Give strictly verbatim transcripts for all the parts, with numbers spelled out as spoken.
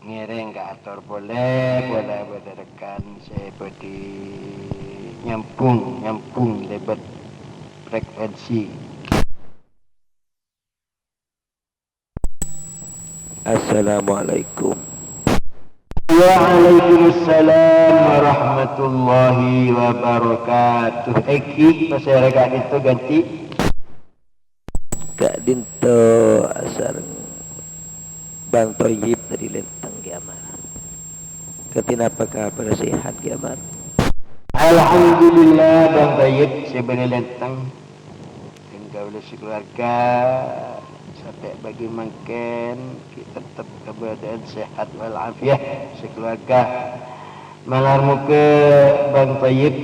Ngèrèng kaator polè, polè bâdâ rekan sè bhâdhi nyambhung, nyambhung lèbât frekuensi. Assalamualaikum. Waalaikumsalam warahmatullahi wabarakatuh. Èngghi, pasèra ka'dinto ghântè? Ka'dinto asareng Bang Toyib dâri Lenteng, Kè Amar. Ghântè napa kabhâr, sehat, Kè Amar? Alhamdulillah, Bang Toyib sè bâdâ Lenteng. Dhân kaulâ sakaluarga, sampè' bâgi mangkèn, ghi' tettep kabâdâ'ân sehat wal afiat sakaluarga. Malar moghâ Bang Toyib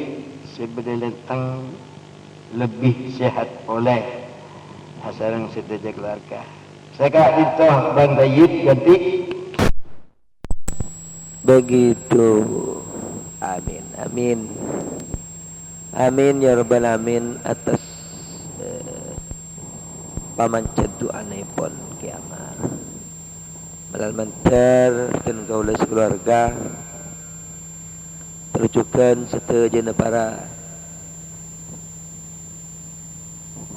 sè bâdâ Lenteng lebbi sehat polè asareng sadhâjâ kaluarga. Sè ka'dinto Bang Toyib ghântè. Begitu. Amin, amin. Amin ya rabbal alamin atas, eh, pamanca du'anèpon Kè Amar. Malar mandhâr dhân kaulâ sakaluarga, terros jhughân sadhâjâna para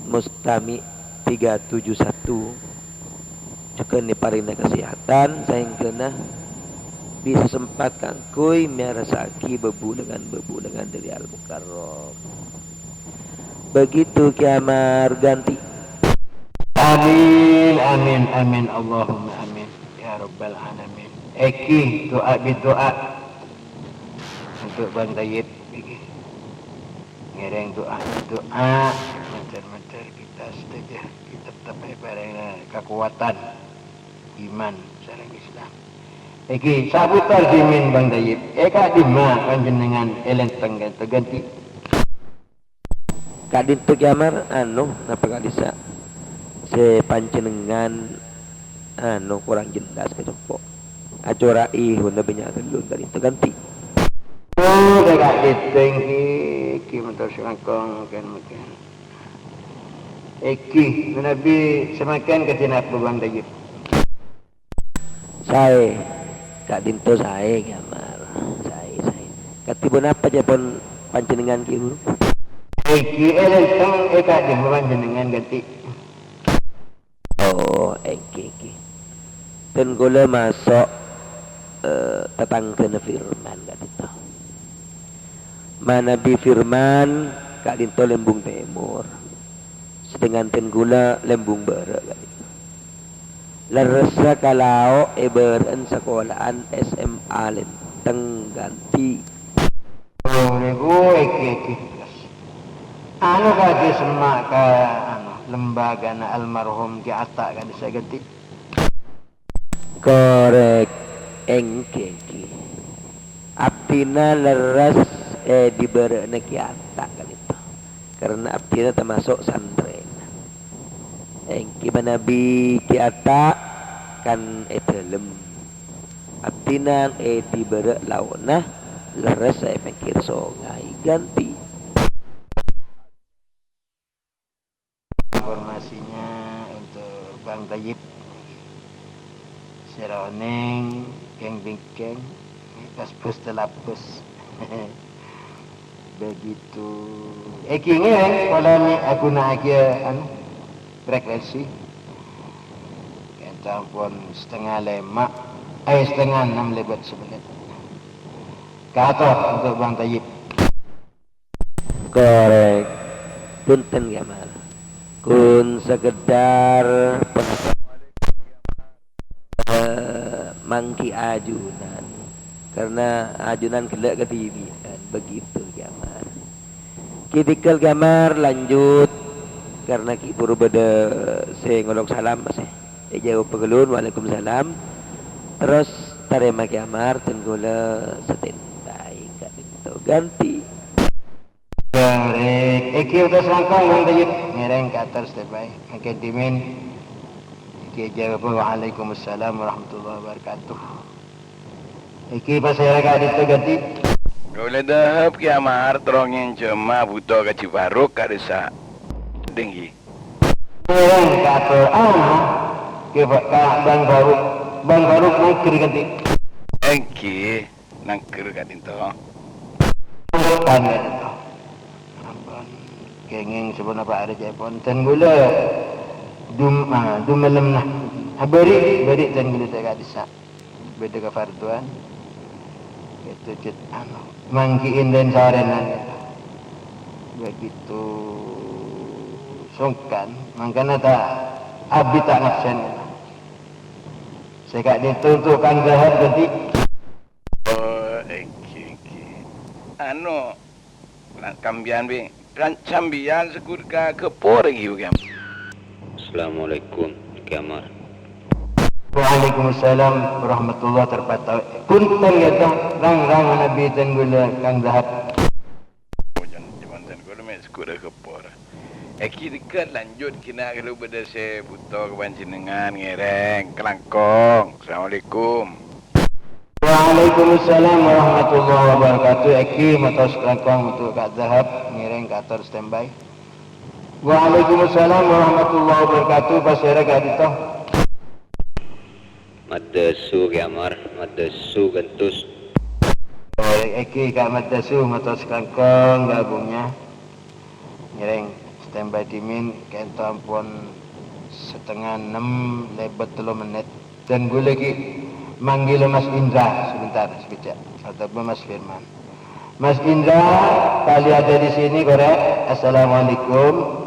mustami' tiga tujuh satu, jhughân èparèngana kasèhadhân saèngghâna bisa sempat kaangghuy mèyarasaghi bhâbhulângan-bhâbhulângan dâri Al-Mukarram. Begitu, Kè Amar, ghântè. Amin, amin, amin, Allahumma amin, ya rabbal alamin. Èngghi, du'a bi du'a untuk Bang Tayyib, èngghi. Ngèrèng du'a, du'a, mandhâr-mandhâr kita sadhâjâ, kita tettep èparèngana kakowadhân iman sareng Islam. Èngghi, saputar dhimèn Bang Tayyib, è ka'dimma panjhennengngan è Lenteng ka'dinto ghântè? Ka'dinto Kè Amar, anu, napa ka'dissa' sè panjhennengngan, anu, korang jelas ka compo'. Acora'i huna bânnya' ghâllun ka'dinto ghântè. Oh, dâ' ka'dinto èngghi, èngghi mator sè langkong, mungkin, mungkin. Èngghi, manabi samangkèn kadhi napa Bang Tayyib? Saè, ka'dinto saè, Kè Amar. Saè, saè. Kadhi ponapa ca'èpon panjhennengngan, Kè Guru? Èngghi, è Lenteng, è ka'dimma panjhennengngan ghântè? Oh, èngghi, èngghi. Dhân kaulâ maso', eh, tatangghâna Firman ka'dinto. Manabi Firman ka'dinto Lembung Tèmor. Sedangkan dhân kaulâ Lembung Bârâ' ka'dinto. Lerressa ka lao' è bârâ'ân sakola'an S M A Lenteng ghântè. Oh, nèko èngghi, èngghi. Anu, ka'dhi semma' ka, anu, lembagana almarhum Kè Atta' ka'dissa' ghântè. Korèk, èngghi, èngghi. Abdhina lerres è dibârâ'na Kè Atta' ka'dinto. Karna abdhina tamaso' santrèna. Èngghi manabi Kè Atta' kan è dâlem. Abdhina è dibârâ' lao'na, lerres è pèngghir songay ghântè. Informasinya untuk Bang Tayyib. Sèra onèng, kèng-bingkèng, pas bus telabus. Begitu. Èngghi ngèrèng, polana aghuna'aghi, anu, frekuensi. Kèng ampon setengah lèma', eh, setengah enam lewat semenit. Kaator untuk Bang Tayyib. Korèk. Bhunten, Kè Amar. Kun sekedar pengetahuan, eh, mangghi ajunan. Karna ajunan ghellâ' kadhibi'ân. Begitu, Kè Amar. Ghi' tèngghâl, Kè Amar, lanjut. Karna ghi' buru bâdâ sè ngolok salam, Mas, è. Èjâwâb ghâllun, "Waalaikumsalam." Terros tarèma Kè Amar, dhân kaulâ standby ka'dinto ghântè. Korèk. Èngghi, utus langkong, Bang Tayyib. Ngèrèng kaator standby. Mangkèn dhimèn. Èngghi èjâwâb, "Waalaikumsalam warahmatullahi wabarakatuh." Èngghi, pasèra ka'dinto ghântè? Kaulâ dhâhep Kè Amar, terro ngènjhâma bhuto Kaji Faruk ka'dissa'. Èngghi. Ngèrèng kaator, anu, Kè Fa-, ka Bang Faruk. Bang Faruk nangger ka'dinto. Èngghi, nangger ka'dinto. Ampon, kèngèng saponapa arè ca'èpon. Dân kaulâ dum-, ah, dumalemma. Abâri', bâri' dân kaulâ sè ka'dissa'. Bâdâ kafarduan. Itu cè' anu, manggi'in dân sarèna. Begitu songkan, mangkana ta' abit ta' ngabsen. Sè ka'dinto untuk Kang Dahab, ganti. Oh, èngghi, èngghi. Anu, la-, sampèyan, Bi. Kan sampèyan sè ghun ka Geppo, èngghi, Bi, Kang? Assalamualaikum, Ki Amar. Waalaikumsalam warahmatullahi wabarakatuh. Punten, ya, toh, rang-rang Nabi dân kaulâ, Kang Dahab. Jân-, jân-, jân kaulâ mè' sè ghun ka Geppo. Èngghi dhika lanjut kèng kaulâ bâdâ sè bhuto ka panjhennengngan ngèrèng kalangkong. Assalamualaikum. Waalaikumsalam warahmatullahi wabarakatuh. Èngghi mator kalangkong untuk Kang Dahab ngèrèng kator standby. Waalaikumsalam warahmatullahi wabarakatuh. Pasèra ka'dinto? Maddasu, Ki Amar, Maddasu Gentus. Eh, èngghi Ka' Maddasu mator kalangkong gabungnya. Ngèrèng standby dhimèn, ka'dinto ampon setengah enam lèbât tello mennit. Dân kaulâ ghi' manggil Mas Indra sebentar, sakejjhâ'. Otabâ Mas Firman. Mas Indra, kali ada di sini, korè'. Assalamualaikum.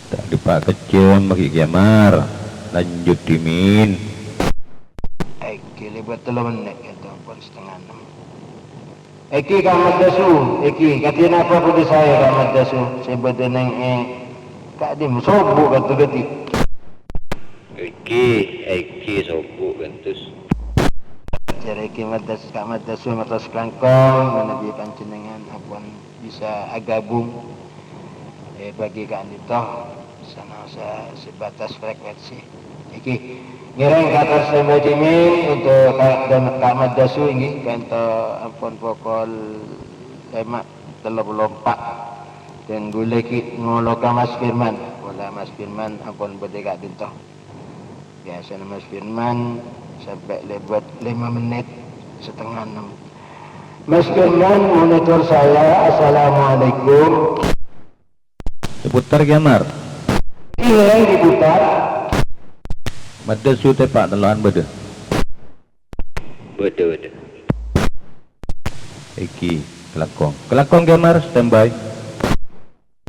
Ta' dâpa' kejjhâm, Ki Amar. Lanjut dhimèn. Èngghi, lèbât tello mennit, ka'dinto ampon setengah enam. Èngghi Ka' Maddasu, èngghi, kadhi napa budi saè Ka' Maddasu, sè bâdâ neng è ka'dimma sobu' ka'dinto, ganti. Èngghi, èngghi sobu' Gentus. Jârèya èngghi Maddas-, Ka' Maddasu mator kalangkong, manabi panjhennengngan ampon bisa agabung, eh, bagi ka'dinto, sanaossa sebatas frekuensi. Èngghi. Ngèrèng kator standby dhimèn untuk Ka', Ka' Maddasu èngghi, ka'dinto ampon pokol lèma' tello polo empa'. Dân kaulâ ghi' ngolok ka Mas Firman. Polana Mas Firman ampon bâdâ ka'dinto. Biasana Mas Firman sampè' lèbât lèma mennit, setengah enam. Mas Firman, monitor saya. Assalamualaikum. Diputar, Ki Amar. Èngghi, diputar. Maddasu tèpa' tello'an bâdâ? Bâdâ, bâdâ. Èngghi, kalangkong. Kalangkong, Ki Amar, standby.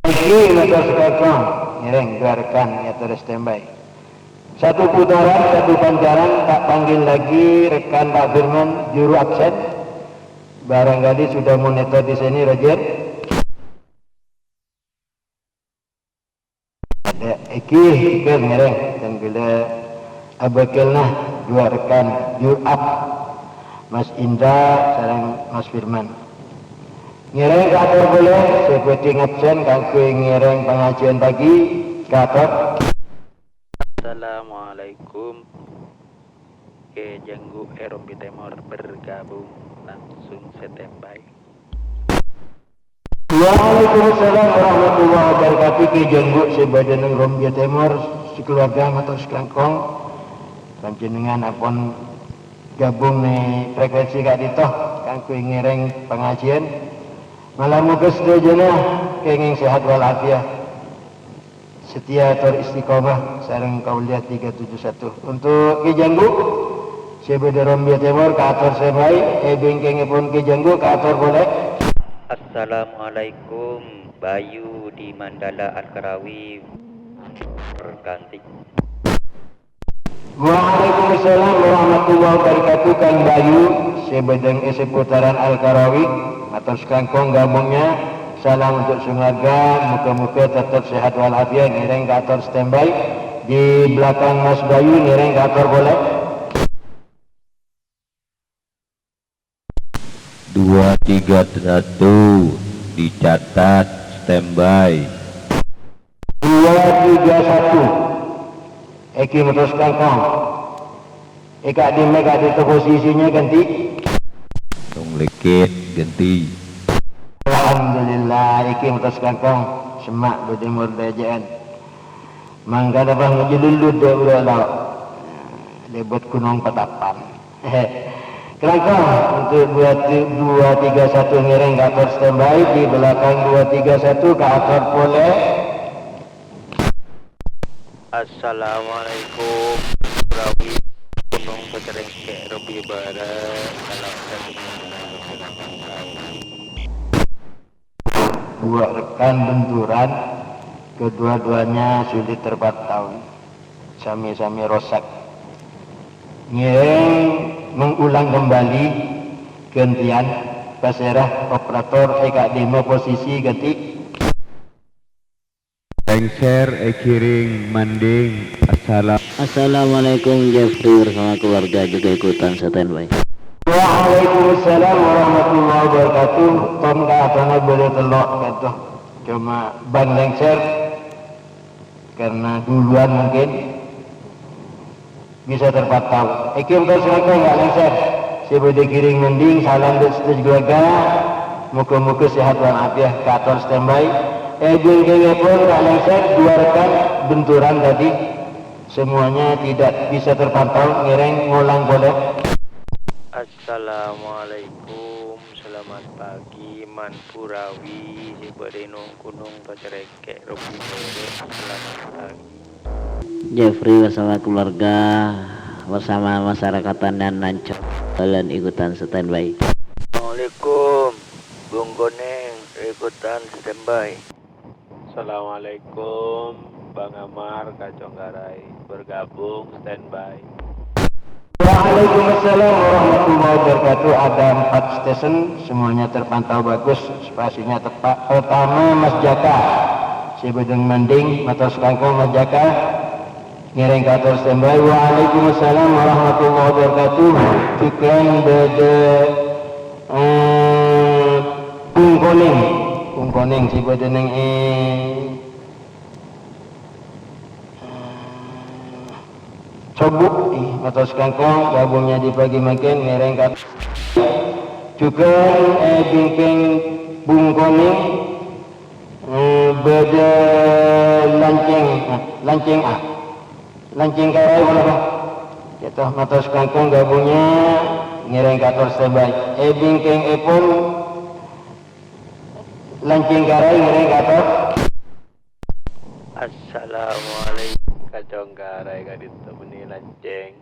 Èngghi, mator kalangkong. Ngèrèng, dua rekan, ya, terus standby. Satu putaran, satu pancaran, tak panggil lagi rekan Pak Firman, juru absen. Barangkali sudah monitor di sini, Roger. Ada, èngghi, èngghi, ngèrèng. Dân kaulâ abâgâlna dua rekan juru ab, Mas Indra sareng Mas Firman. Ngèrèng kator polè, sè bhâdhi ngabsen kaangghuy ngèrèng pangajiân pagi, kator. Assalamualaikum. Kè Janggu è Rombi Tèmor bergabung, langsung standby. Waalaikumsalam warahmatullahi wabarakatuh. Kè Janggu sè bâdâ neng Rombi Tèmor, sakaluarga mator sakalangkong. Panjhennengngan ampon gabung neng frekuensi ka'dinto kaangghuy ngèrèng pangajiân. Malamogâ sadhâjâna kèngèng sehat walafiat. Setia tor istiqomah sareng Kauliah tiga tujuh satu. Untuk Kè Janggu, sè bâdâ Rombi Tèmor, kator sè bhâi, è bingkèngèpon Kè Janggu, kator polè. Assalamualaikum, Bayu di Mandala Al-Karawi. Berganti. Waalaikumsalam warahmatullahi wabarakatuh, Kang Bayu, sè bâdâ è seputaran Al-Karawi, mator sakalangkong gabungnya. Salam untuk sekeluarga, moga-moga tetap sehat walafiat. Ngèrèng kator standby. Di belakang Mas Bayu, ngèrèng kator polè. Dua tiga satu, dicatat, standby. Dua tiga satu. Èngghi mator sakalangkong. È ka'dimma ka'dinto posisinya, ganti? Tong lèkèt, ganti. Alhamdulillah, èngghi mator sakalangkong. Semma' bâdâ mordaja'an. Mangkana bâ' ngajhâlullu dâ' bârâ' lao'. Lèbât Gunong Patapan. Kalangkong untuk dua, dua tiga satu ngèrèng ka ator standby, di belakang dua tiga satu ka ator polè. Assalamualaikum. Rawi Gunong Pacerengkè' Robi Bara. Kalau ada Dua rekan benturan, kedua-duanya sulit terpantau, sami-sami rosak. Ngèrèng mengulang kembali, gantian, pasèra operator è ka'dimma posisi ghântè. Lengser, èghiring, mending, assalam. Assalamualaikum, Jeffrey bersama keluarga juga ikutan standby. Waalaikumsalam warahmatullahi wabarakatuh. Ton katana bâdâ tello' ka'dinto. Cuma Bang Lengser karena duluan mungkin bisa terpantau. Èngghi, Bang, sakalangkong, Bang Lengser. Sè bâdâ ghiring mending, salam dâ' sadhâjâ keluarga. Moga-moga sehat walafiat. Ka ator standby. È bingkèngngèpon, Bang Lengser, dua rekan benturan tadi. Semuanya tidak bisa terpantau, ngèrèng ngulang polè. Assalamualaikum, selamat pagi, Manpurawi, sè bâdâ è Nong-Gunong Pacerengkè', Robi Bara, selamat pagi. Jeffrey bersama keluarga, bersama masyarakat Tandan Nancor, jalan ikutan standby. Assalamualaikum, Bung Koneng, ikutan standby. Assalamualaikum, Bang Amar, Kaconggarai, bergabung, standby. Waalaikumsalam warahmatullahi wabarakatuh. Ada empat station, semuanya terpantau bagus, spasinya tepat. Pertama, Mas Jaka. Sè bâdâ mending, mator sakalangkong, Mas Jaka. Ngèrèng ka ator standby. Waalaikumsalam warahmatullahi wabarakatuh. Jhughân bâdâ, eh, Bung Koneng. Bung Koneng sè bâdâ neng, eh, Sobu, eh, mator sakalangkong, gabungnya di pagi mangkèn, ngèrèng ka. Jhughân, eh, bingkèng Bung Koneng, eh, bâdâ Lancèng, eh, Lancèng A. Lancèng Karai, ponapa? Gitu, mator sakalangkong, gabungnya ngèrèng ka ator standby. Eh, bingkèngngèpon Lancèng Karai ngèrèng ka ator. Assalamualaikum, Kaconggarai ka'dinto bânnè Lancèng.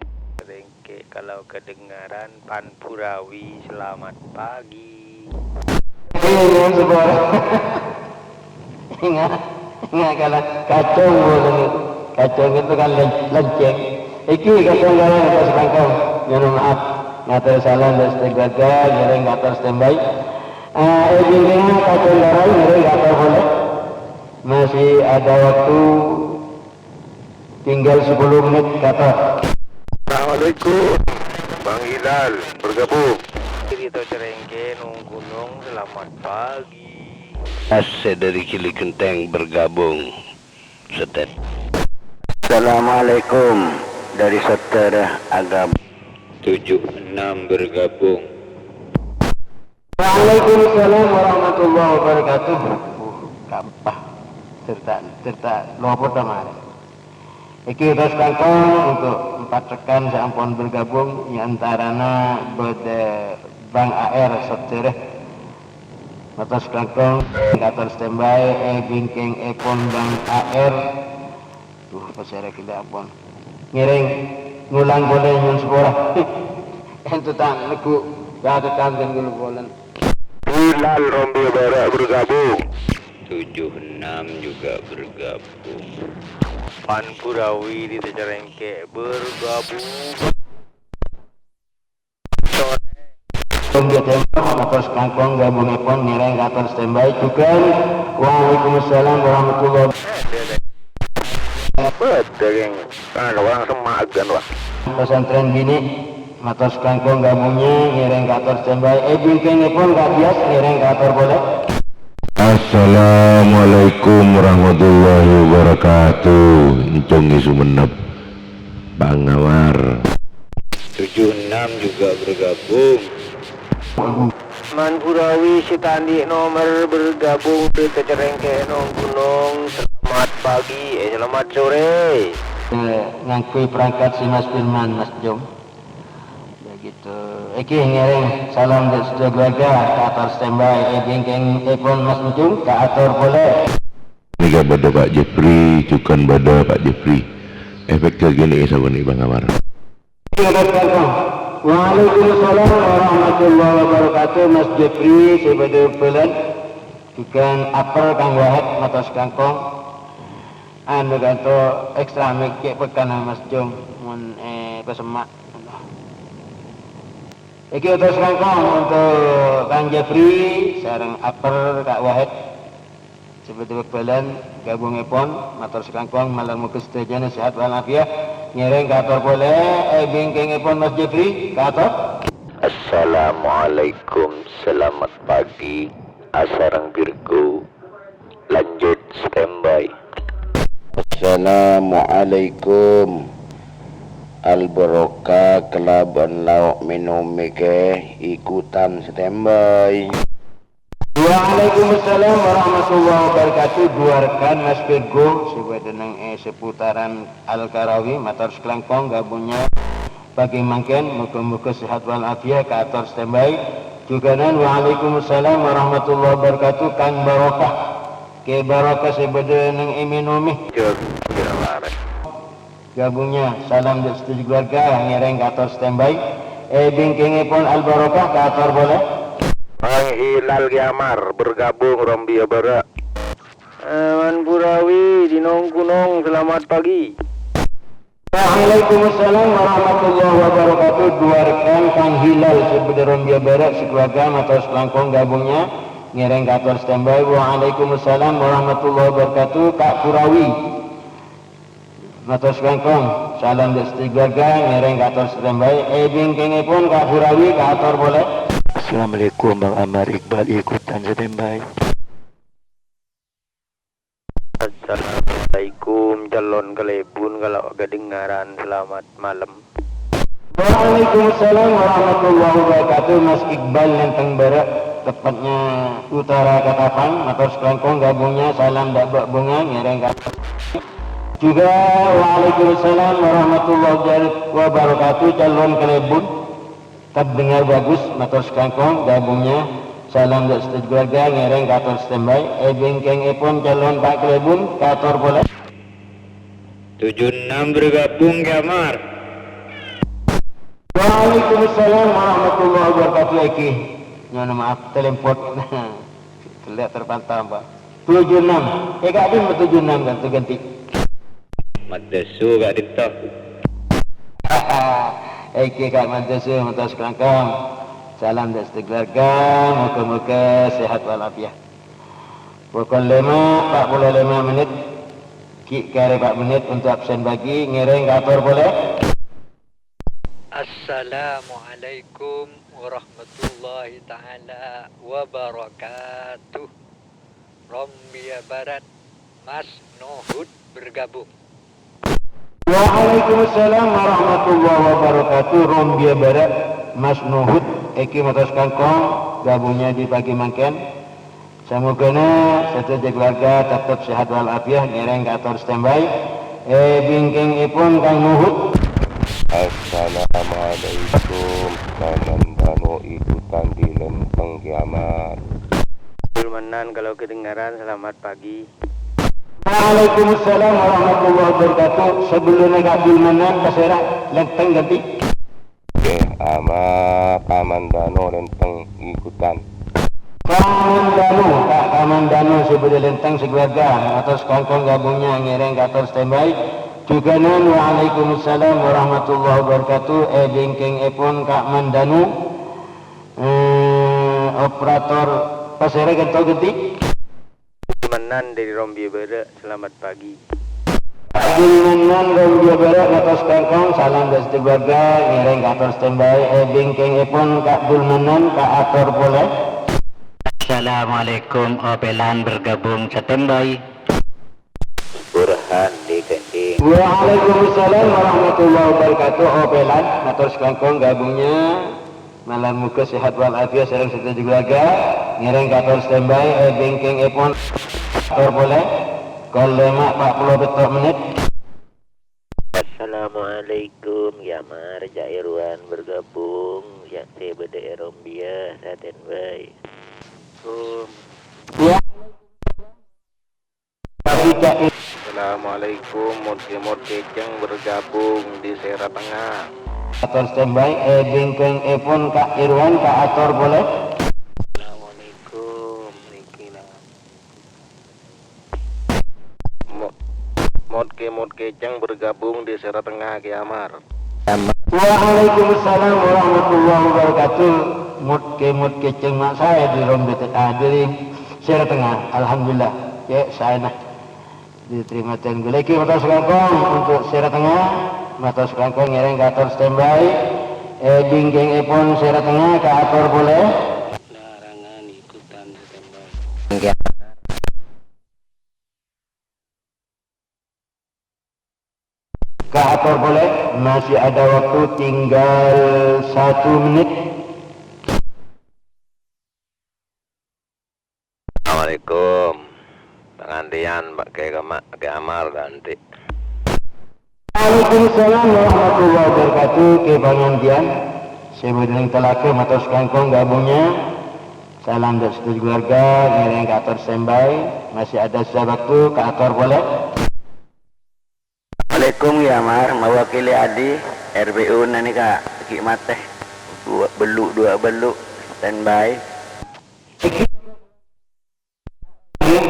Rèngkè' kalau kedengaran, Panpurawi, selamat pagi. Iya, iya, sebuah. Ingat, ingat kalau kacong boleh. Kacong itu kan len-, Lancèng. Iki Kaconggarai, Pak Sepangkong. Nyono maaf. Ngator salam dâ' sadhâjâ keluarga, ngèrèng ka ator standby. Eh, èngghi, Kaconggarai, ngèrèng ka ator polè. Masih ada waktu, tinggal sepuluh menit, kata. Assalamualaikum, Bang Hilal, bergabung. Rito Cerengke, Nong Gunong, selamat pagi. Asè dari Gili Genteng bergabung, Setet. Assalamualaikum, dari Seter Agam. Tujuh enam bergabung. Waalaikumsalam warahmatullahi wabarakatuh. Uh, gampang. Cerita, cerita lopot kemarin. Iki terus kangkong untuk empat rekan sè ampon bergabung, di antarana bâdâ Bang A R Sotjere. Matos kangkong, ngator standby, eh, bingkèng èpon Bang A R. Duh, pasèra kita ampon. Ngèrèng, ngulang polè, nyuwun sapora. Ènto ta' neggu', ya, tekan, dan gulu bolen. Bilal Rombi Barak bergabung. Tujuh enam juga bergabung. Panpurawi di Tecerengke bergabung. Tembok, matos kangkong gabungèpon ngèrèng katon standby jhughân. Waalaikumsalam warahmatullahi wabarakatuh. Bâdâ, Kèng. Kan orang semagan, wah. Pesantren Bini, matos kangkong gabungnya ngèrèng katon standby. Eh, bingkèngèpon Kak Dias ngèrèng katon polè. Assalamualaikum warahmatullahi wabarakatuh. Encong è Sumenep. Bang Nawar. Tujuh enam juga bergabung. Manpurawi sè ta' andi' nomer bergabung di Tecerengke Nong Gunong. Selamat Pagi, eh, selamat sore. Eh, ngangghuy perangkat si Mas Firman, Mas Jung. Begitu. Iki ngèrèng salam dâ' sadhâjâ keluarga, kaator standby, eh, bingkèngèpon Mas Jung, kaator polè. Nèka bâdâ Pak Jeffrey, jhughân bâdâ Pak Jeffrey. Efek ghâghi nèka sakonè' Bang Amar. Waalaikumsalam warahmatullahi wabarakatuh, Mas Jeffrey, sè bâdâ bhâlân. Jhughân apel Kang Wahid, mator kalangkong. Anu kanto ekstra mic cè' pèkkana Mas Jung, mon, eh, pasemma'. Iki otos kalangkong untuk Kang Jeffrey sareng apel Kak Wahid. Sè bâdâ bhâlân ghâbungèpon, mator sakalangkong, malar moghâ sadhâjâna sehat wal afiat. Ngèrèng kaator polè, eh, bingkèngèpon Mas Jeffrey, kaator. Assalamualaikum, selamat pagi, asareng Virgo. Lanjut standby. Assalamualaikum. Al-Barokah kalabân lao' mènom mèkè ikutan standby. Waalaikumsalam warahmatullahi wabarakatuh. Dua rekan Mas Virgo, sè bâdâ neng, eh, seputaran Al-Karawi, mator sakalangkong ghâbungnya pagi mangkèn, moghâ-moghâ sehat wal afiat, kaator standby. Jhughânan, waalaikumsalam warahmatullahi wabarakatuh, Kang Barokah. Kè Barokah sè bâdâ neng è mènomè. Jur, jur, larang. Ghâbungnya, salam dâ' sadhâjâ keluarga, ngèrèng kaator standby. Eh, bingkèngèpon Al-Barokah, kaator polè. Bang Hilal Kiamar bergabung Rombia Bara. Eh, Man Burawi di Nongkunong, selamat pagi. Waalaikumsalam warahmatullahi wabarakatuh. Dua rekan Kang Hilal sè bâdâ Rombia Bara, sakeluarga, mator sakalangkong ghâbungnya. Ngèrèng kaator standby. Waalaikumsalam warahmatullahi wabarakatuh, Kak Burawi. Mator sakalangkong, salam dâ' sadhâjâ keluarga, ngèrèng kaator standby. Eh, bingkèngèpon Kak Burawi, kaator polè. Assalamualaikum, Bang Amar Iqbal, ikutan standby. Assalamualaikum, calon kalèbun, kalau kedengaran, selamat malam. Waalaikumsalam warahmatullahi wabarakatuh, Mas Iqbal Lenteng Bara, tepatnya Utara Ketapang, mator sakalangkong ghâbungnya, salam dâ' Bâ' Bunga, ngèrèng ka-, juga waalaikumsalam warahmatullahi wabarakatuh, calon kalèbun, terdengar bagus, mator sakalangkong ghâbungnya, salam dâ' sadhâjâ keluarga, ngèrèng kaator standby, eh, bingkèngèpon calon pa' kalèbun, kaator polè. Tujuh enam bergabung, Kè Amar. Waalaikumsalam warahmatullahi wabarakatuh, Eki. Nyo'on maaf, telempot. Kelihatan terpantau, Pak. Tujuh enam. Eh, Kak Dim, tujuh enam kan, tuh ganti. Maddasu, Kak Dim, toh. Eki, Kak Maddasu, mator sakalangkong. Salam dâ' sadhâjâ keluarga, moghâ-moghâ sehat walafiat. Pokol lèma', empat puluh lima menit. Ghi' karè empat menit untuk absen pagi, ngèrèng kaator polè. Assalamualaikum warahmatullahi taala wabarakatuh. Rombia Barat, Mas Nuhut bergabung. Waalaikumsalam warahmatullahi wabarakatuh. Rombia Barat, Mas Nuhut, Eki mator sakalangkong, ghâbungnya di pagi mangkèn. Samogana sadhâjâ keluarga tetep sehat walafiat, ngèrèng kaator standby. Eh, bingkèngèpon Kang Nuhut. Assalamualaikum, Paman Danu ikutan di Lenteng Kiamat. Abdul Manan, kalau kedengaran, selamat pagi. Waalaikumsalam warahmatullahi wabarakatuh. Sebelumnya Kak Abdul Manan, pasèra Lenteng ganti. Oke, ama Paman Danu Lenteng ikutan. Paman Danu, Kak Paman Danu sè bâdâ Lenteng sakeluarga, mator sakalangkong ghâbungnya ngèrèng kaator standby. Jhughânan, waalaikumsalam warahmatullahi wabarakatuh. Eh, bingkèngèpon Kak Man Danu. Eh, operator pasèra ghânto ganti. Manan dari Rombia Bara, selamat pagi. Abdul Manan Rombia Bara, mator sakalangkong, salam dâ' sadhâjâ keluarga, ngèrèng kaator standby, eh, bingkèngèpon Kak Abdul Manan, kaator polè. Assalamualaikum, Opelan bergabung standby. Burhan di Gending. Waalaikumsalam warahmatullahi wabarakatuh, Opelan, mator sakalangkong ghâbungnya. Malar moghâ sehat walafiat sareng sadhâjâ keluarga. Ngèrèng kaator standby, eh, bingkèngèpon kaator polè. Kol lèma' pa' polo pètto' mennit. Assalamualaikum, Kè Amar, Cak Irwan bergabung, Cak Tè bâdâ è Rombia, standby. Assalamualaikum. Assalamualaikum, Mut Kè Mut Kècèng bergabung di Sera Tengah. Ator standby, è bingkèngèpon Ka' Irwan kaator polè. Assalamualaikum, nèkè la. Mo-, Mut Kè Mut Kècèng bergabung di Sera Tengah, Kè Amar. Waalaikumsalam warahmatullahi wabarakatuh. Mut Kè Mut Kècèng ma' saè di Rombia, ah, di Sera Tengah. Alhamdulillah. Yâ, saèna. Diterima dan goleki matos kangkong untuk Sera Tengah. Matos kangkong ngèrèng kaator standby. È bingkèngèpon Sera Tengah kaator polè. Larangan ikutan standby. Kaator polè, masih ada waktu tinggal satu menit. Assalamualaikum. Pangantèyan, Pak Kè Kema-, Kè Amar, ganti. Waalaikumsalam warahmatullahi wabarakatuh. Kè pangantèyan, sè bâdâ neng Telaga matos kangkong gabungnya. Salam dâ' sadhâjâ keluarga, ngèrèng kaator standby. Masih ada sisa waktu, kaator polè. Assalamualaikum, Kè Amar, mawakili Adi, R B U nanèka ghi' matè. Dua bellu', dua bellu', standby.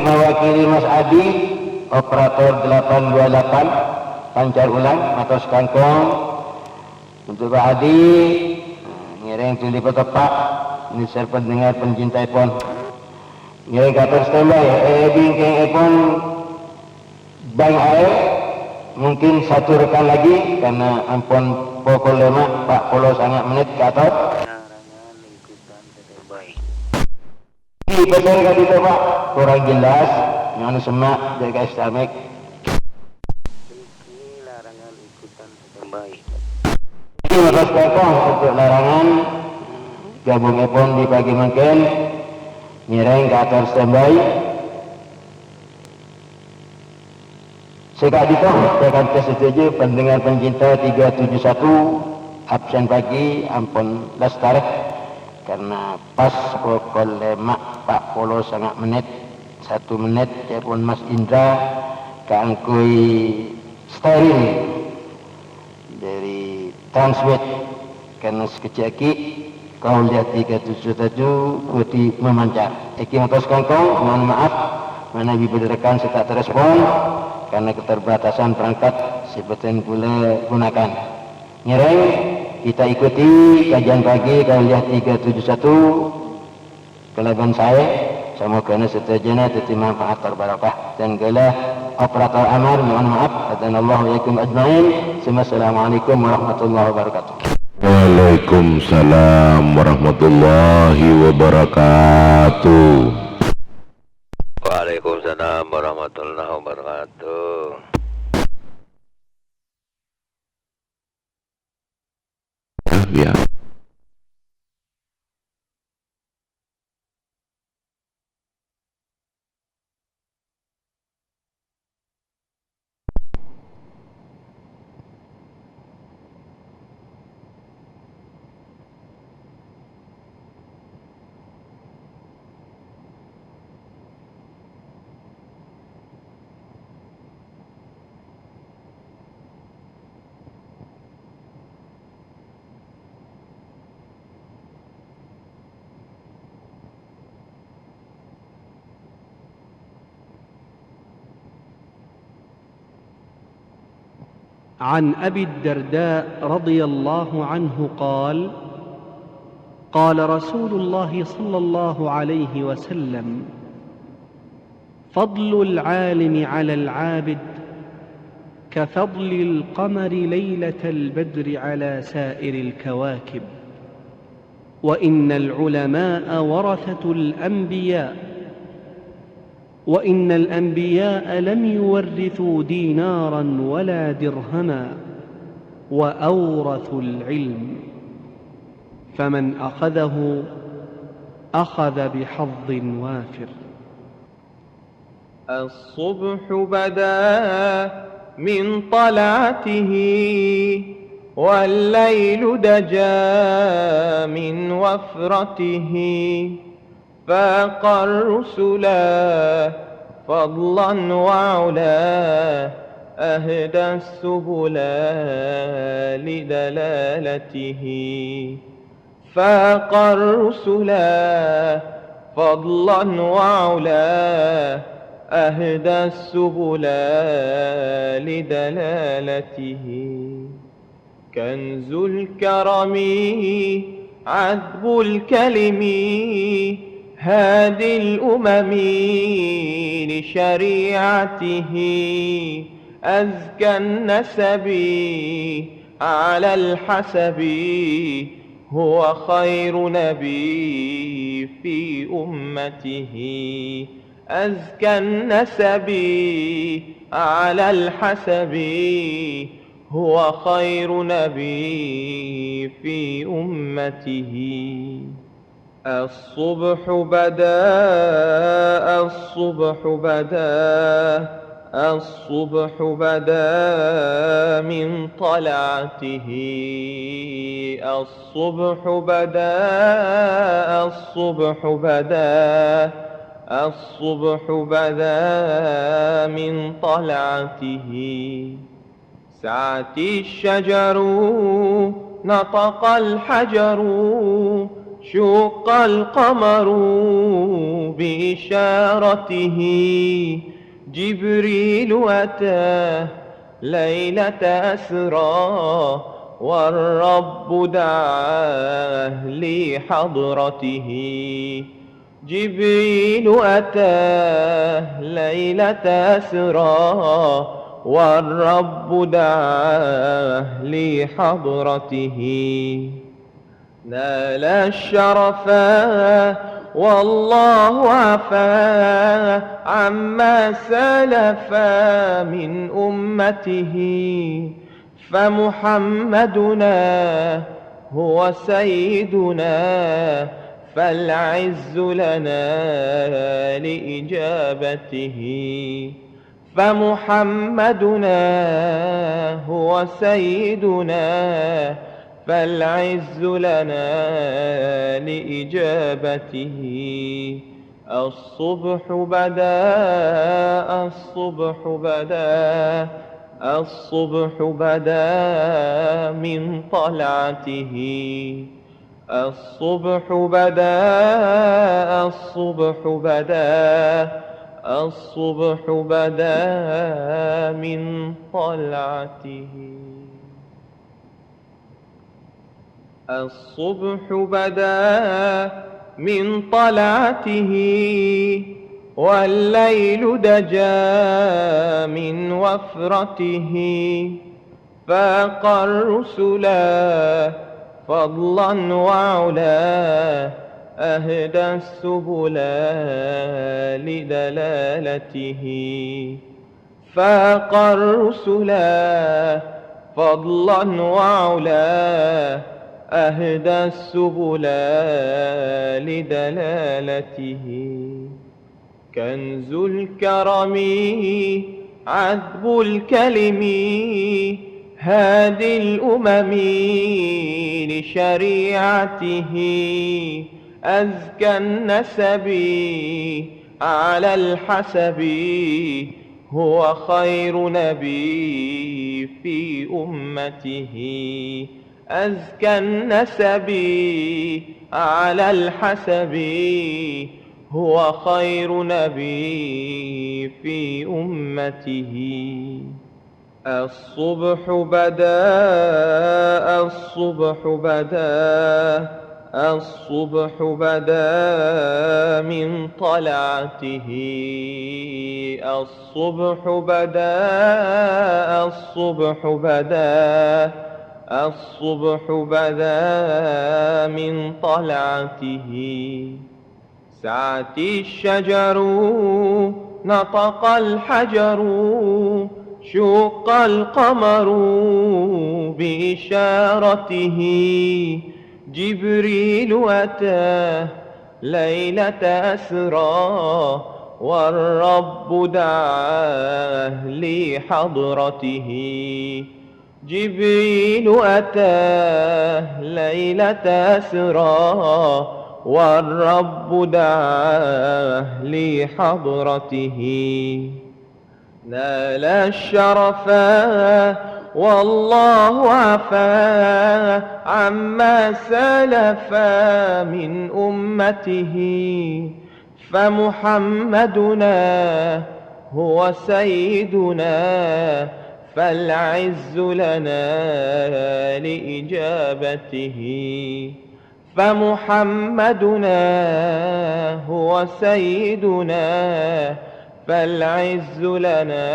Mawakili Mas Adi, operator delapan dua delapan, pancar ulang, matos kangkong. Untuk Pak Adi, ngèrèng dhuli pateppa', nèser pendengar pencintaèpon. Ngèrèng kaator standby, è bingkèngèpon Bang Ae, mungkin satu rekan lagi, karena ampon pokol lèma' pa' polo sanga' mennit kaator. Di pèssèna ka'dinto, Pak, kurang jelas, nyo'on semma' dâ' Ka Istamik. Ini matos kangkong untuk larangan gabungèpon di pagi mangkèn, ngèrèng kaator standby. Sè ka'dinto, rèkan-rèkan sadhâjâ pendengar pencinta tiga tujuh satu, absen pagi ampon lastarè, karena pas pokol lèma' pa' polo sanga' mennit, satu mennit, ca'èpon Mas Indra kaangghuy steril. Dâri Transmit, karena sakejjhâ' aghi' kaulâ tiga tujuh satu bhâdhi mamancar. Èngghi matos kangkong, mohon maaf manabi bâdâ rekan sè ta' terespon karena keterbatasan perangkat sè bhâdhân kaulâ gunakan. Ngèrèng, kita ikuti kajian pagi kaulâ tiga tujuh satu. Kalabân saè, samogana sadhâjâna dhâddhi manfaat tor barokah. Dan ghellâ' operator Amar, mohon maaf. Hadanallahu wa iyyakum ajma'in. Summa assalamualaikum warahmatullahi wabarakatuh. Waalaikumsalam warahmatullahi wabarakatuh. Waalaikumsalam warahmatullahi wabarakatuh. Ya, ya. عن أبي الدرداء رضي الله عنه قال: قال رسول الله صلى الله عليه وسلم: فضل العالم على العابد كفضل القمر ليلة البدر على سائر الكواكب، وإن العلماء ورثة الأنبياء، وإن الأنبياء لم يورثوا دينارا ولا درهما، وأورثوا العلم، فمن أخذه أخذ بحظ وافر. الصبح بدا من طلعته، والليل دجا من وفرته، فاق الرسلا فضلا وعلا، أهدى السبل لدلالته. فاق الرسلا فضلا وعلا، أهدى السبل لدلالته. كنز الكرم، عذب الكلم، هادي الأمم لشريعته. أزكى النسب على الحسب، هو خير نبي في أمته. أزكى النسب على الحسب، هو خير نبي في أمته. الصبح بدا، الصبح بدا، الصبح بدا من طلعته. الصبح بدا، الصبح بدا، الصبح بدا من طلعته. سعت الشجر، نطق الحجر، شق القمر بإشارته. جبريل أتى ليلة أسرى، والرب دعاه لحضرته. جبريل أتى ليلة أسرى، والرب دعاه لحضرته. نال الشرفا والله عفا عما سلف من أمته. فمحمدنا هو سيدنا، فالعز لنا لإجابته. فمحمدنا هو سيدنا، فالعز لنا لإجابته. الصبح بدا، الصبح بدا، الصبح بدا من طلعته. الصبح بدا، الصبح بدا، الصبح بدا من طلعته. الصبح بدا من طلعته، والليل دجا من وفرته. فاق الرسلا فضلا وعلا، أهدى السبل لدلالته. فاق الرسلا فضلا وعلا، أهدى السبل لدلالته. كنز الكرم عذب الكلم، هادي الأمم لشريعته. أزكى النسب على الحسب، هو خير نبي في أمته. أزكى النسب على الحسب، هو خير نبي في أمته. الصبح بدا، الصبح بدا، الصبح بدا من طلعته. الصبح بدا، الصبح بدا، الصبح بدا من طلعته. سعت الشجر، نطق الحجر، شق القمر بإشارته. جبريل أتى ليلة أسرى، والرب دعاه لحضرته. جبريل أتاه ليلة أسرى، والرب دعاه لحضرته. نال الشرفا والله عفا عما سلف من أمته، فمحمدنا هو سيدنا، فالعز لنا لإجابته. فمحمدنا هو سيدنا، فالعز لنا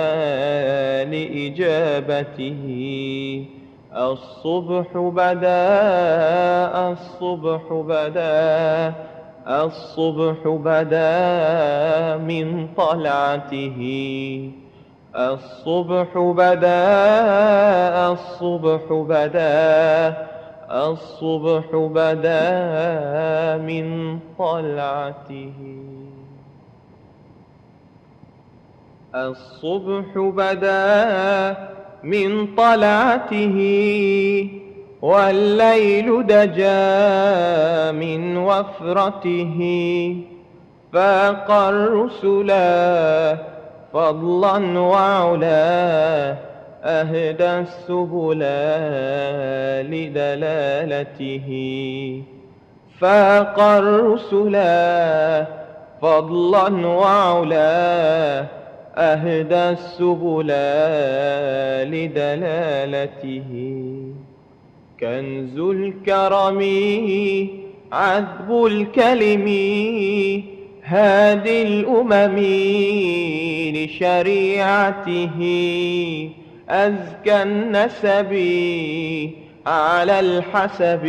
لإجابته. الصبح بدا، الصبح بدا، الصبح بدا من طلعته. الصبح بدا، الصبح بدا، الصبح بدا من طلعته. الصبح بدا من طلعته، والليل دجا من وفرته. فاق الرسلا فضلا وعلا، أهدى السبلا لدلالته. فاق الرسلا فضلا وعلا، أهدى السبلا لدلالته. كنز الكرم عذب الكلم، هادي الأمم لشريعته. أزكى النسب على الحسب،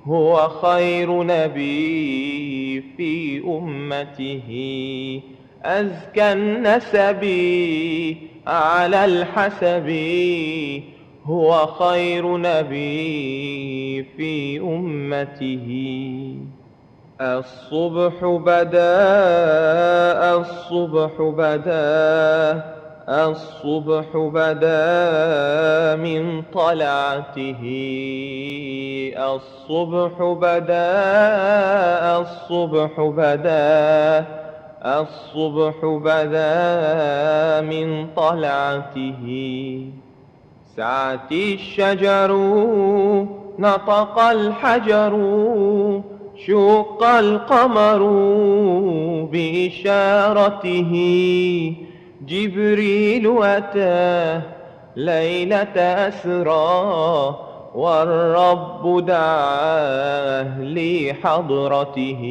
هو خير نبي في أمته. أزكى النسب على الحسب، هو خير نبي في أمته. الصبح بدا، الصبح بدا، الصبح بدا من طلعته. الصبح بدا، الصبح بدا، الصبح بدا من طلعته. سعت الشجر، نطق الحجر، شق القمر بإشارته. جبريل أتى ليلة أسرى، والرب دعاه لحضرته.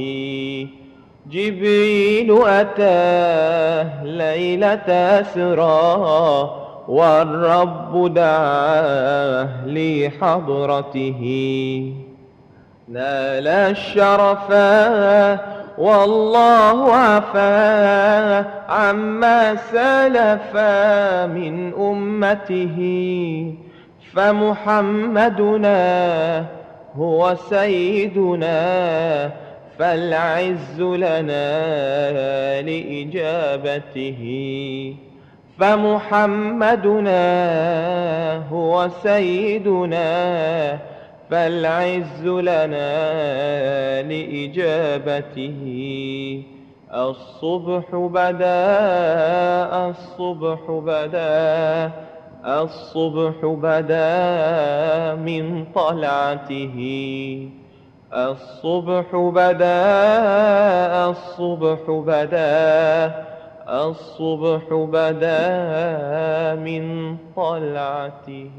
جبريل أتاه ليلة أسرى، والرب دعاه لحضرته. نال الشرفا والله عفا عما سلف من أمته. فمحمدنا هو سيدنا، فالعز لنا لإجابته. فمحمدنا هو سيدنا، فالعز لنا لإجابته. الصبح بدا، الصبح بدا، الصبح بدا من طلعته. الصبح بدا، الصبح بدا، الصبح بدا من طلعته.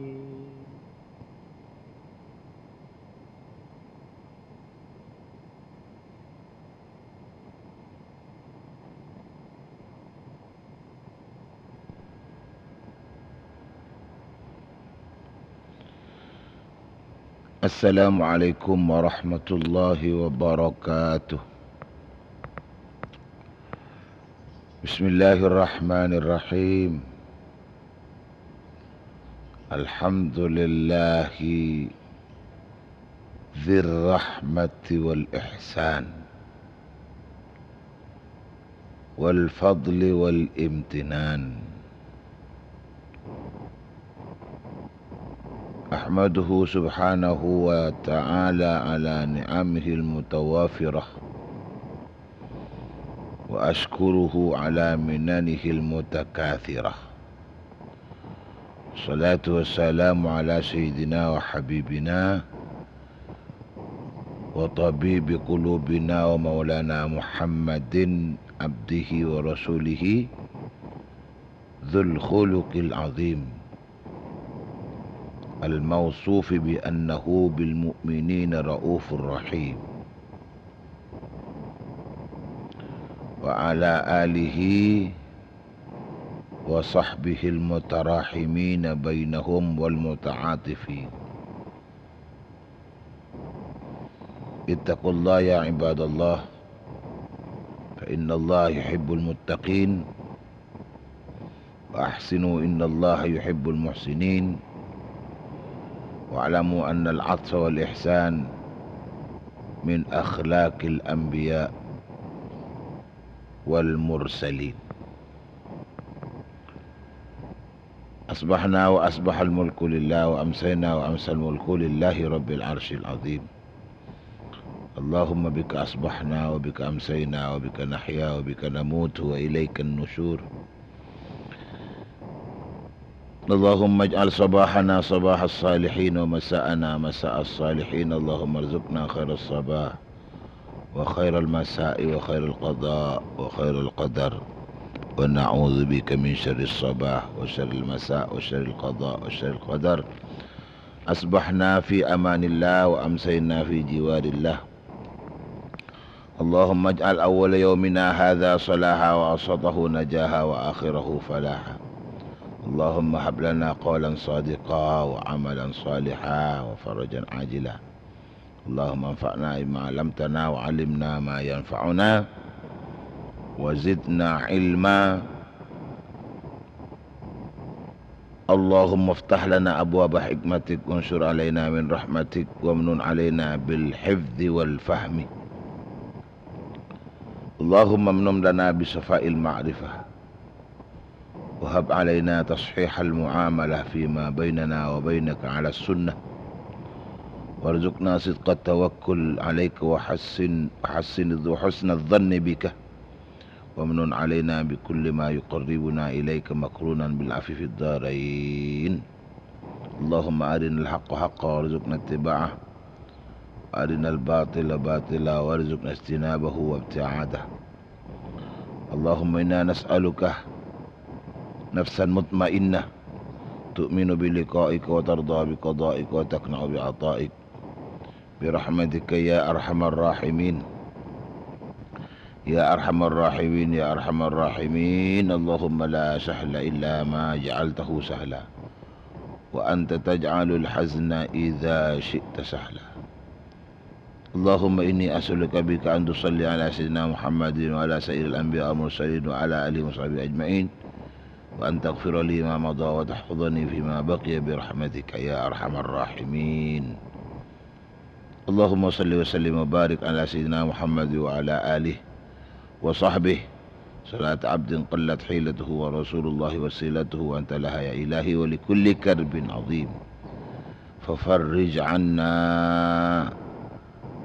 السلام عليكم ورحمة الله وبركاته. بسم الله الرحمن الرحيم. الحمد لله ذي الرحمة والإحسان. والفضل والامتنان. أحمده سبحانه وتعالى على نعمه المتوافرة، وأشكره على مننه المتكاثرة. الصلاة والسلام على سيدنا وحبيبنا وطبيب قلوبنا ومولانا محمد عبده ورسوله ذو الخلق العظيم الموصوف بأنه بالمؤمنين رءوف رحيم، وعلى آله وصحبه المتراحمين بينهم والمتعاطفين. اتقوا الله يا عباد الله، فإن الله يحب المتقين، وأحسنوا إن الله يحب المحسنين، واعلموا أن العطف والإحسان من أخلاق الأنبياء والمرسلين. أصبحنا وأصبح الملك لله، وأمسينا وأمسى الملك لله رب العرش العظيم. اللهم بك أصبحنا وبك أمسينا وبك نحيا وبك نموت وإليك النشور. اللهم اجعل صباحنا صباح الصالحين ومساءنا مساء الصالحين. اللهم ارزقنا خير الصباح وخير المساء وخير القضاء وخير القدر، ونعوذ بك من شر الصباح وشر المساء وشر القضاء وشر القدر. أصبحنا في أمان الله وأمسينا في جوار الله. اللهم اجعل أول يومنا هذا صلاحا وأوسطه نجاحا وآخره فلاحا. اللهم هب لنا قولا صادقا وعملا صالحا وفرجا عاجلا. اللهم انفعنا بما علمتنا وعلمنا ما ينفعنا وزدنا علما. اللهم افتح لنا أبواب حكمتك وانشر علينا من رحمتك وامنن علينا بالحفظ والفهم. اللهم امنن لنا بصفاء المعرفة، وهب علينا تصحيح المعاملة فيما بيننا وبينك على السنة، وارزقنا صدق التوكل عليك وحسن، وحسن، وحسن الظن بك، وامنن علينا بكل ما يقربنا إليك مكرونا بالعفو في الدارين. اللهم أرنا الحق حقا وارزقنا اتباعه، وأرنا الباطل باطلا وارزقنا اجتنابه وابتعاده. اللهم إنا نسألك نفسا مطمئنة تؤمن بلقائك وترضى بقضائك وتقنع بعطائك برحمتك يا أرحم الراحمين. يا أرحم الراحمين، يا أرحم الراحمين. اللهم لا سهل إلا ما جعلته سهلا، وأنت تجعل الحزن إذا شئت سهلا. اللهم إني أسألك بك أن تصلي على سيدنا محمد وعلى سائر الأنبياء والمرسلين وعلى آلهم وصحبه أجمعين، وأن تغفر لي ما مضى وتحفظني فيما بقي برحمتك يا أرحم الراحمين. اللهم صل وسلم وبارك على سيدنا محمد وعلى آله وصحبه صلاة عبد قلت حيلته ورسول الله وسيلته وأنت لها يا إلهي ولكل كرب عظيم. ففرج عنا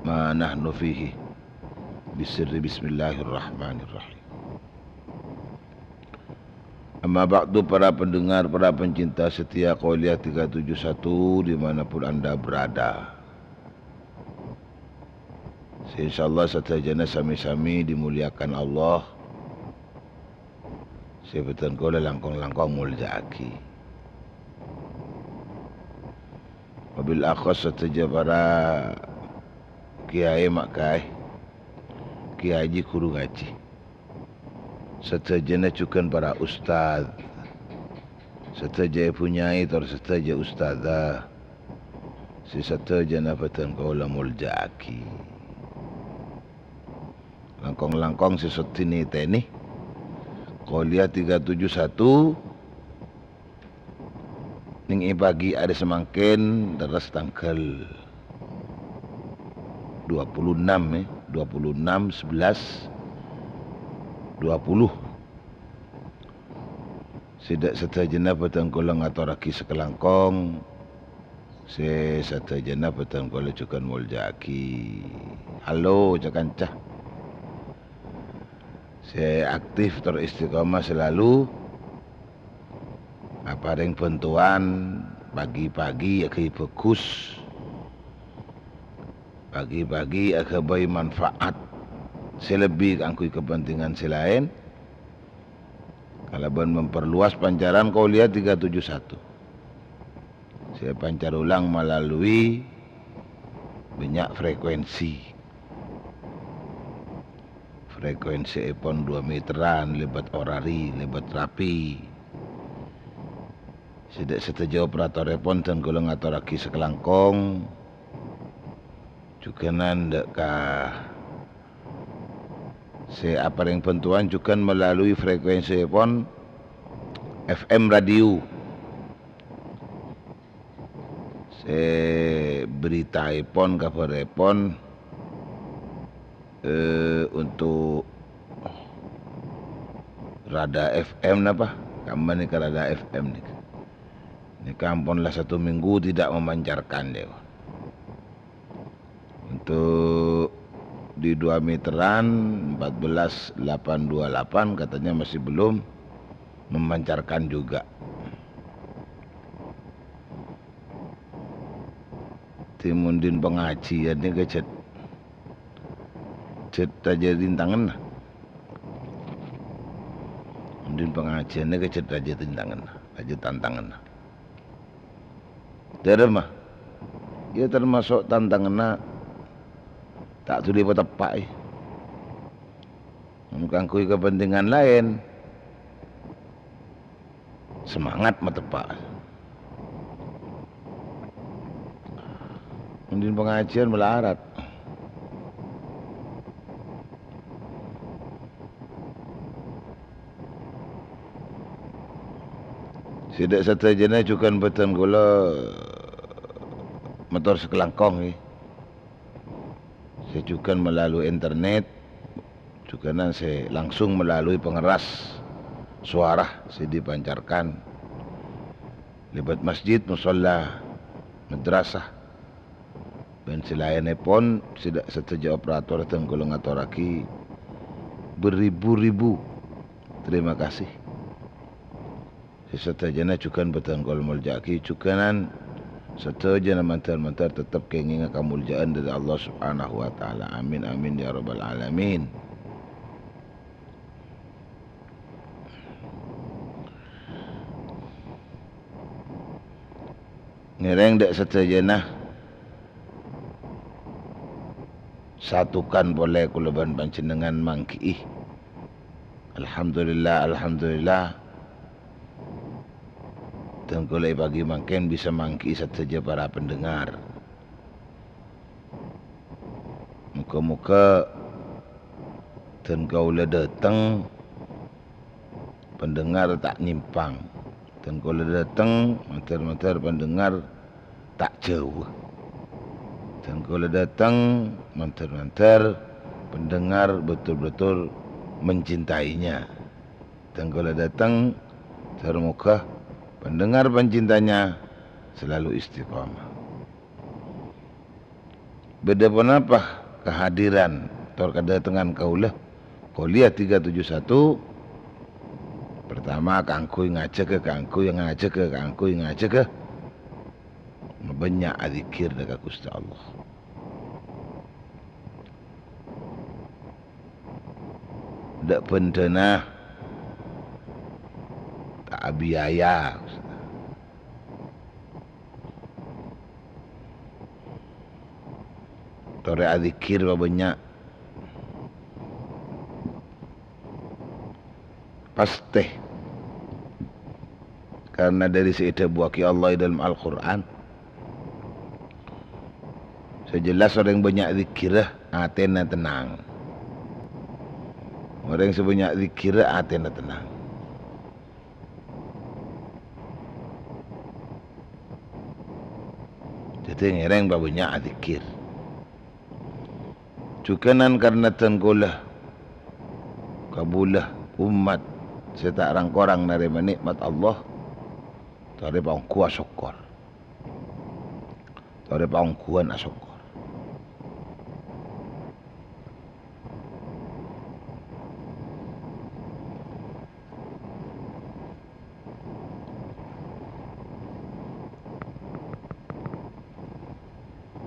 ما نحن فيه بسر بسم الله الرحمن الرحيم. Amma ba'du, para pendengar, para pencinta setia Qouliyah tiga tujuh satu dimanapun Anda berada. Sè insyaallah sadhâjâna sami-sami dimuliakan Allah. Sè bhâdhân kaulâ langkong-langkong molja'aghi. Wabil akhos sadhâjâ para kiai ma' kaè, kiai ghuru ngajhi. Sadhâjâna jhughân para ustad, sadhâjâ èbhu nyai tor sadhâjâ ustadzah, sè sadhâjâna bhâdhân kaulâ molja'aghi. Langkong-langkong sè sodi nètènè Qouliyah tiga tujuh satu, nèng è pagi arè samangkèn, lerres tangghâl dua puluh enam, ya, dua puluh enam sebelas dua puluh. Sè dâ' sadhâjâna bhâdhân kaulâ ngatorraghi sakalangkong, sè sadhâjâna bhâdhân kaulâ jhughân molja'aghi. Halo, ca-kanca. Sè aktif tor istiqomah selalu, aparèng bhântowan pagi-pagi aghâbây bhâghus. Pagi-pagi aghâbây manfaat sè lebbi kaangghuy kabhântingan sè laèn, kalabân memperluas pancaran Qauliyah tiga tujuh satu. Sè èpancar ulang malalui bânnya' frekuensi. Frekuensièpon dua meteran, lèbât orari, lèbât rapi. Sè dâ' sadhâjâ operatorèpon dân kaulâ ngatorraghi sakalangkong. Jhughânan dâ' ka sè aparèng bhântowan jhughân malalui frekuensièpon F M radio. Sè beritaèpon, kabhârèpon, eh, untuk Rada F M napa? Kamma nèka Rada F M nèka. Nèka ampon la satu minggu tidak memancarkan, ya. Untuk di dua meteran, empat belas delapan dua delapan, katanya masih belum memancarkan juga. Timundin pengajian nèka cèt, cèt rajâ rintangan. Mundin pengajian nèka cèt rajâ rintangan, rajâ tantangan. Dhâremma, ya termasuk tantanganna ta' dhuli pateppa'i. Mon kaangghuy kabhântingan laèn, semangat mateppa'. Mundin pengajian malarat. Sè dâ' sadhâjâna jhughân bhâdhân kaulâ mator sakalangkong, ngghi. Sè jhughân melalui internet, jhughânan sè langsung melalui pengeras suara sè dipancarkan lèbât masjid, musholla, madrasah, bân sè laènnèpon, sè dâ' sadhâjâ operator dân kaulâ ngatorraghi beribu-ribu terima kasih. Sè sadhâjâna jhughân bhâdhân kaulâ molja'aghi, jhughânan sadhâjâna mandhâr-mandhâr tettep kèngènga kamolja'an dhâri Allah Subhanahu wa Ta'ala. Amin, amin, ya rabbal alamin. Ngèrèng dâ' sadhâjâna satukan polè kaulâ bân panjhennengngan mangghi'i. Alhamdulillah, alhamdulillah. Dân kaulâ è pagi mangkèn bisa mangghi'i sadhâjâ para pendengar. Moghâ-moghâ dân kaulâ dâteng pendengar ta' nyèmpang. Dân kaulâ dâteng, mandhâr-mandhâr pendengar ta' jhâu. Dân kaulâ dâteng, mandhâr-mandhâr pendengar betul-betul mencintainya. Dân kaulâ dâteng, dhâr moghâ pendengar pencintanya selalu istiqomah. Bâdâ ponapa kahadiran tor kadâtengan kaulâ Qauliyah tiga tujuh satu? Pertama, kaangghuy ngajhâghâ, kaangghuy ngajhâghâ, kaangghuy ngajhâghâ. Bânnya' adzikkèr dâ' ka Ghustè Allah. Dâ' bhândhâna ta' abiaya. Torè adzikkèr pabânnya'. Pastè. Karna dâri sè èdhâbuwaghi Allah è dâlem Al-Qur'an, sè jelas orèng bânnya' dzikkèrra, atèna tennang. Orèng sè bânnya' dzikkèrra, atèna tennang. Dhâddhi ngèrèng pabânnya' adzikkèr. Jhughânan karna dân kaulâ Kabulâ ommat sè ta' rang-korang narèma nè'mat Allah, torè paongghu asokkor. Torè paongghuwân asokkor.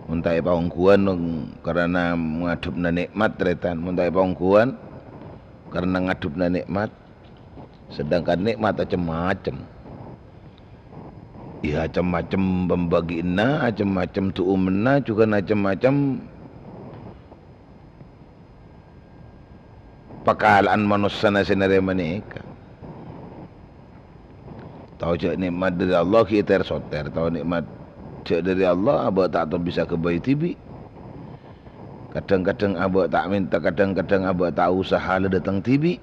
Mon ta' èpaongghuwân, karana ngadhebbhâ nè'mat, tarètan. Mon ta' èpaongghuwân, karana ngadhebbhâ nè'mat, sedangkan nè'mat acem-macem. Iyâ, acem-macem pambagiânna, acem-macem du'umanna, jhughân acem-macem pakala'an manossana sè narèma nèka. Tao jâ' nè'mat dhâri Allah ghi' ètèr-sotèr. Tao nè'mat jâ' dhâri Allah, abâ' ta' tao bisa ghâbây dhibi'. Kadhâng-kadhâng abâ' ta' mènta, kadhâng-kadhâng abâ' ta' usaha la dâteng dhibi'.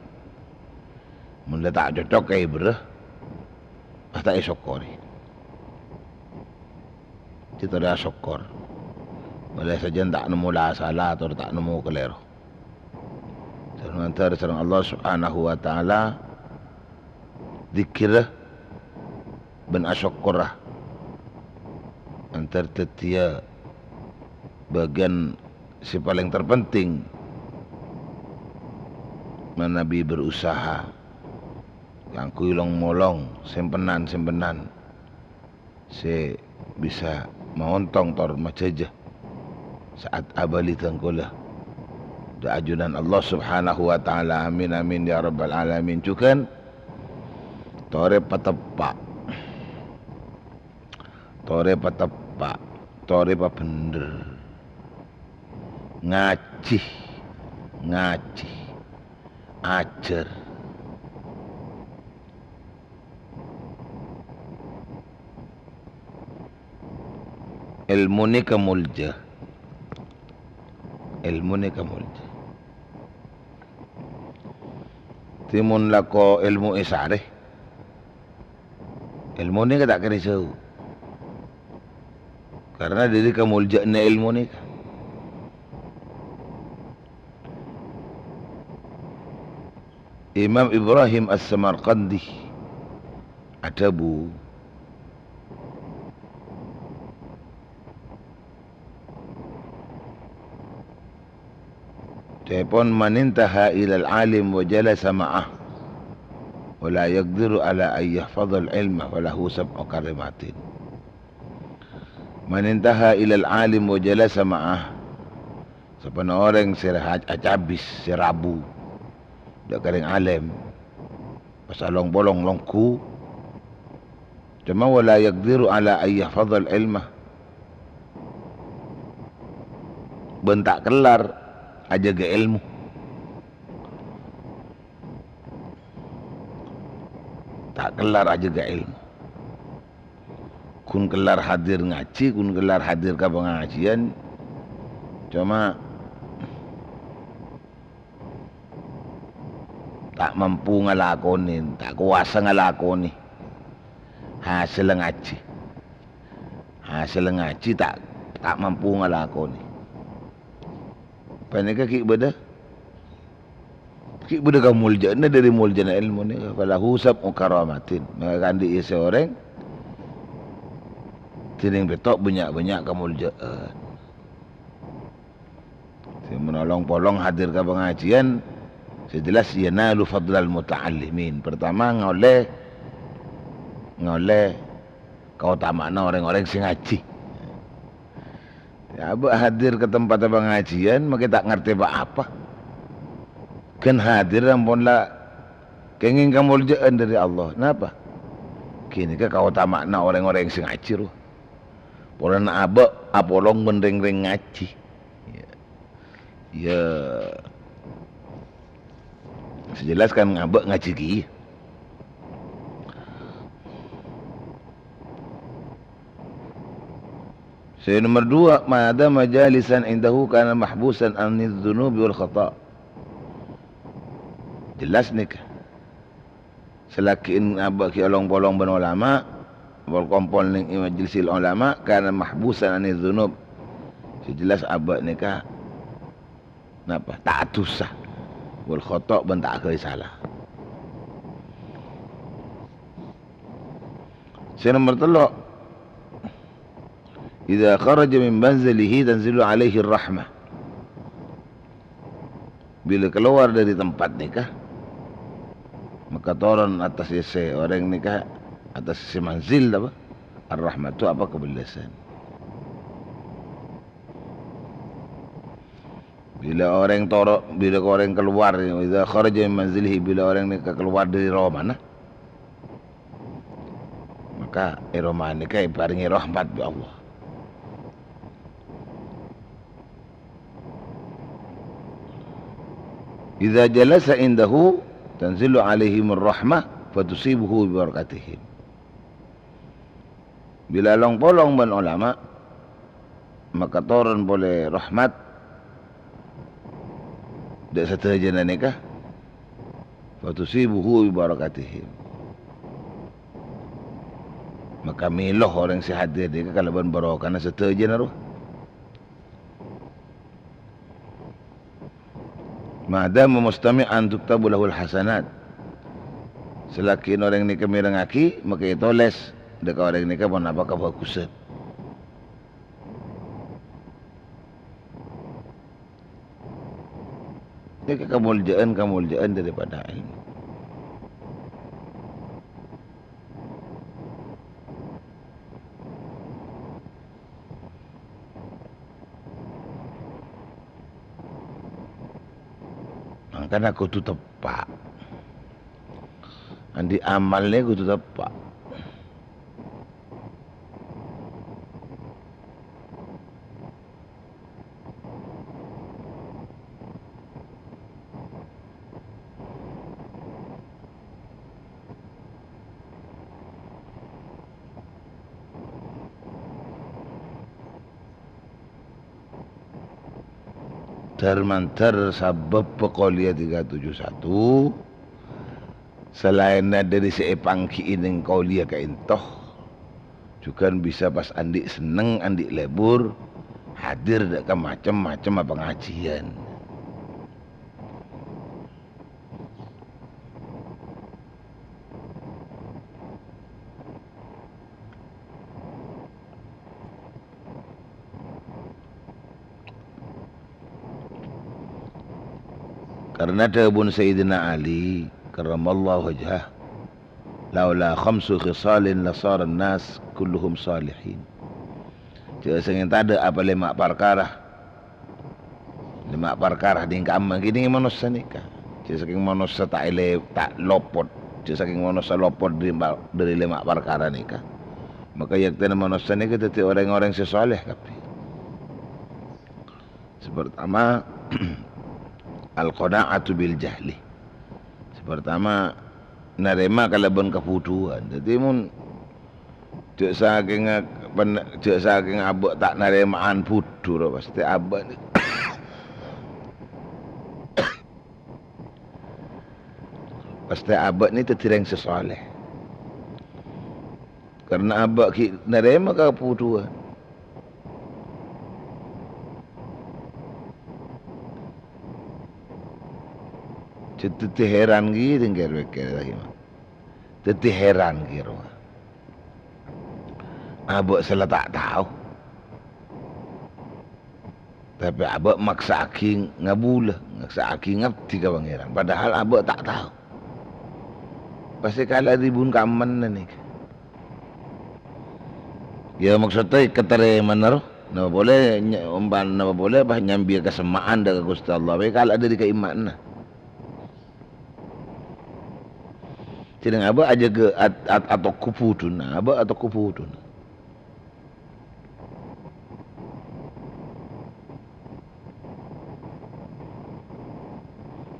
Mon la ta' cocok, èbârâ, pas ta' èsokkorè. Cè' torè asokkor. Molaè sajân ta' nemmo la sala, tor ta' nemmo kalèro. Sareng mandhâr sareng Allah Subhanahu wa Ta'ala, dzikkèrra bân asokkorra mandhâr dhâddhiyâ bâgiân sè palèng terpenting manabi berusaha kaangghuy long-molong, sempenan-sempenan sè bisa maontong tor majhâjâ sa'at abâli dhângkolâ. Dâ' ajunan Allah Subhanahu wa Ta'ala. Amin, amin, ya rabbal alamin. Jhughân torè pateppa'. Torè pateppa'. Torè pabhendher. Ngajhi. Ngajhi. Ajhâr. Èlmo nèka molja. Èlmo nèka molja. Dhâddhi mon lako èlmo èsarè, èlmo nèka ta' kèra èjhâu. Karna dhâri kamolja'anna èlmo nèka. Imam Ibrahim As-Samarqandi adhâbu, ca'èpon, "Man intaha ilal alim wa jalasa ma'ah, wa la yaqdiru ala an yahfadhal ilma, falahu sab'u kalimatin." Man intaha ilal alim wa jalasa ma'ah, sapana orèng sè ra-, acabis, sè rabu, dâ' ka rèng alèm, pas along-polong longghu, coma wa la yaqdiru ala an yahfadhal ilma, bân ta' kellar ajâgâ èlmo. Ta' kellar ajâgâ èlmo. Ghun kellar hadir ngajhi, ghun kellar hadir ka pangajhiyân, coma ta' mampu ngalakonè, ta' kobâsa ngalakonè hasèlla ngajhi. Hasèlla ngajhi ta', ta' mampu ngalakonè. Panèka ghi' bâdâ, ghi' bâdâ kamolja'anna dhâri molja'anna èlmo nèka. Falahu sab'u karamatin. Maka andi' sè orèng dhinèng pètto' bânnya'-bânnya' kamolja'an. Sè mon along-polong hadir ka pangajhiyân, sè jelas yanalu fadlal muta'allimin. Pertama, ngaollè, ngaollè kaotama'anna orèng-orèng sè ngajhi. Yâ, abâ' hadir ka tempatta pangajhiyân, makè ta' ngartè pa-apa. Ghân hadir ampon la kèngèng kamolja'an dhâri Allah. Napa? Ghânèka kaotama'anna orèng-orèng sè ngajhi, rowa. Polana abâ' apolong bân rèng-rèng ngajhi. Yâ. Yâ. Sè jelas kan abâ' ngajhi kèya. Sè nomer dua, "Ma dama jalisan indahu kana mahbusan anidz dzunubi wal khata'." Jelas nèka. Salaghina abâ' ghi' along-polong bân olama, pol-, kompol nèng è majlisil olama, kana mahbusan anidz dzunub. Sè jelas abâ' nèka napa? Ta' adusa. Wal khata' bân ta' aghâbây sala. Sè nomer tello', "Idza kharaja min manzilihi tanzilu alaihi rahmah." Bilâ kalowar dâri tempat nèka, maka toron attas sè orèng nèka, attas sè manzil apa? Ar-rahmatu apa kabellâsân. Bilâ orèng toro-, bilâ orèng kalowar, "Idza kharaja min manzilihi," bilâ orèng nèka kalowar dâri romana, maka è roma nèka èparèngè rahmat bi' Allah. "Idza jalasa indahu tanzilu alaihimur rahmah fatusibuhu bibarakatihim." Bilâ long-polong bân olama, maka toron polè rahmat dâ' sadhâjâna nèka, "fatusibuhu bibarakatihim." Maka mèlo orèng sè hadir nèka kalabân barokana sadhâjâna rowa. "Ma dama mustami'an tuktabu lahul hasanat." Salaghi orèng nèka mèrengngaghi, maka ètolès dâ' ka orèng nèka ponapa kabhâghusân. Nèka kamoljâ'ân-kamoljâ'ân daripada èlmo. Mangkana kodhu teppa'. Andi' amal nèka kodhu teppa'. Dhâr-mandhâr sabâbbhâ Qolia tiga tujuh satu, salaènna dâri sè èpaangghi'i neng Qolia ka'ènto, jhughân bisa pas andi' senneng, andi' lebur, hadir dâ' ka macem-macem pangajiân. Karna dhâbuna Sayyidina Ali, karramallahu wajhah, "Laula khamsu khisalin lasaran nas kulluhum salihin." Jhâ' sangèng tadâ' apa lèma' parkara. Lèma' parkara nèng ka'imma ghi nèng manossa nèka. Jhâ' sakèng manossa ta' èlè-, ta' lopot. Jhâ' sakèng manossa lopot dâri ma-, dâri lèma' parkara nèka. Maka yaktèna manossa nèka dhâddhi orèng-orèng sè saleh kabbhi. Sè partama, al-qana'atu bil jahli. Sè partama, narèma kalabân kabhudhuwân. Dhâddhi, mon jhâ' sakènga pen-, jhâ' sakènga abâ' ta' narèma'an bhudhu, ro, pastè abâ' ni-, pastè abâ' ni dhâddhi rèng sè saleh. Karna abâ' ghi' narèma kabhudhuwân. Jhâ-, dhâddhi hèran ghi' rèng kèr-pèkkèr lagi, Ma'. Dhâddhi hèran ghi' rowa. Abâ' sè la ta' tao. Tapè abâ' maksa'aghi ngabulâ, maksa'aghi ngabdi ka Pangèran. Padahal abâ' ta' tao. Pastè kala' dhibun kammanna nèka. Ya, maksodda èkatarèmana, ro. Napa polè ny-, ompa-, napa polè pas nyambi kasemma'an dâ' ka Ghustè Allah, bhâi kala' dâri ka'immanna. Jhâreng abâ' ajâgâ at-, at-, atoko bhudhuna, abâ' atoko bhudhuna.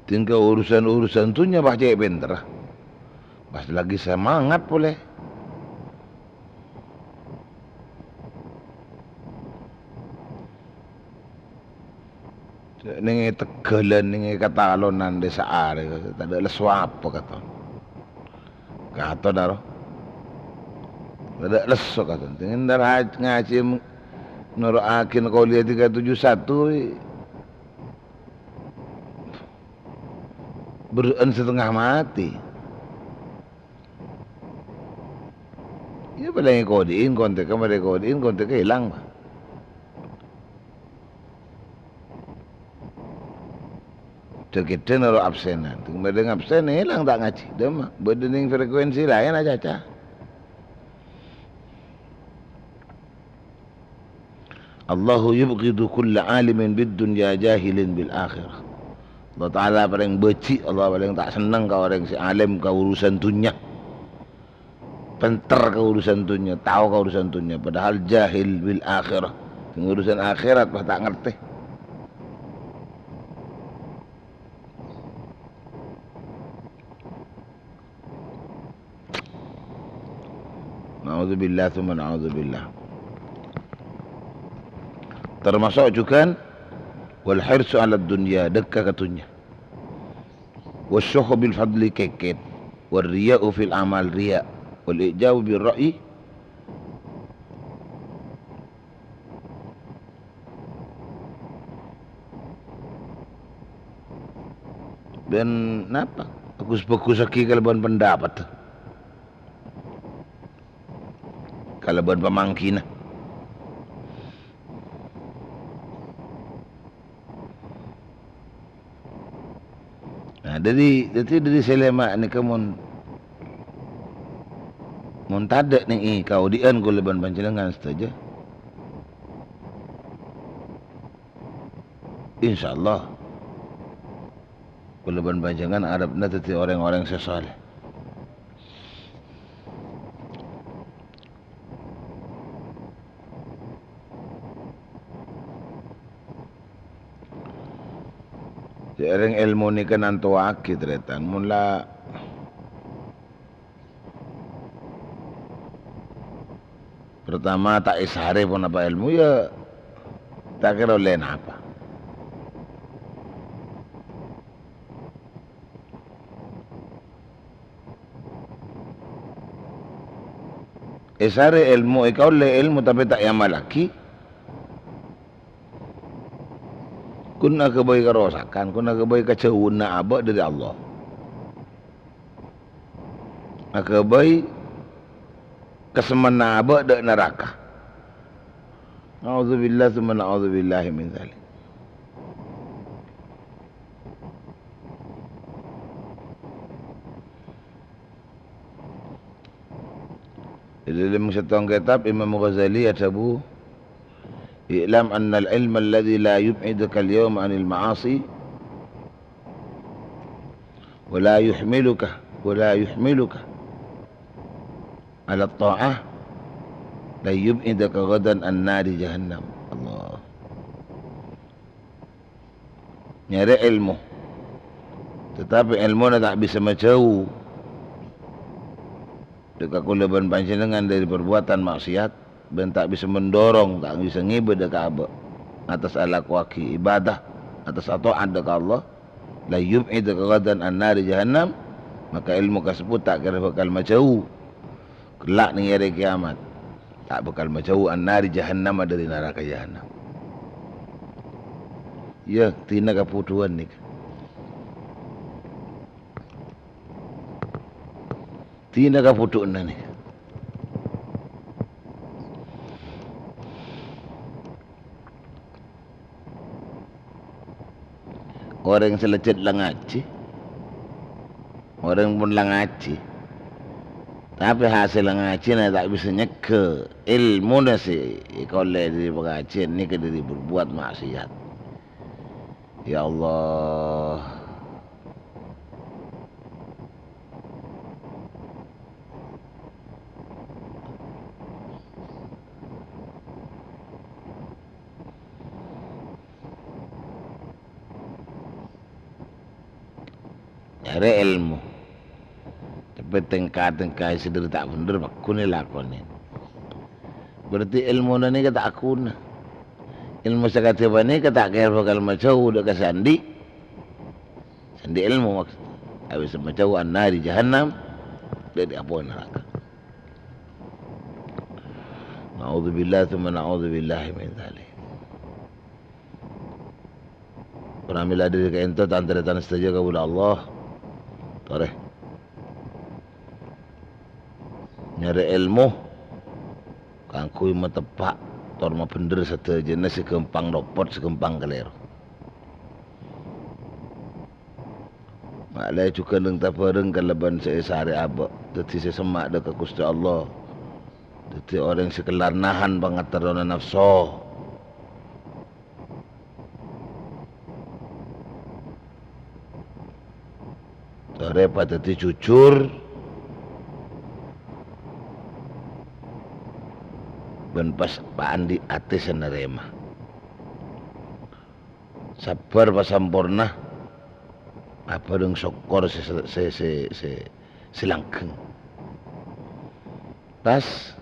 Tingka urusan-urusan dhunnya pas cè' pènterra. Pas lagi semangat polè. Nèng è tegghâlân, nèng è katalonan dâ' saarè, tadâ' lesso apa katon. Katon, aro. Tadâ' lesso katon. Tèngèn dâ' ra-, ngajhi m-, noro'aghi Qolia tiga tujuh satu, wi. Berrâ'ân satengnga matè. Iyâ, palèng èkodi'in kontèkka, marè èkodi'in kontèkka èlang, Pak. Jâ' kèdhâ noro' absènan. Tèng bâdâ ngabsèn, èlang ta' ngajhi. Dâmma, bâdâ nèng frekuensi laèn acaca. "Allahu yubghidu kulla alimin bid dunya jahilin bil akhirah." Allah Ta'ala palèng bâji', Allah palèng ta' senneng ka orèng sè alim ka urusan dhunnya. Pènter ka urusan dhunnya, tao ka urusan dhunnya, padahal jahil bil akhirah. Sè ngurusan akhèrat pas ta' ngartè. Na'udzubillah, tsumma na'udzubillah. Termasuk jhughân wal hirsu 'alad dunya, dhekka ka dhunnya. Wasyuhhu bil fadli, kèkèt. War riya'u fil amal, riya'. Wal i'jabu bir ra'yi, bân napa? Bhâghus-bhâghusaghi kalabân pandhâpatta. Kalabân pamangghina. Nah, dhâri, dhâddhi dhâri sè lèma' nèka mon, mon tadâ' nèng è kaodi'ân kaulâ bân panjhennengngan sadhâjâ, insyaallah kaulâ bân panjhennengngan arepna dhâddhi orèng-orèng sè saleh. Sè èrèng èlmo nèka nantowaghi, tarètan. Mon la pertama ta' èsarè ponapa èlmo, ya ta' kèra ollè napa. Èsarè èlmo, èkaollè èlmo, tapè ta' èamallaghi, ghun aghâbây karosakan, ghun aghâbây kajhâuwânna abâ' dhâri Allah. Aghâbây kasemmanna abâ' dhâ' naraka. Na'udzubillah, tsumma na'udzubillahi min dzalik. È dhâlem sèttong kètab, Imam Ghazali adhâbu, "I'lam annal ilma alladzi la yub'idukal yauma 'anil ma'asi, wa la yuhmiluka, wa la yuhmiluka 'ala tha'ah, la yub'idaka ghadan an nari jahannam." Allah. Nyarè èlmo, tatapè èlmona ta' bisa majhâu dhâ' ka kaulâ bân panjhennengngan dhâri parbuwâtan ma'siyat, bân ta' bisa mendorong, ta' bisa ngibâ dhâ' ka abâ', atas alakowaghi ibadah, atas ata'at dhâ' ka Allah, la yub'idaka ghadan an nari jahannam, maka èlmo kasebbhut ta' kèra bhâkal majhâu Ghellâ' neng arè kèyamat, ta' bhâkal majhâu an-nari jahannama dhâri naraka jahannam. Iyâ, dina kabhudhuwân nèka. Dina kabhudhuwânna nèka. Orèng sè lejjhât la ngajhi, orèng pon la ngajhi, tapè hasèlla ngajhina ta' bisa nyegghâ èlmona sè èkaollè dhâri pangajiân nèka dhâri berbuat maksiat. Ya Allah. Nyarè èlmo. Tapè tèngka-tèngka sè dhâri ta' bhendher pagghun èlakonè. Berarti èlmona nèka ta' ghuna. Èlmo sakadhâ' panèka ta' kèra bhâkal majhâu dhâ' ka sè andi'. Sè andi' èlmo maksod. Abis majhâu an-nari jahannam, dhâri apoy naraka. Na'udzubillah, tsumma na'udzubillahi min dzalik. Pramila dhâri kaènto, tan-tarètan sadhâjâ kaulâ Allah. Arè nyarè èlmo kaangghuy mateppa' tor mabhendher sadhâjâna sè ghâmpang nopot, sè ghâmpang kalèro. Ma'lè jhughân rèng-tabhâreng kalabân sè èsarè abâ', dhâddhi sè semma' dhâ' ka Ghustè Allah, dhâddhi orèng sè kellar nahan pangaterrona nafso. Torè padhâddhi jujur bân pas paandi' atè sè narèma. Sabbhâr pasamporna abhâreng sokkor sè, sè, sè, sè, sè langgeng. Tas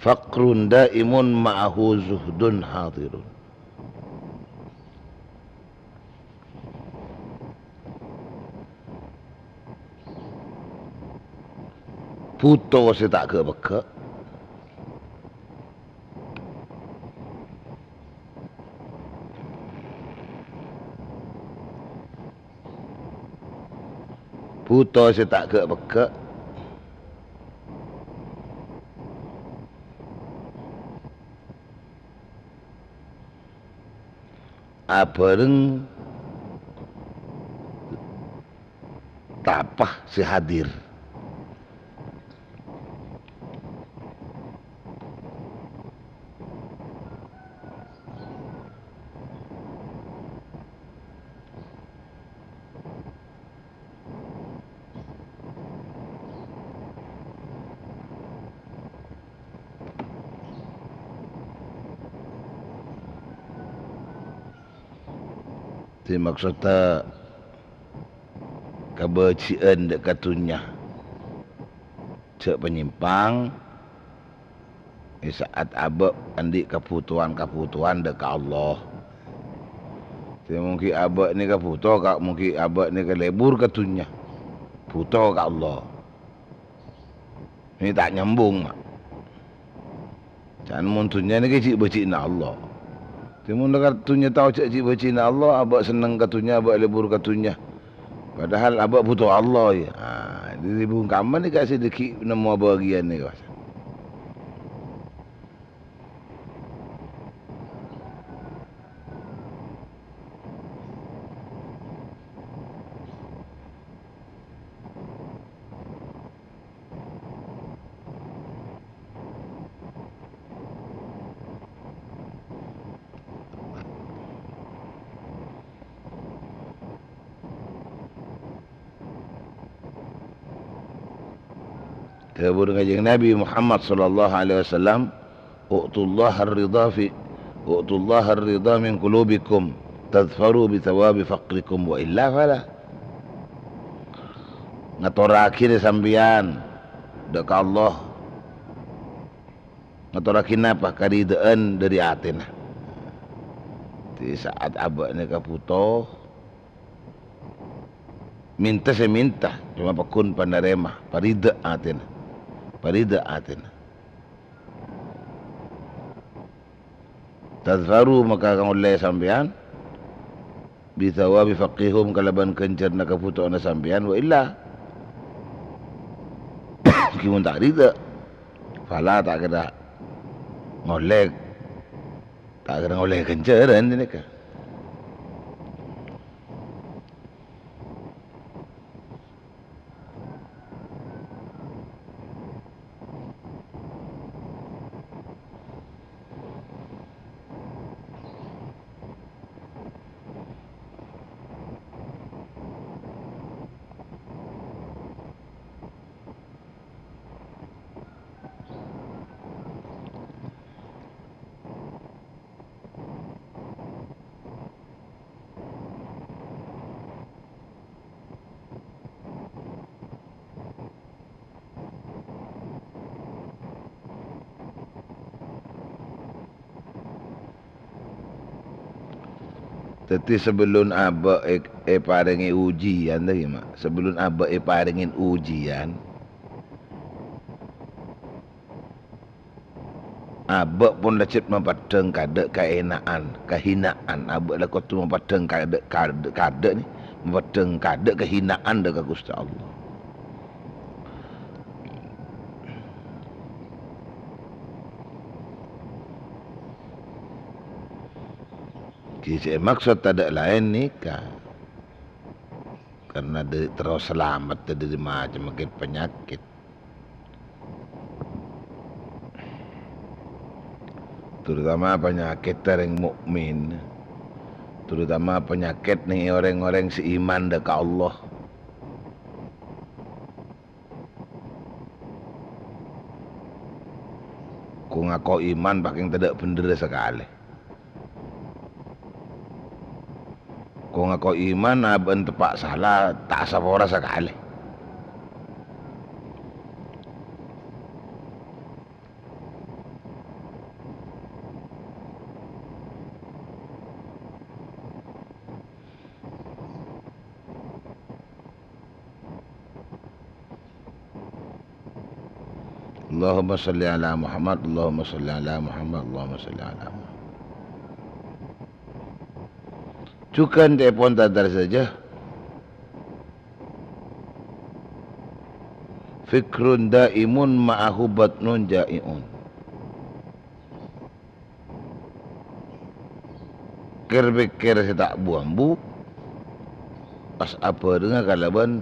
Faqrun daimun ma'ahu zuhdun hadirun. Bhuto sè ta' ghâ'-pegghâ'. Bhuto sè ta' ghâ'-pegghâ'. Abhâreng tapa sè hadir. Dhâddhi, maksodda kabâji'ân dâ' ka dhunnya. Jhâ' panyèmpang, è sa'at abâ' andi' kabhutowan-kabhutowan dâ' ka Allah. Dhâddhi, mongghi abâ' nèka bhuto ka, mongghi abâ' nèka lebur ka dhunnya, bhuto ka Allah. Nèka ta' nyambung, ma'. Can mon dhunnya nèka jhi'-bâjhi'na Allah. Dhâddhi mon ka dhunnya tao jhâ' jhi'-bâjhi'na Allah, abâ' senneng ka dhunnya, abâ' lebur ka dhunnya. Padahal abâ' bhuto Allah, ya. Ah, dhâddhi bungkaman nèka sè dâggi' nemmo bâgiyân nèka. Dhâbuna Kanjeng Nabi Muhammad sallallahu alaihi wasallam, "U'tullahar ridha fi, u'tullahar ridha min qulubikum, tadhfaru bi thawabi faqrikum, wa illa fala." Ngatorraghina sampèyan dâ' ka Allah. Ngatorraghi napa? Karidhâ'ân dâri atèna. Di saat abâ'na kabhuto, mènta sè mènta, coma pagghun panarèma, paridhâ atèna. Paridhâ atèna. Tadhfaru, maka ngaollè sampèyan, bi thawabi faqrihum, kalabân ghânjhârânna kabhutowanna sampèyan, wa illa, ghi mon ta' ridhâ, fala, ta' kèra ngaollè, ta' kèra ngaollè ghânjhârân ghânèka. Dhâddhi, sabellun abâ' è-, èparèngè ujiân, ta' ghi, Ma'? Sabellun abâ' èparèngè ujiân, abâ' pon la jhât mapaddhâng kadâ' kaèna'an, kahinaan. Abâ' la kodhu mapaddhâng kadâ', kadâ', kadâ' nè. Mabâddhâng kadâ' kahinaan dâ' ka Ghustè Allah. Ghi' sè èmaksod tadâ' laèn nèka, karna dâ-, terro salamet dâri macem panyakèt. Terutama panyakèt orèng mukmin, terutama panyakèt neng orèng-orèng sè iman dâ' ka Allah. Ko ngako iman, pakèng tadâ' bhendherra sakalè. Ko ngako iman, abâ'na teppa' sala, ta' asapora sakalè. Allahumma shalli ala Muhammad, Allahumma shalli ala Muhammad, Allahumma shalli ala Muhammad. Jhughân ca'èpon tadâ' sadhâjâ. Fikrun daimun ma'ahu batnun ja'iun. Kèr-pèkkèr sè ta' bu-ambu, pas abhârengnga kalabân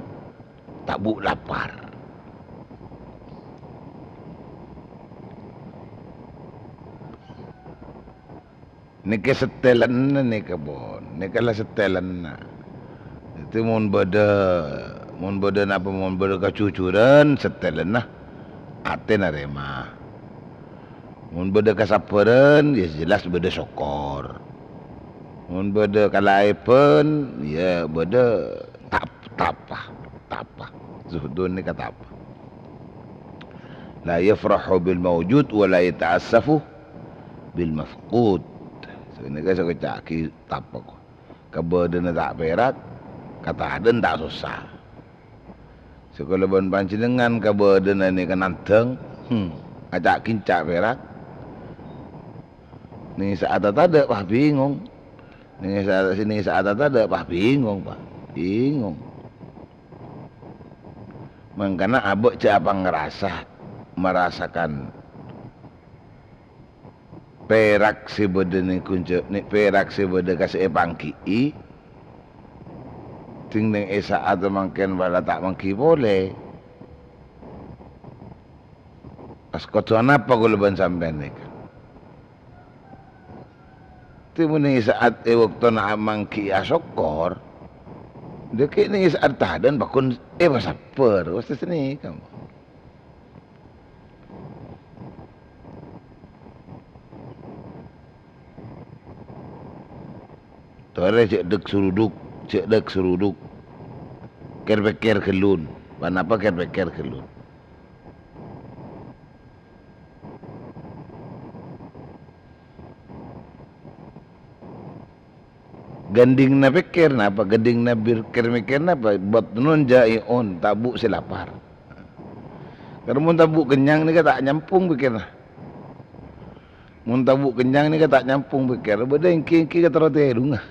ta' bu lapar. Nèka sèttèlana nèka, pon. Nèka la sèttèlana. Dhâddhi, mon bâdâ, mon bâdâ napa, mon bâdâ kajujuran, sèttèlana atè narèma. Mon bâdâ kasabbhârân, ya jelas bâdâ sokkor. Mon bâdâ kalaèbhân, ya bâdâ tap-, tapa, tapa. Zuhdun nèka tapa. La yafrahu bil maujud wa la yata'assafu bil mafqud. Sapanèka sè èkoca'aghi tapa, ko. Kabâdâ'ânna ta' pèrak, katadâ'ân ta' sossa. Sè kaulâ bân panjhennengngan kabâdâ'ânna nèka nandhâng, hmm, aca' ginca' pèrak. Neng sa'atta tadâ', wah, bingung. Neng sa'at, neng sa'atta tadâ', wah, bingung, Pak. Bingung. Mangkana abâ' jhâ' apa ngrasa, merasakan pèrak sè bâdâ neng ghunjâ-, nè-, pèrak sè bâdâ ka sè èpangghi'i, dhing neng è sa'at mangkèn bâlâ ta' mangghi polè. Pas kodhu anapa kaulâ bân sampèyan nèka? Dhing mon neng è sa'at è bâktona amangghi'i asokkor, dhâggi' neng è sa'at tadâ'ân pagghun èpasabbhâr, pas sanèka. Torè jhâ' dhâk-surudhuk, jhâ' dhâk-surudhuk. Kèr-pèkkèr ghâllun. Ponapa kèr-pèkkèr ghâllun? Ghândhingnga pèkkèr napa? Ghândhingnga bir-, kèr-mèkkèr napa? Batnun ja'i'un, tabu' sè lapar. Karna mon tabu' kennyang nèka ta' nyampong pèkkèrra. Mon tabu' kennyang nèka ta' nyampong pèkkèrra. Bâdâ ènggi-ènggi ka terro tèrungnga.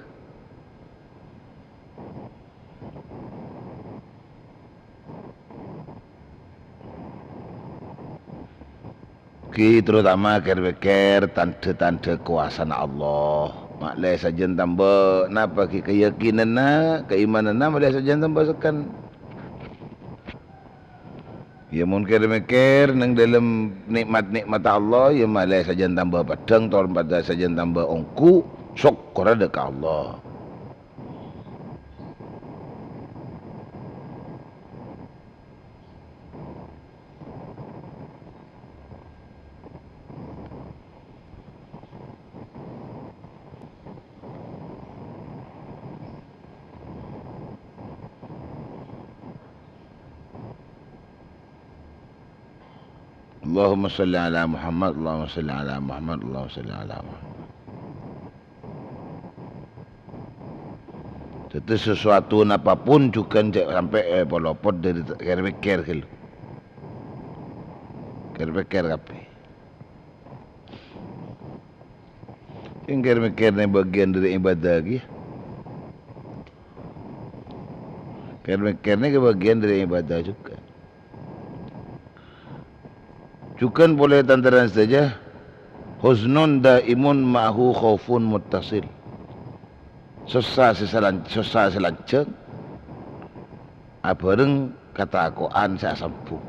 Ghi, terutama kèr-pèkkèr tandhâ-tandhâ kobâsana Allah. Ma'lè sajân tamba, napa ghi, kayakinanna, kaimananna ma'lè sajân tamba sèkkan. Ya, mon kèr-mèkkèr neng dâlem nè'mat-nè'matta Allah, ya ma'lè sajân tamba peddhâng, tor ma'lè sajân tamba ongghu, sokkorra dâ' ka Allah. Allahumma shalli ala Muhammad, Allahumma shalli ala Muhammad, Allahumma shalli ala Muhammad. Dhâddhi, sesuatu napapun jhughân jhâ' sampè' èpolopot dâri kèr-pèkkèr ghâllu. Kèr-pèkkèr kabbhi. Sè kèr-mèkkèr nè bâgiyân dâri ibadah ghi. Kèr-mèkkèr nèka bâgiyân dâri ibadah jhughân. Jhughân polè tan-tarètan sadhâjâ, huznun daimun ma'ahu khaufun muttasil. Sossa sè salan-, sossa sè lanjhâng abhâreng katako'an sè asambhung.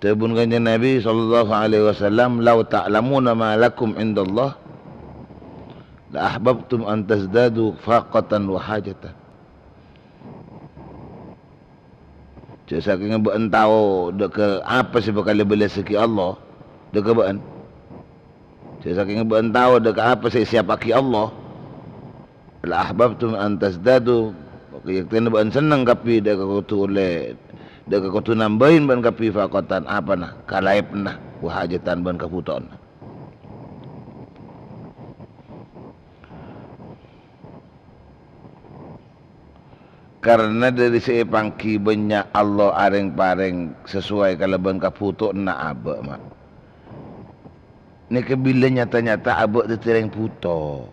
Dhâbuna Kanjeng Nabi sallallahu alaihi wasallam, "Lau ta'lamuna ma lakum indallah, la ahbabtum an tazdadu faqatan wa hajatan." Jhâ' sakènga bâ'ân tao dâ' ka apa sè bhâkal èbâlessaghi Allah dâ' ka bâ'ân. Jhâ' sakènga bâ'ân tao dâ' ka apa sè èsiyappaghi Allah. La ahbabtum an tazdadu, maka yaktèna bâ'ân senneng kabbhi dâ' ka kodhu ollè, dâ' ka kodhu nambâi bâ'ân kabbhi faqatan, apana, kalaèpna, wa hajatan bân kabhutowanna. Karna dâri sè èpangghi bânnya' Allah arèng-parèng sasoway kalabân kabhutowanna abâ', Ma'. Nèka bilâ nyata-nyata abâ' dhâddhi rèng bhuto.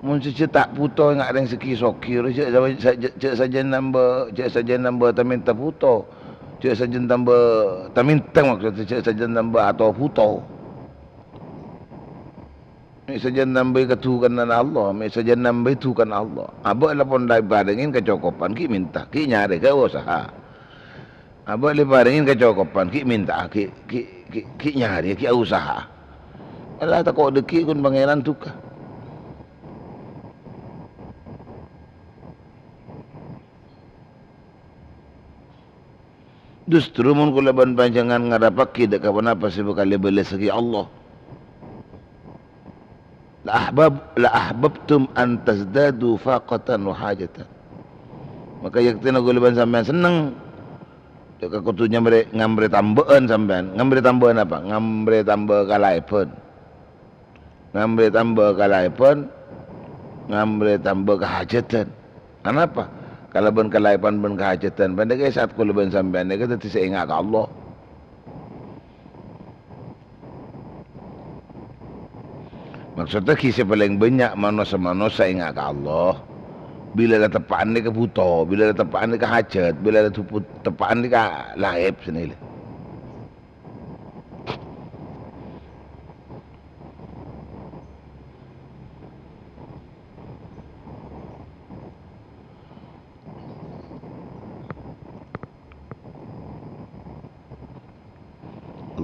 Mon sè jhâ' ta' bhuto ènga' rèng sè ghi-soghi, jhâ' sa-, sa-, jhâ' sajân nambâ, jhâ' sajân nambâ ta-mènta bhuto. Jhâ' sajân tambâ ta-mènta, maksodda jhâ' sajân tambâ ato bhuto. Mè' sajân nambâi kadhukanna Allah, mè' sajân nambâi dhukan Allah. Abâ' la pon la èparèngè kacokopan, ghi' mènta, ghi' nyarè, ghi' usaha. Abâ' la èparèngè kacokopan, ghi' mènta, ghi', ghi', ghi', ghi' nyarè, ghi' usaha. Ella tako' dhâggi' ghun Pangèran duka. Justru mon kaulâ bân panjhennengngan ngarepaghi dâ' ka ponapa sè bhâkal èbâlessaghi Allah. La ahbab-, la ahbabtum an tazdadu faqatan wa hajatan. Maka yaktèna kaulâ bân sampèyan senneng. Dâ' ka kodhu nyamrè-, ngamrè tambâ'ân sampèyan. Ngamrè tambâ'ân apa? Ngamrè tambâ kalaèbhân. Ngamrè tambâ kalaèbhân, ngamrè tambâ kahajhâdhân. Anapa? Kalabân kalaèbhân bân kahajhâdhân panèka è sa'at kaulâ bân sampèyan nèka dhâddhi sè ènga' ka Allah. Maksodda ghi' sè palèng bânnya' manossa-manossa ènga' ka Allah. Bilâ la teppa'an nèka bhuto, bilâ la teppa'an nèka hajhât, bilâ la teppa'an nèka laèb sanèka.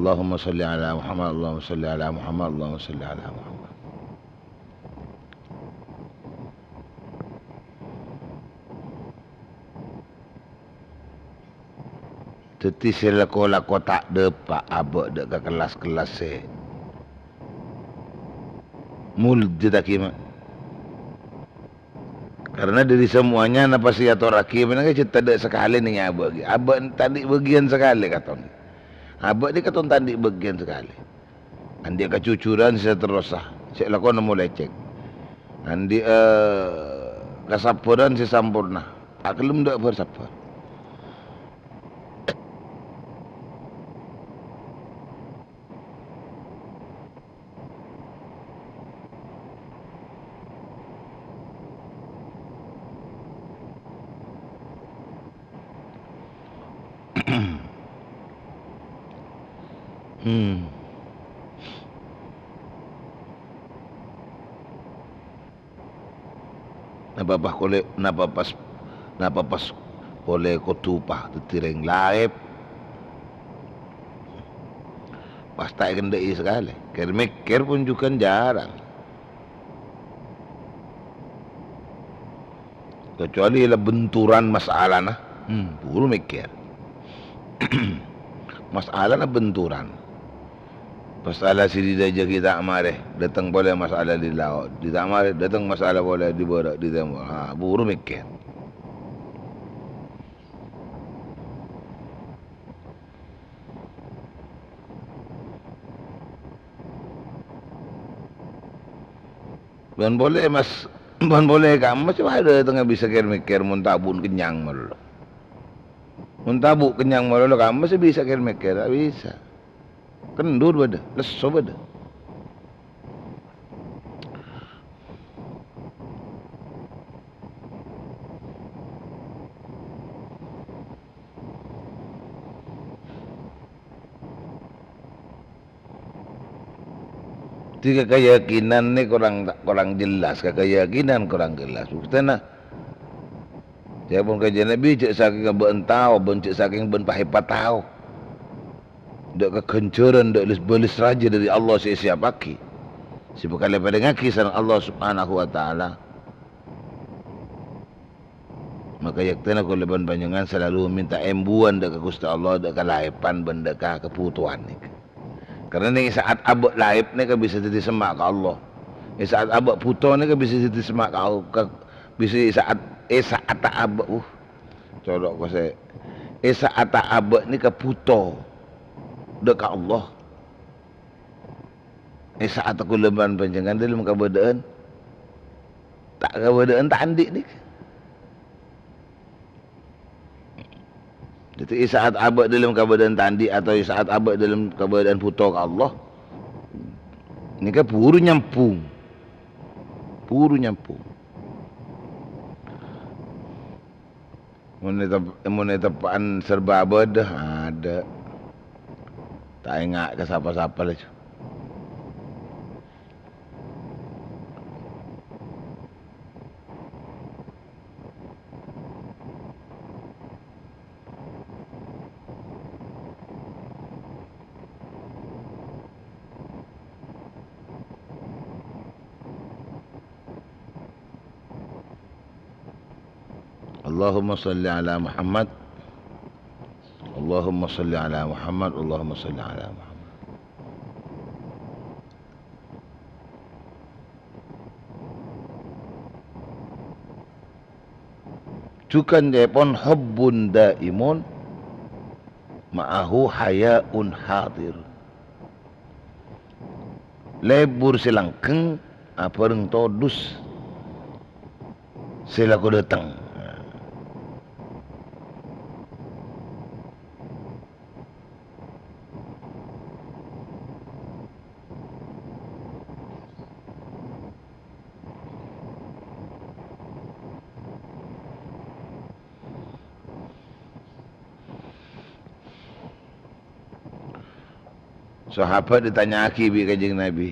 Allahumma shalli ala Muhammad, Allahumma shalli ala Muhammad, Allahumma shalli ala Muhammad. Dhâddhi sè lako-lako ta' dâpa' abâ' dâ' ka kellas-kellas sè moljâdhâghi, Ma'. Karna dâri samoanya napa sè èatorraghi panèka jhâ' tadâ' sakalè neng abâ' ghi. Abâ' tadâ' bâgiyân sakalè katon. Abâ' nèka katon tadâ' bâgiyân sakalè. Andi'â kajujuran sè terrosa, sè lakona molècèk. Andi'â, eh, kasabbhârân sè samporna. Ta' ghellem dâ' bhâr-sabbhâr. Hmm. Napa pas kolè-, napa pas, napa pas polè kodhu pa-, dhâddhi rèng laèb? Pas ta' èkendhâ'i sakalè. Kèr-mèkkèr pon jhughân jhârâng. Kecuali la benturan masalana, hmm, buru mèkkèr. Masalana benturan. Masalah sè è dâjâ ghi' ta' marè, dâteng polè masalah è lao'. Ghi' ta' marè, dâteng masalah polè è bârâ', è tèmor. Ha, buru mèkkèr. Bân polè, Mas, bân polè ka Mas, wah, dâtengnga bisa kèr-mèkkèr mon ta' bun kennyang malolo. Mon tabu' kennyang malolo, kamma sè bisa kèr-mèkkèr? Ta' bisa. Kendur bâdâ, lesso bâdâ. Dhâddhi, ka-, kayakinan nè korang, korang jelas, ka-, kayakinan korang jelas. Buktèna, ca'èpon Kanjeng Nabi, jhâ' sakèng bâ'ân tao, bân jhâ' sakèng bâ'ân pahèpatao. Dâ' kaghânjhârân, dâ' lès-bâlès rajâ dâri Allah sè èsiyappaghi, sè bhâkal èparèngaghi sareng Allah Subhanahu wa Ta'ala. Maka yaktèna kaulâ bân panjhennengngan salalu mènta èmbuwân dâ' ka Ghustè Allah, dâ' ka laèpan bân dâ' ka kabhutowan nèka. Karna nèng è sa'at abâ' laèp nèka bisa dhâddhi semma' ka Allah. È sa'at abâ' bhuto nèka bisa dhâddhi semma' ka, ka, bisa è sa'at, è sa'at ta' abâ', uh, colo' kosè. È sa'at ta' abâ' nèka bhuto dâ' ka Allah. È sa'at kaulâ bân panjhennengngan dâlem kabâdâ'ân, ta-, kabâdâ'ân ta' andi' nèka. Dhâddhi, è sa'at abâ' dâlem kabâdâ'ân ta' andi' atau è sa'at abâ' dâlem kabâdâ'ân bhuto ka Allah, nèka buru nyambhung. Buru nyambhung. Mon è tep-, mon è teppa'an serba abâdâ, adâ'. Ta' enga' ka sapa-sapa laju. Allahumma shalli ala Muhammad. Allahumma shalli ala Muhammad. Allahumma shalli ala Muhammad. Jhughân ca'èpon hubbun daimun ma'ahu haya'un hadir. Lebur sè langgheng abhâreng todus sè lako dâteng. Sahabat ètanya'aghi bi' Kanjeng Nabi.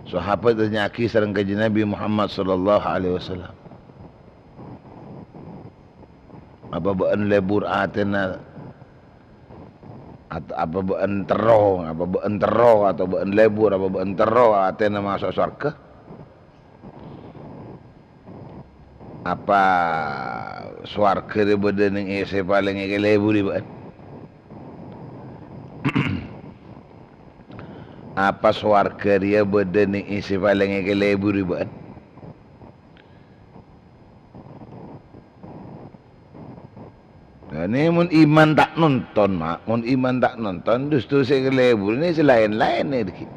Sahabat ètanya'aghi sareng Kanjeng Nabi Muhammad sallallahu alaihi wasallam, "Apa bâ'ân lebur atèna, at-, apa bâ'ân terro, apa bâ'ân terro, atau bâ'ân lebur, apa bâ'ân terro atèna maso' sowarghâ?" Apa sowarghâ rèya bâdâ nèng è-, sè palèng èkaleburi bâ'ân? Apa sowarghâ rèya bâdâ nèng è-, sè palèng èkaleburi bâ'ân? Nah, nè mon iman ta' nonton, Ma', mon iman ta' nonton, justru sè èkalebur nè sè laèn-laèn nè dhâggi'.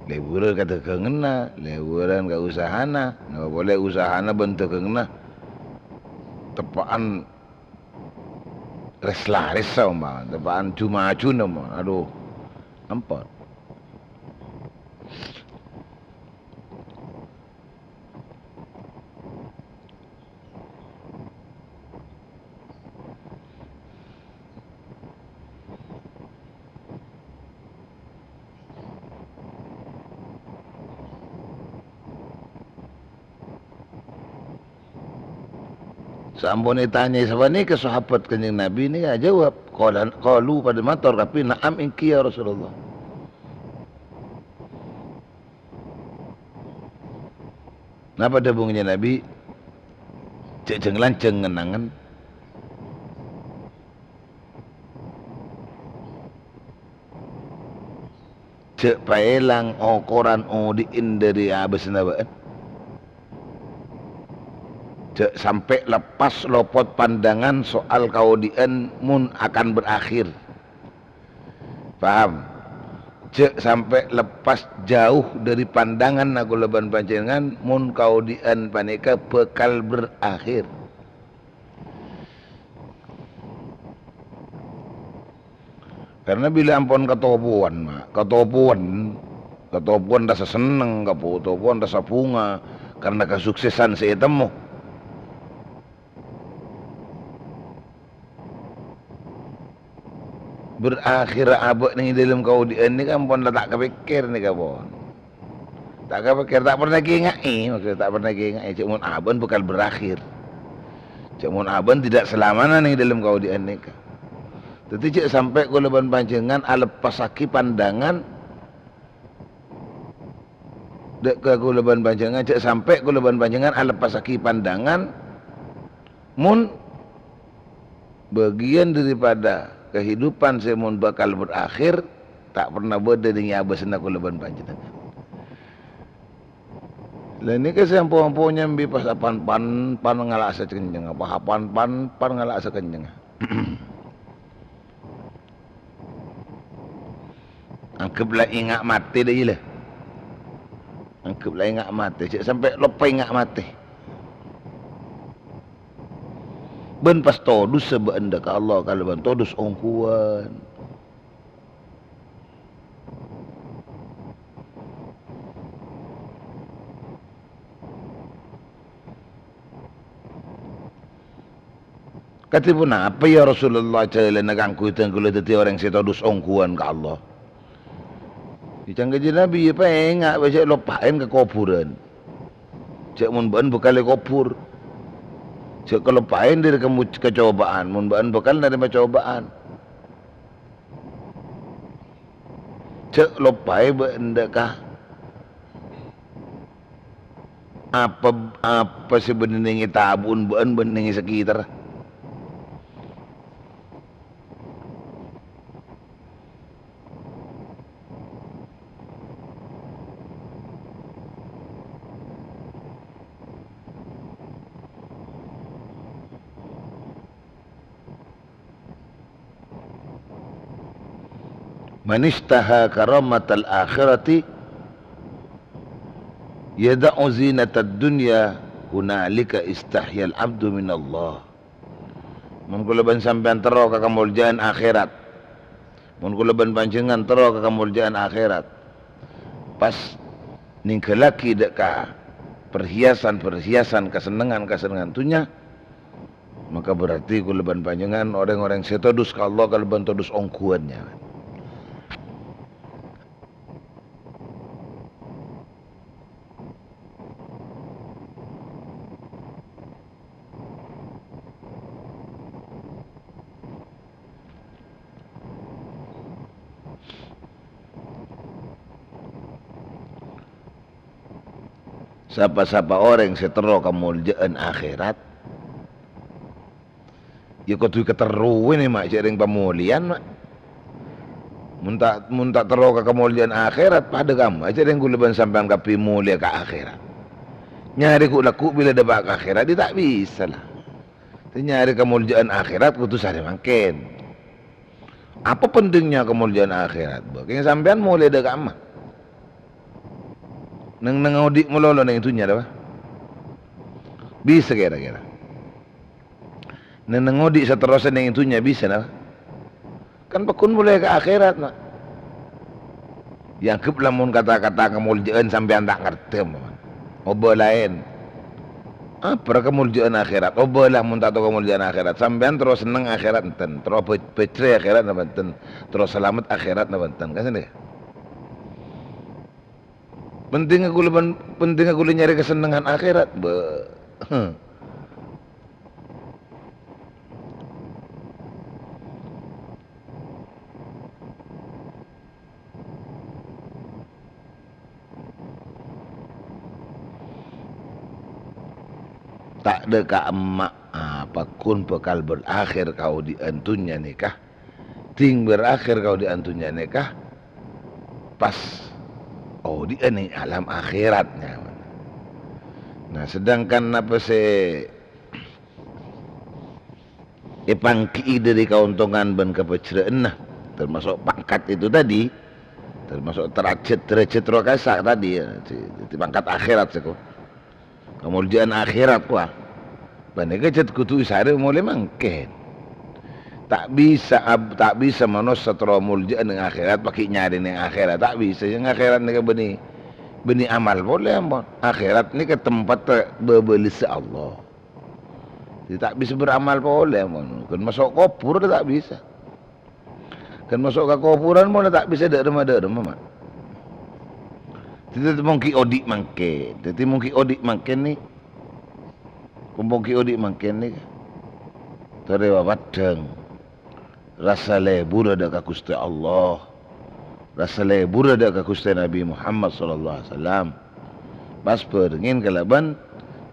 Leburan ka dhâghânganna, leburan ka usahana, napa polè usahana bân dhâghânganna teppa'an rès-larès, saompama, teppa'an ju-majuna, Ma'. Adhu, ampon. Sampon ètanya'è sapanèka sahabat Kanjeng Nabi nèka ajâwâb. Qala, qalu, padâ mator kabbhi, "Na'am, èngghi, ya Rasulullah." Napa dhâbuna Nabi? Jhâ' jhâng-lanjhâng ngennangngèn. Jhâ' paèlang okoran odi'in dhâri abâsna bâ'ân. Jhâ' sampè' leppas lopot pandangan soal kaodi'ân mon akan berakhir. Paham? Jhâ' sampè' leppas jauh dhâri pandanganna kaulâ bân panjhennengngan mon kaodi'ân panèka bhâkal berakhir. Karna bilâ ampon katopowan, Ma', katopowan, katopowan rassa senneng, kapo-, katopowan rassa bhunga karna kasuksesan sè ètemmo. Berakhir abâ' neng è dâlem kaodi'ân nèka ampon la ta' kapèkkèr nèka pon. Ta' kapèkkèr, ta' pernah èkaènga'è, maksudnya ta' pernah èkaènga'è, jhâ' mon abâ'na bhâkal berakhir. Jhâ' mon abâ'na tidak selamana neng è dâlem kaodi'ân nèka. Dhâddhi jhâ' sampè' kaulâ bân panjhennengngan aleppassaghi pandangan, dâ' ka kaulâ bân panjhennengngan, jhâ' sampè' kaulâ bân panjhennengngan aleppassaghi pandangan, mon bâgiyân daripada kahidupan sè mon bhâkal berakhir, ta' pernah bâdâ neng è abâsânna kaulâ bân panjhennengngan. Lah nèka sè ampo-ampo nyambi pas apan-pan, pan ngala' sakencengnga, pas apan-pan, pan ngala' sakencengnga. Angghep la enga' matè dâ' iyâ la. Angghep la enga' matè, jhâ' sampè' loppa enga' matè. Bân pas todussa bâ'na dâ' ka Allah kalabân todus ongghuwân. Kadhi ponapa, ya Rasulullah, jhâlânna kaangghuy dhân kaulâ dhâddhi orèng sè todus ongghuwân ka Allah? Ècang Kanjeng Nabi, ya, paènga' bhâi jhâ' loppa'è ka kobhurân. Jhâ' mon bâ'na bhâkal èkobhur. Jhâ' kaloppa'è dâri kemu-, kacobâ'ân, mon bâ'na bhâkal narèma cobâ'ân. Jhâ' loppa'è bâ'na dâ' ka apa, apa sè bâdâ neng è tabu'na bâ'na bân neng è sakitarra. "Man istaha karamatal akhirati yada'u zinatad dunya, hunalika istahyal abdu minallah." Mon kaulâ bân sampèyan terro ka kamoljâ'ân akhèrat, mon kaulâ bân panjhennengngan terro ka kamoljâ'ân akhèrat, pas nèngghâllaghi dâ' ka perhiasan-perhiasan, kasennengngan-kasennengngan dhunnya, maka berarti kaulâ bân panjhennengngan orèng-orèng sè todus ka Allah kalabân todus ongghuwân nyamana. Sapa-sapa orèng sè terro kamoljâ'ân akhèrat, ya kodhu èkaterrowè, Ma', jhâ' rèng pamolèyan, Ma'. Mon ta', mon ta' terro ka kamoljâ'ân akhèrat, padâ kamma jhâ' rèng kaulâ bân sampèyan kabbhi molèya ka akhèrat. Nyarè ghu'-lagghu' bilâ dâpa' ka akhèrat, ya ta' bisa, la. Nyarè kamoljâ'ân akhèrat kodhu sarè mangkèn. Apa pentingnya kamoljâ'ân akhèrat? Bâ, kèng sampèyan molè dâ' kamma. Neng-, neng odi' malolo neng è dhunnya, dâ, Pa'? Bisa kèra-kèra. Neng-, neng odi' saterrossa neng è dhunnya bisa, dâ, Pa'? Kan pagghun molè ka akhèrat, Pa'. Èangghep lamon kata-kata kamoljâ'ân sampèyan ta' ngartè, ompamana. Obâ laèn. Apa ra kamoljâ'ân akhèrat? Obâ la mon ta' tao kamoljâ'ân akhèrat. Sampèyan terro senneng akhèrat enten, terro bâ-, bâjrâ akhèrat napa enten, terro salamet akhèrat napa enten, kan sanèka? Pentingnga kaulâ bân, pentingnga kaulâ nyarè kasennengngan akhèrat, bâ. Ta' dâ' ka'emma, ah, pagghun bhâkal berakhir kaodi'ân dhunnya nèka. Dhing berakhir kaodi'ân dhunnya nèka pas odi'ân neng alam akhèrat nyamana. Nah, sedangkan napa sè èpangghi'i dâri kaontongan bân kabhâjrâ'ânna, termasuk pangkat itu tadi, termasuk derajat-derajat rowa kasa' tadi, ya, di, di pangkat akhèrat sèko. Kamoljâ'ân akhèrat, wah. Panèka jhât kodhu èsarè molè mangkèn. Ta' bisa ab-, ta' bisa manossa terro molja'a neng akhèrat, paghi' nyarè neng akhèrat. Ta' bisa, neng akhèrat nèka bânnè, bânnè amal polè, ampon. Akhèrat nèka tempatta bâbâlessa Allah. Jadi ta' bisa beramal polè, ampon. Kan maso' kobhur ta' bisa. Kan maso' ka kobhurân polè ta' bisa dâ' remma-dâ' remma, Ma'. Jadi mon ghi' odi' mangkèn. Jadi mon ghi' odi' mangkèn nè, Mon ghi' odi' mangkèn nèka, torè papaddhâng rassa lèbur dâ' ka Ghustè Allah, rassa lèbur dâ' ka Ghustè Nabbhi Muhammad sallallahu alaihi wasallam. Pas bhârengngè kalabân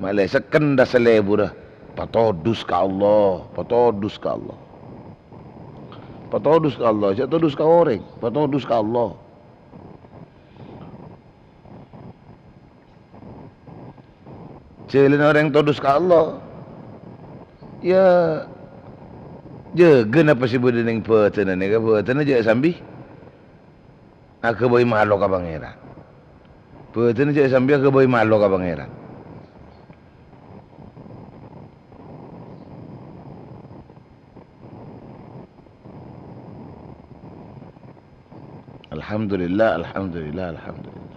malèsekken rassa lèburrâ, patodus ka Allah, patodus ka Allah. Patodus ka Allah, jhâ' todus ka orèng, patodus ka Allah. Jhâlâna orèng todus ka Allah, iyâ, jâgâ napa sè bâdâ neng bâdânna nèka, bâdânna jhâ' sambi aghâbây malo ka Pangèran. Bâdânna jhâ' sambi aghâbây malo ka Pangèran. Alhamdulillah, alhamdulillah, alhamdulillah.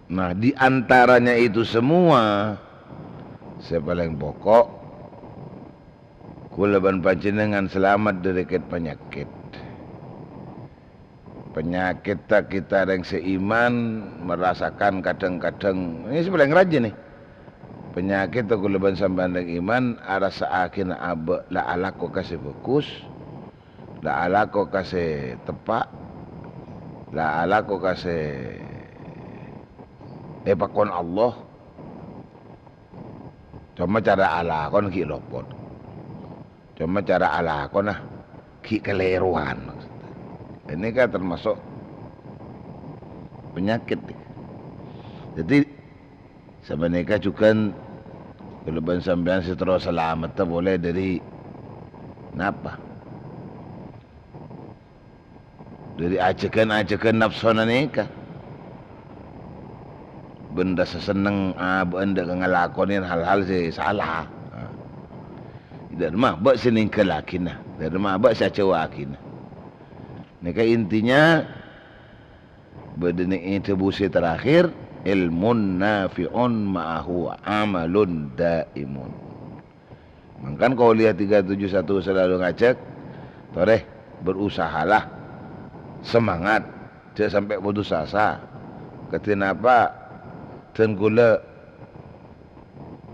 Nah, di antaranya itu semua, sè palèng poko', kaulâ bân panjhennengngan salamet dâri kèt-panyakèt. Panyakètta kita rèng sè iman merasakan kadhâng-kadhâng, nè sè palèng rajâ nè. Panyakètta kaulâ bân sampèyan rèng iman arassa'aghina abâ' la alako ka sè bhâghus, la alako ka sè teppa', la alako ka sè èpakon Allah. Coma cara alakona ghi' lopot. Coma cara alakona ghi' kalèrowan, maksudnya. Ini kan termasuk penyakit, nih. Jadi, sapanèka jhughân kaulâ bân sampèyan sè terro salametta polè dâri napa? Dâri ajhâghân-ajhâghân napsona nèka. Bân rassa senneng abâ'na dâ' ka ngalakonè hal-hal sè sala. Nah. Dâ' remma abâ' sè nèngghâllaghina, dâ' remma abâ' sè ajhâuwâghina. Nèka intinya, bâdâ nè-, è dhâbu sè terakhir, "Ilmun nafi'un ma'ahu amalun daimun." Mangkana Qauliyah tiga tujuh satu selalu ngajhâk, torè, berusahalah, semangat, jhâ' sampè' putus asa. Kadhi napa? Dân kaulâ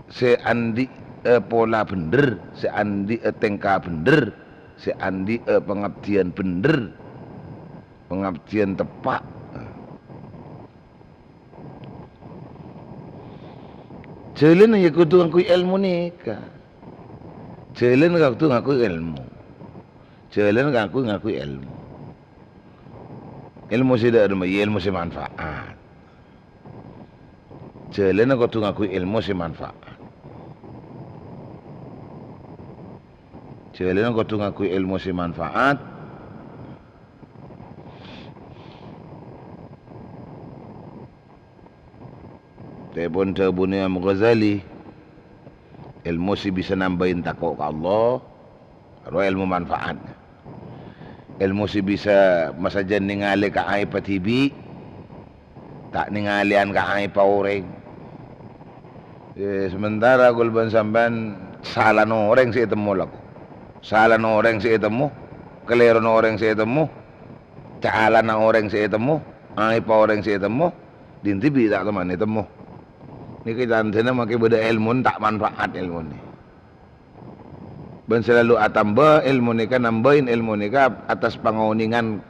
sè andi', eh, pola bhendher, sè andi', eh, tèngka bhendher, sè andi', eh, pangabdiyân bhendher, pangabdiyân teppa'. Jhâlânna ya kodhu ngangghuy èlmo nèka. Jhâlânna kodhu ngangghuy èlmo. Jhâlânna ngangghuy, ngangghuy èlmo. Èlmo sè dâ' remma, ya èlmo sè manfaat. Jhâlânna kodhu ngangghuy èlmo sè manfaat. Jhâlânna kodhu ngangghuy èlmo sè manfaat. Tèpon dhâbuna Imam Ghazali, èlmo sè bisa nambâi tako' ka Allah, rowa èlmo manfaat. Èlmo sè bisa masajân nèngalè kaaèbbhâ dhibi', ta' nèngalèyan kaaèbbhâ orèng. Eh, sementara kaulâ bân sampèyan salana orèng sè ètemmo lako. Salana orèng sè ètemmo, kalèrona orèng sè ètemmo, calana orèng sè ètemmo, aèbbhâ orèng sè ètemmo, Dhin dhibi' ta' toman ètemmo. Nèka tandhâna makè bâdâ èlmona ta' manfaat èlmona. Bân salalu atamba èlmo nèka, nambâi èlmo nèka atas pangaonèngan,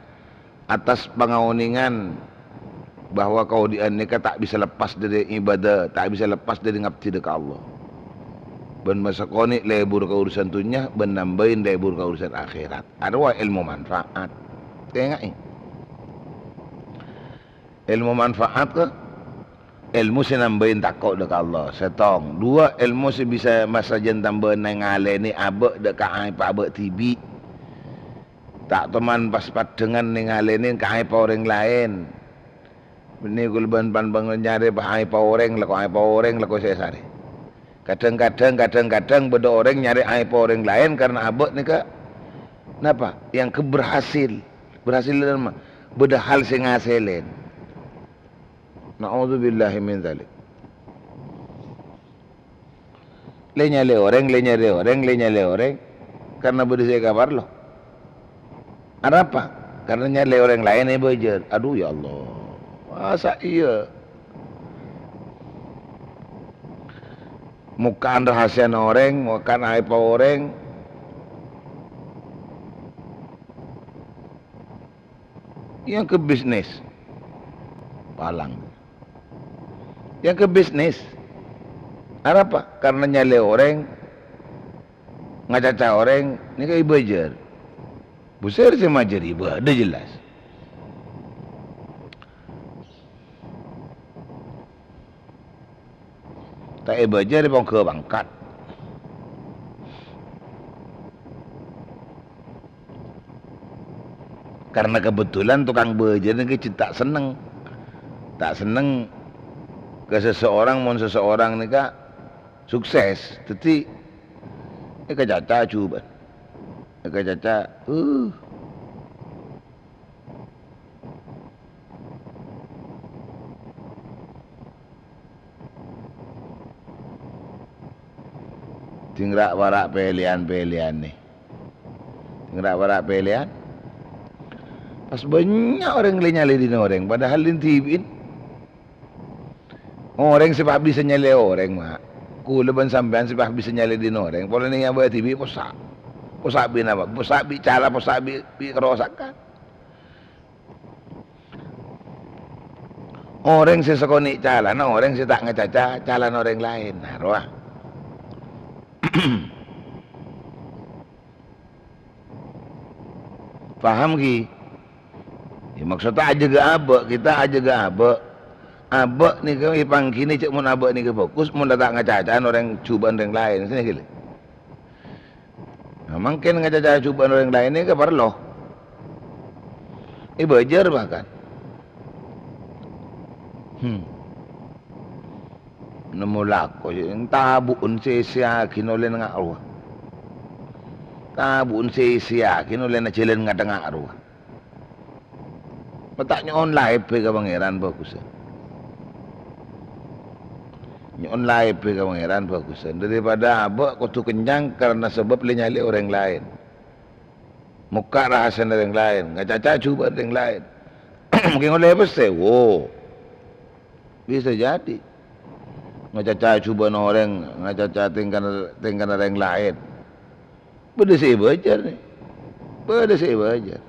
atas pangaonèngan bahwa kaodi'ân nèka ta' bisa lepas dâri ibadah, ta' bisa lepas dâri ngabdhina ka Allah. Bân masakonè' lebur ka urusan dhunnya, bân nambâi lebur ka urusan akhèrat. Arowa èlmo manfaat. Ènga'è. Èlmo manfaat, kè? Èlmo sè nambâi tako' dâ' ka Allah, sèttong. Duwâ', èlmo sè bisa masajân tambâ nangalènè abâ' dâ' ka aèbbhâ abâ' dhibi'. Ta' toman pas paddhângan nangalènè ka aèbbhâ orèng laèn. Bânnè kaulâ bân pan-, bân nyarè pa-, aèbbhâ orèng, lako aèbbhâ orèng, lako sè sarè. Kadhâng-kadhâng, kadhâng-kadhâng bâdâ orèng nyarè aèbbhâ orèng laèn karna abâ' nèka napa? Èangghep berhasil. Berhasil dâlem bâdâ hal sè ngasèlè. Na'udzubillahi min dzalik. Lè nyalè orèng, lè nyalè orèng, lè nyalè orèng. Karna bâdâ sè èkaparlo. Arapa? Karna nyalè orèng laèn èbâjâr. Adu, ya Allah. Masa' iyâ? Mokka'an rahasiana orèng, mokka'an aèbbhâ orèng. Èangghep bisnis. Palang. Èangghep bisnis. Arapa? Karna nyalè orèng, ngacaca orèng, nèka èbâjâr. Bhusèr sè majâr ibâdâ jelas. Ta' èbâjâr èpongghâ pangkat. Karna kebetulan tokang bâjâr nèka jhâ' ta' senneng. Ta' senneng ka seseorang, mon seseorang nèka sukses. Dhâddhi, èkacaca jhubâ'ân. Èkacaca, uh. Ding ra'-para' pèlèyan-pèlèyan, nè. Ding ra'-para' pèlèyan. Pas bânnya' orèng lè-nyalè dhin orèng, padahal dhin dhibi'in. Orèng sè pas bisa nyalè orèng, Ma'. Kaulâ bân sampèyan sè pas bisa nyalè dhin orèng, polana abâ' dhibi' possa'. Possa' bi' napa? Possa' bi' cala, possa' bi', bi' karosakan. Orèng sè sakonè' calana orèng sè ta' ngacaca calana orèng laèn. Nah, rowa. Paham, ghi? Yâ, maksodda ajâgâ abâ', kita ajâgâ abâ'. Abâ' nèka èpangghini cè' mon abâ' nèka bhâghus, mon la ta' ngacaca'an orèng jhubâ'ân orèng laèn. Sènè ghellâ'. Nah, mangkèn ngacaca jhubâ'ân orèng laèn nèka parlo. Èbâjâr bahkan. Hmm. Nemmo lako, tabu'un sè èssèyaghi nolèna nga' rowa. Tabu'un sè èssèyaghi nolèna jhâlân nga' tengnga rowa. Mè' ta' nyo'on laèbbhâ ka Pangèran bhâghusân. Nyo'on laèbbhâ ka Pangèran bhâghusân. Daripada abâ' kodhu kennyang karna sabâb lè-nyalè orèng laèn. Mokka' rahasiana orèng laèn, ngacaca jhubâ'ân orèng laèn. Mungkin ollè pèssè, wo. Bisa jadi. Ngacaca jhubâ'ân orèng, ngacaca tèngkana, tèngkana orèng laèn. Bâdâ sè èbâjâr, nè. Bâdâ sè èbâjâr.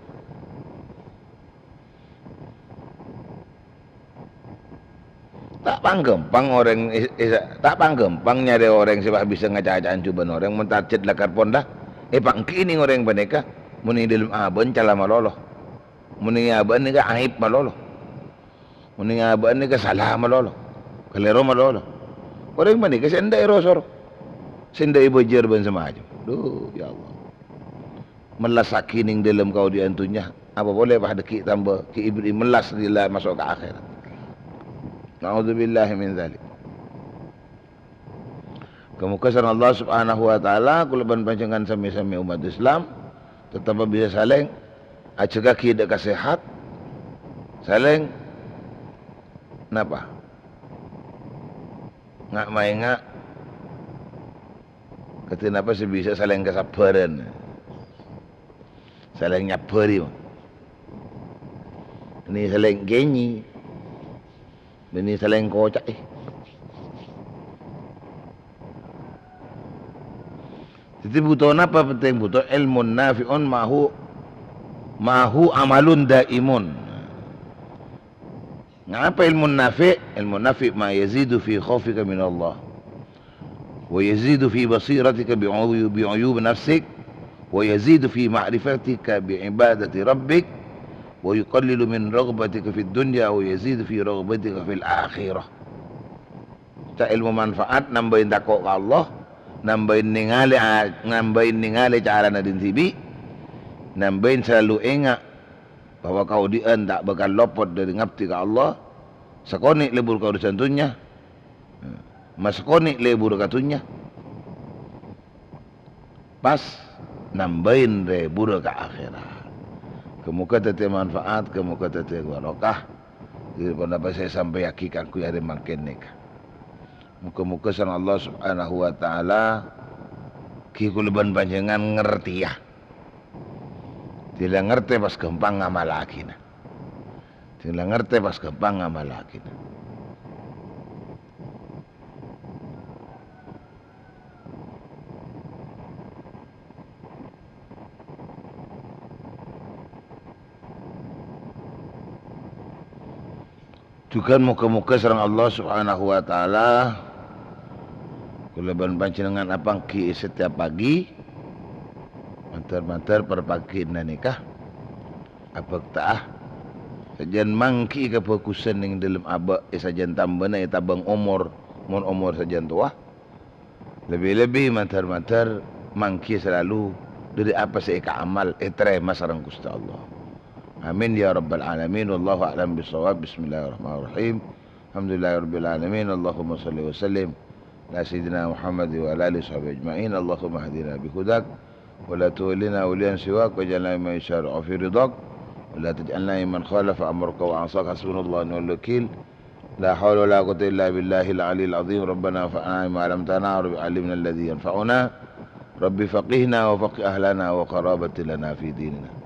Ta' pangghâmpang orèng is-, is-, ta' pangghâmpang nyarè orèng sè pas bisa ngacaca'an jhubâ'ân orèng, mon tarjhât lakar pon la èpangghini orèng panèka, mon è dhâlem abâ'na cala malolo. Mon è abâ'na nèka aèb malolo. Mon è abâ'na nèka sala malolo. Kalèro malolo. Orèng panèka sè endâ' èro-soro. Sè endâ' èbâjâr bân samacem. Dhu, ya Allah. Mellassaghi nèng dhâlem kaodi'ân dhunnya. Apa polè pas dhâggi' tamba Ki Ibrahim mellas lè la maso' ka akhèrat. Na'udzubillahi min dzalik. Kamoga sareng Allah Subhanahu wa Ta'ala, kaulâ bân panjhennengngan sami-sami ommat Islam, tettep bisa salèng ajâgâghi dhâ' ka sehat, salèng napa? Nga'-maènga' kadhi napa sè bisa salèng kasabhârân. Salèng nyabâri, mon. Bânnè salèng kènyè. Bânnè salèng koca'è. Dhâddhi, bhuto napa pentèng? Bhuto ilmun nafi'un ma'ahu, ma'ahu amalun daimun. Napa ilmun nafi'? Ilmun nafi' ma yazidu fi khaufika minallah. Wa yazidu fi basiratika bi uyu-, bi uyubi nafsik. Wa yazidu fi ma'rifatika bi ibadati rabbik. Wa yuqallilu min raghbatika fid dunya wa yazidu fi raghbatika fil akhirah. Ca ilmu manfaat, nambâi tako' ka Allah, nambâi nèngalè a-, nambâi nèngalè carana dhin dhibi', nambâi salalu enga' bahwa kaodi'ân ta' bhâkal lopot dhâri ngabdi ka Allah, Sakonè' lebur ka urusan dunnya, masakonè' lebur ka dunnya, pas nambâi lebur ka akhèrat. Moghâ-moghâ dhâddhi manfaat, moghâ-moghâ dhâddhi barokah. Jadi, ponapa sè èsampèyaghi kaangghuy arè mangkèn nèka. Moghâ-moghâ sareng Allah Subhanahu wa Ta'ala ghi' kaulâ bân panjhennengngan ngartèya. Sè la ngartè pas ghâmpang ngamallaghina. Sè la ngartè pas ghâmpang ngamallaghina. Jhughân moghâ-moghâ sareng Allah Subhanahu wa Ta'ala, kaulâ bân panjhennengngan apangghi è setiap pagi, mandhâr-mandhâr parpagi'na nèka abhâkta'a, sajân mangghi'i kabhâghusân è dhâlem abâ', è sajân tambâna è tabâng omor, mon omor sajân towa. Lebbi-lebbi mandhâr-mandhâr mangghi salalu dhâri apa sè èkaamal, ètarèma sareng Ghustè Allah. Amin ya rabbal alamin. Wallahu a'lam bissawab. Bismillahirrahmanirrahim. Alhamdulillahirabbil alamin. Allahumma shalli wa sallim ala sayyidina Muhammad wa ala alihi washabihi ajma'in. Allahumma hdina bihudak wa la tuwallina waliyan siwak waj'alna mimman yusari'u fi ridhak wa la taj'alna mimman khalafa amraka wa 'asak. Hasbunallahu wa ni'mal wakil. La haula wa la quwwata illa billahil aliyyil azim. Rabbana anfa'na bima 'allamtana, Rabbi 'allimna alladzi yanfa'una, Rabbi faqihna wa faqih ahlana wa qarabati lana fi dinina.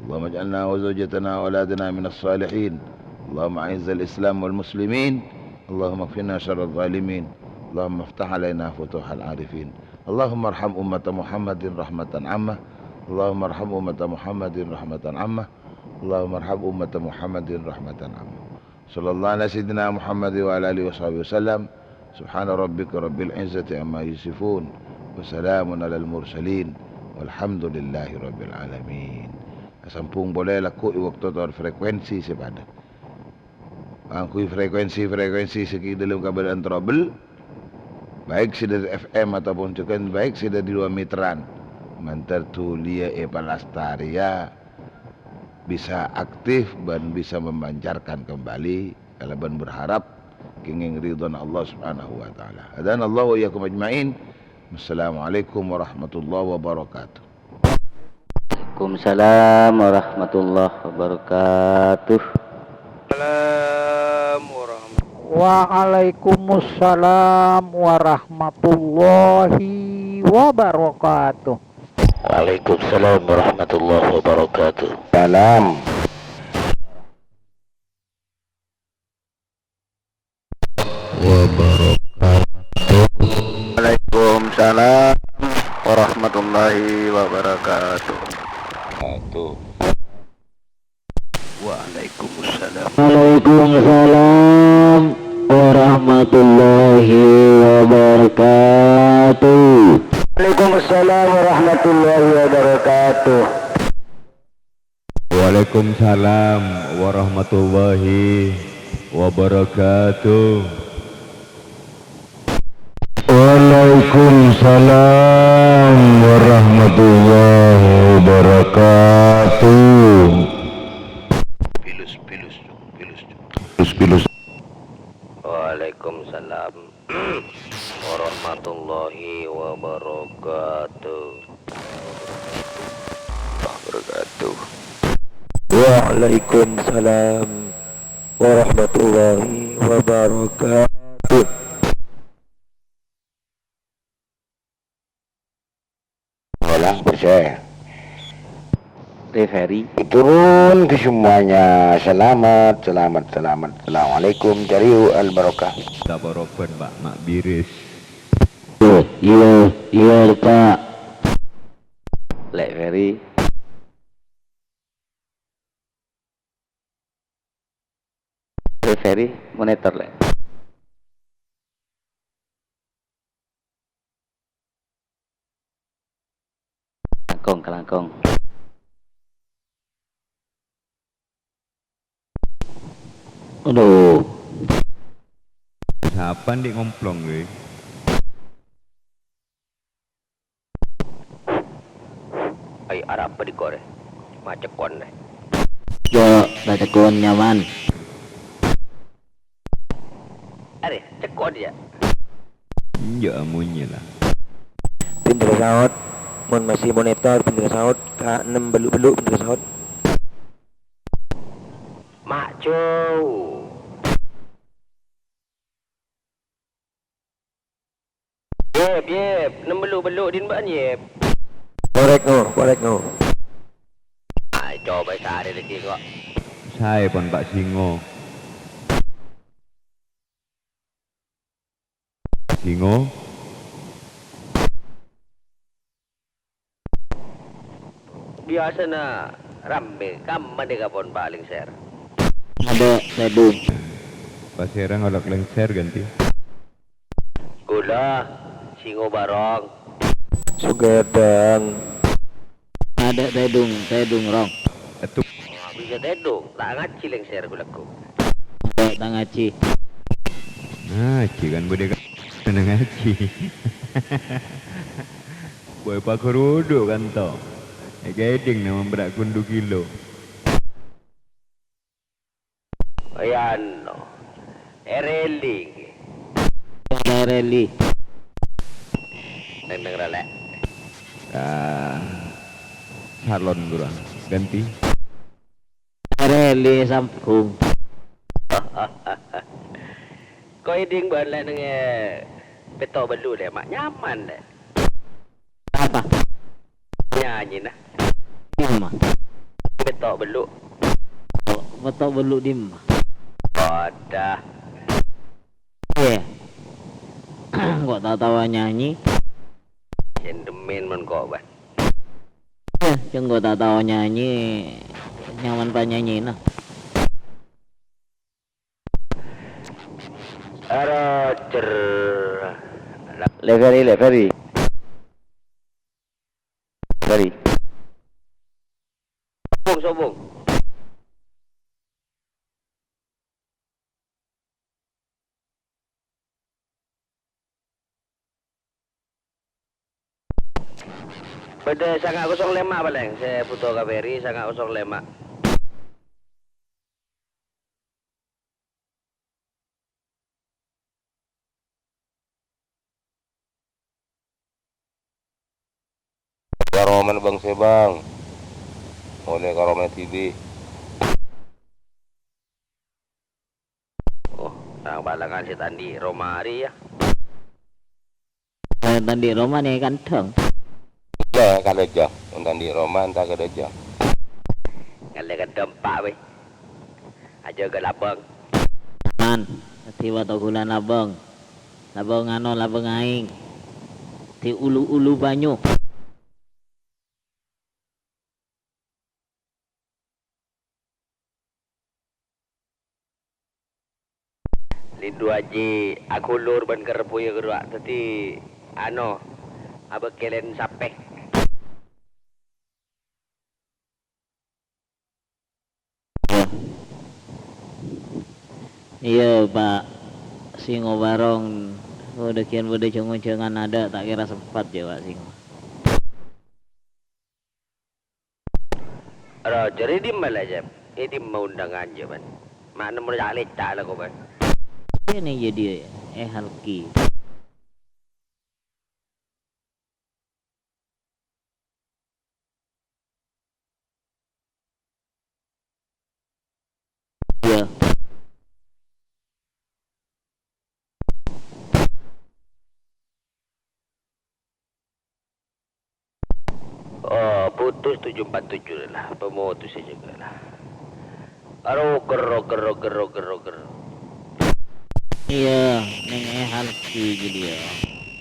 Allahumma ij'alna wa zawjatana wa auladana minas salihin. Allahumma a'izzal Islam wal muslimin. Allahumma kfina syarraz zalimin. Allahumma iftah alaina futuhal arifin. Allahumma arham ummata Muhammadin rahmatan ammah. Allahumma arham ummata Muhammadin rahmatan ammah. Allahumma arham ummata Muhammadin rahmatan ammah. Sallallahu ala sayyidina Muhammad wa ala alihi wa sahbihi wasallam. Subhana rabbika rabbil izzati amma yasifun. Wa salamun alal mursalin. Walhamdulillahi rabbil alamin. Sambung polè lagghu' è bâkto tor frekuensi sè padâ. Kaangghuy frekuensi-frekuensi sè ghi' dhâlem kabâdâ'ân trouble, baik sè dhâri F M ataupun jhughân baik sè dhâri dua meteran. Mandhâr dhuliyâ èpalastarèya bisa aktif bân bisa memancarkan kembali kalabân berharap kèngèng ridhona Allah Subhanahu wa Ta'ala. Hadanallahu wa iyyakum ajma'in. Wassalamualaikum warahmatullahi wabarakatuh. Waalaikumsalam warahmatullahi wabarakatuh. Salam warahmatullahi Waalaikumsalam warahmatullahi wabarakatuh. Waalaikumsalam warahmatullahi wabarakatuh. Salam. Wabarakatuh. Waalaikumsalam warahmatullahi wabarakatuh. Waalaikumsalam. Waalaikumsalam warahmatullahi wabarakatuh. Waalaikumsalam warahmatullahi wabarakatuh. Waalaikumsalam warahmatullahi wabarakatuh. Waalaikumsalam warahmatullahi wabarakatuh. Pilus, pilus, pilus. Pilus, pilus. Waalaikumsalam warahmatullahi wabarakatuh. Wabarakatuh. Waalaikumsalam warahmatullahi wabarakatuh. Ulang, percaya. Referee. Turun ke semuanya. Selamat, selamat, selamat. Assalamualaikum. Cariu al barokah. Taboroban, Pak, mak biris. Yo, iya, iya, Pak. Lek Ferry. Referee monitor, Lek. Kalangkong, kalangkong. Aduh. Sapa ndi' ngomplong, weh? Ai, arapa dikore? Macekon deh. Yo, macekon nyaman. Pon, ya? Enjâ' amonye, la. Bhendherra saot, mon masih monitor, bhendherra saot, ka ennem bellu'-bellu', bhendherra saot. Ma' jâu. Yep, yep, ennem bellu'-bellu' din bâ'ân, yep. Korek, no, korek, no. Ayo, coba sare lagi kok. Saè pon, Pak Singo. Singo. Biyasana rammè, kamma nèka pon, Pak, lèngsèr? Adâ', tèdung. Pasèra ngolok lèngsèr, Ganti? Kaulâ, Singo Barong. Sogâdâng. Adâ' tèdung, tèdung, Rong. Etu. Bisa tèdung, ta' ngajhi lèngsèr ghulâ. Adâ', ta' ngajhi. Ngajhi kan budi ka-, kèna ngajhi. Bâi paghuru dhu kanto. Èkèdhing na mambra' ghun dhu kilo. Ayanno. Ereli. Ereli. Neng-neng ralè. Ah, salon kurang. Ganti. Ereli sambung. Ko' èdhing bân lè' neng, eh, pètto' bellu' lè', Ma'. Nyaman, lè'. Apa? Nyanyina. Dimma? Pètto' bellu'. Pètto' bellu' dimma? Wadah. Iyâ. Ko' ta' tao nyanyi? Sèn dhimèn mon ko' bân. Iyâ, sèngko' ta' tao nyanyi, nyaman panyanyina. Roger. Lè' Ferry, lè' Ferry. Ferry. Sobung, sobung. Bâdâ sanga' kosong lèma' palèng, sè bhuto ka Ferry, sanga' kosong lèma'. Ka romana bângsa, Bâng. Molè ka romana dhibi'. Oh, tang palangan sè ta' andi' roma arèya. Sè ta' andi' roma nè kandhâng. Iyâ, kalajâ. Mon ta' andi' roma, enta' kalajâ. Ngallè ka dâmpa', wè. Ajâgâ labâng. Man, dhâddhi bâto ghulâ labâng. Labâng ano, labâng aèng. Dhâddhi ulu-ulu bânyu. Lindhu Aji aghulur bân kerrebbuya ghâruwa, dhâddhi, ano, abâkkèlèn sapè. Iyâ, Pa'. Singo Barong, bâdâ ghiyan bâdâ jhâng-onjhângan adâ', ta' kèra sempat, jâ, Pa' Singo. Roger, è dimma la, Jep? È dimma undangan, jâ, bân? Ma' nemmo ca'-lèca' la, ko', bân? Kènè' jâ dhiyâ, è Halki. Iyâ. Oh, putus tujuh empat tujuh lah, pemutus saja lah. Roger, Roger, Roger, Roger, Roger. Iyâ, neng è Halki jâ dhiyâ.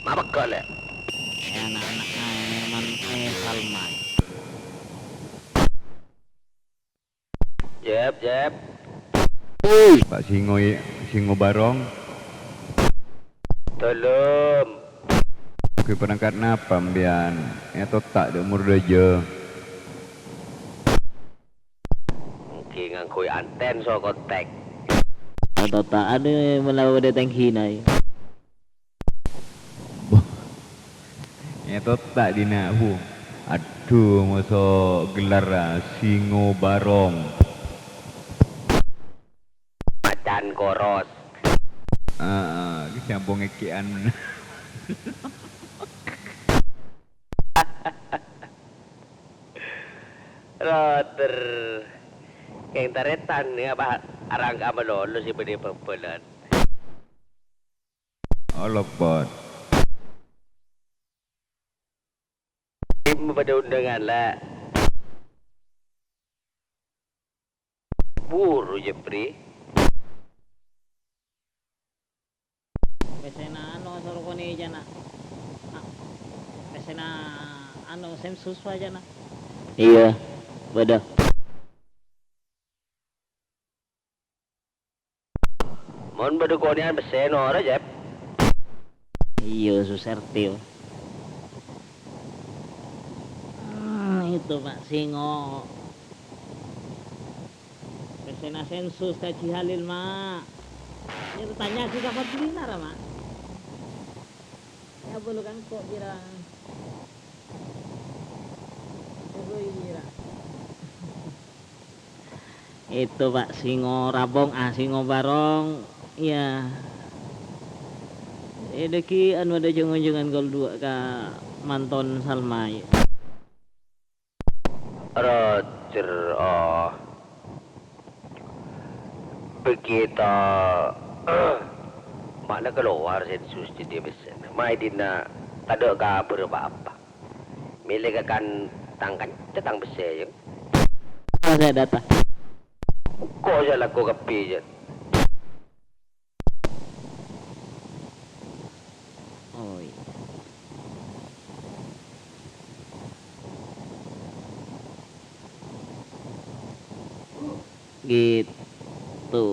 Ma' pegghâ', Lè'? È na'-kana' Aiman è Salman. Jep, Jep. Pak Singo, Singo Barong. Dalem. Ghi' perangkat napa mbiyan? Ètotta' dâ' mor dâjâ. Ghi' ngangghuy anten so kontak. Ètotta'an, eh, melawa dâ' tengghina, ya. Boh. Ètotta' dinna', Bu. Adhu, moso gelar, ah, Singo Barong. Macan koros. Heeh. Sambung ngekke'an. Roder. Keng taretan ya, apa arangka malolo sih bâdâ bhâbhâlân. Oh, lopot. Tim bâdâ undangan, la. Buru, Jepri. Pèssèna anu, soro konè jâna. Ah, pèssèna anu, Sensus, Pak, jâna. Iyâ, bâdâ. Mon bâdâ konè'an pèssè noro', Jep. Iyâ, Suserti. Hmm, itu, Pak Singo. Pèssèna Sensus, Haji Halil, Ma'. Iyâ, tanya sih ka Fadlina, ra, Ma'. Ya, bulu kangko', kira. Bulu, kira. Itu, Pak, singo rabong, ah, singo barong, iyâ. È, dâgghi', anu, bâdâ jâng-onjângan gol dua ka manton Salma, iyâ. Roger, oh. Begitu, ma'na kalowar Sensus dhâddhi pèssèna. Maèdina tadâ' kabhâr pa-apa. Mèlè ka kan tang kanca tang pèssè, yâ. Apa saya data? Kok saya laku kabbhi, yâ? Oh, iya. Gitu.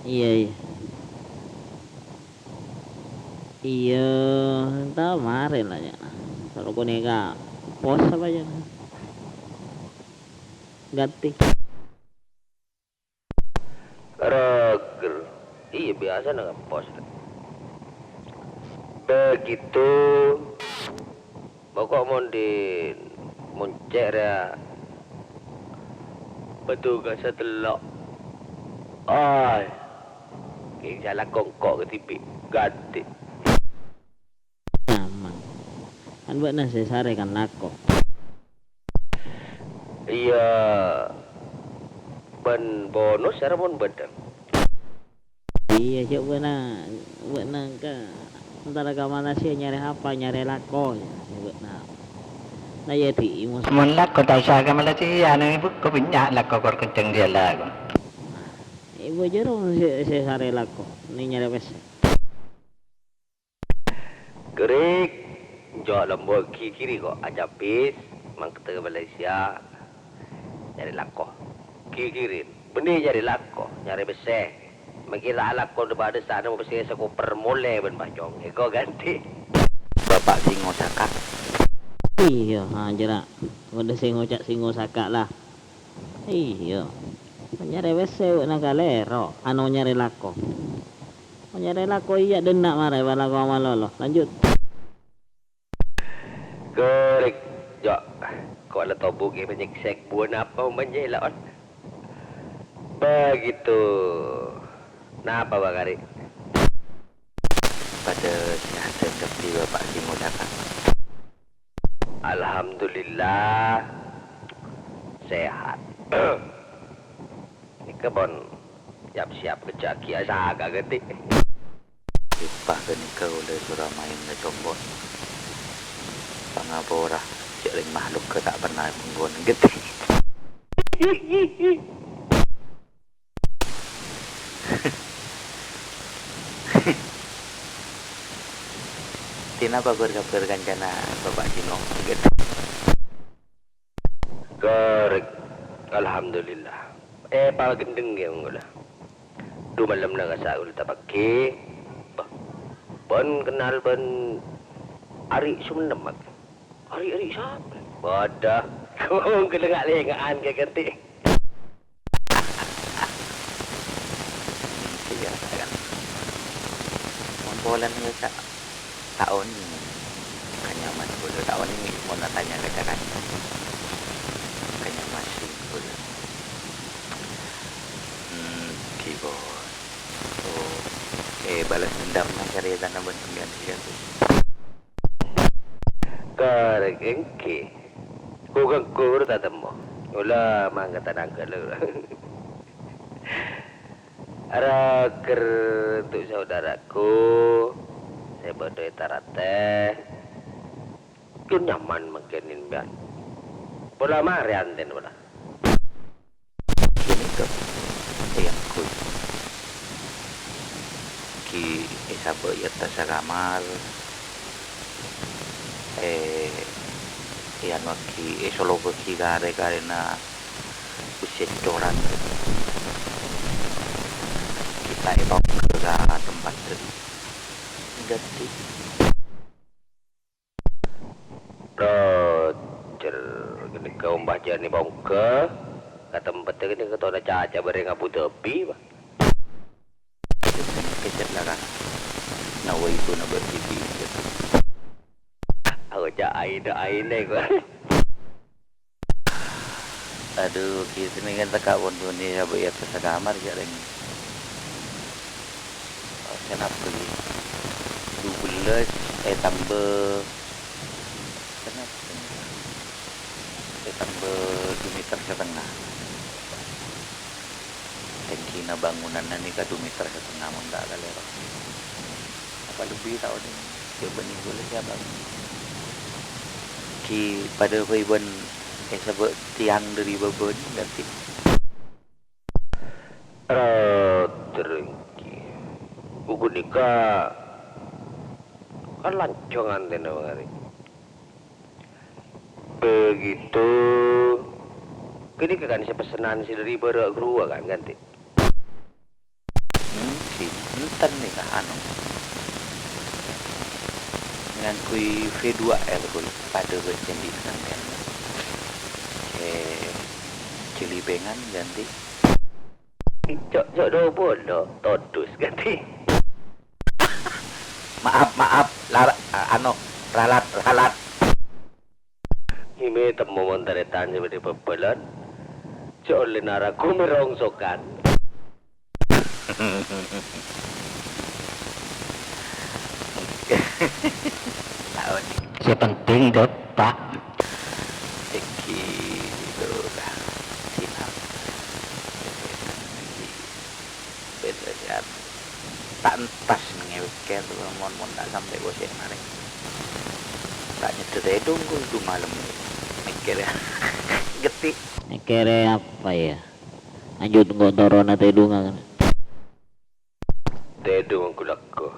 Iyâ, iyâ. Iyâ, ta' marè la, nya. Soro ghânèka pos apa, nya? Ganti. Roger. Iyâ, biyasana ngempos. Begitu. Pokok mon di moncè' rèya petugas tello'. Ai. Kèng sala kongko' kadhibi'. Ganti. Nyamang. Kan bâ'na sè sarè kan lako. Iyâ. Bân bonus arè mon bâdâ. Iyâ, cè' bâ'na, bâ'na ka, entara ka Malaysia nyarè apa? Nyarè lako, cè' bâ'na. Nah, iyâ, di, mus- Mon lako ta' osa ka Malaysia, neng ibu ko bânnya' lako kor kenceng diala ko. Ibu jero sè, sè sarè lako, neng nyarè pèssè. Gerik, jhâ' lambâ' ghi-, ghiri ko', acabis, mangkèt ka Malaysia, nyarè lako. Ghi-, ghirin, bânnè nyarè lako, nyarè pèssè. Mangkèn ta' alako dâ-bâdâ sana pèssè sakoper molè bân pacong. Èko ganti. Bapak Singo Saka. Iyâ, ha, jârèya. Bâdâ sè ngoca' Singo Saka, la. Iyâ. Nyarè pèssè bâ'na kalèro, ano nyarè lako. Nyarè lako iyâ dhenna' marè, bâ lako malolo. Lanjut. Korèk, Jo'. Ko' la tobu' ghi' manyèksèk buwâna apa omanyè laon. Begitu. Napa, Bang Ari? Padâ sèhat kabbhi, Bapak Singo Saka. Alhamdulillah, sehat. Nèka pon yap-siyap kèjjhâ' ghi' asaka ghântè. Eppa ghânèka ollè sora maèn ka compo'. Pangapora, jhâ' rèng mahluk ghâ' ta' pernah menggon ghântè. Tina, apa kabhâr kancana Bapak Singo? Ghântè. Korèk. Alhamdulillah. Eh, pal gendeng ya, monggo lah. Du malemma kasa' kaulâ tapaghi. Bâh. Bân kennal bân Ari Sumenep, Mak. Ari, Ari sapa? Wadah. Kong kelenga-lenga'an ka ghântè. Iya, kan. Mon polana, Cak. Taon. Kanyaman kaulâ taon, mon atanya ka Cak Kanca. Kanyaman sih kaulâ. Bales dendamma carètana bân sampèyan, Ki Agus. Korèk èngghi. Ku-, ku-, ghuru tatemmo. Kaulâ mangkata nangghâl. Arèya ghâr untuk saudaraku sè bâdâ è Tarate. Ghun nyaman mangkèn, Mbyan. Pola marè anten, pola. Ghânèka èangghuy ghi' èsabâ' è attas sakamar, è, èanuwaghi, èsolobhâghi ka arè-karèna bessè ècorang. Ghi' ta' ètongghâl ka tempaddhâ. Èngghântè. Roger, ghânèka ombâ jhâ' nèpongghâ, ka tempaddhâ ghânèka tona caca bâreng Abu Dhabi, Pak. Kècèt la, Kang. Nawa ibu nabâ' T V. Aku ca'na aina-aina, kok. Adhu, kita ini kan teka' pon dhunnya sabâ' è attas sakamar, jhâ' rèng. Kenapa, ghi? Dubellâs, eh, tambâ, kenapa, ghi? Eh, tambâ du meter satengnga. Tèngghina bângonanna nèka du meter satengnga, mon ta' kalèro. Apa lebbi ta' onèng? Jhâ' bânnè ghulâ sè abângon. Ghi padâ bhâi bân èsabâ' tèyang dâri bâbâna, èngghântè. Ra, dârènggi. Ghânèka kan lanjhâng antèna, Bang Ari. Begitu. Ghânèka kan sè pessenan sè dâri bârâ' ghâruwa kan, èngghântè. Hmm, ghi, enten nèka, anu, ngangghuy V dua L, ghul, padâ bân candhi sampèyan. Eh, jelipengan, èngghântè. Cok, cok, dua puluh, todus, èngghântè. Maaf, maaf, lara-, anu, ralat, ralat. Ngèmè temmo mon tarètan sè bâdâ bhâbhâlân, jhâ' ollè naragu mè' rongsokan. Sè penting, Dot, Pak. Èngghi, Lurah. Siap. Bân, bân, siap. Ta' entas nèngè wèkkèr, mon, mon ta' sampè' kosè marè. Ta' nyèddhâ tèdung, ghun, du malem. Mèkkèrè. Ghetti'. Mèkkèrè apa, ya? Lanjut, engko' torona tèdungnga, kan? Tèdung ghu-lagghu.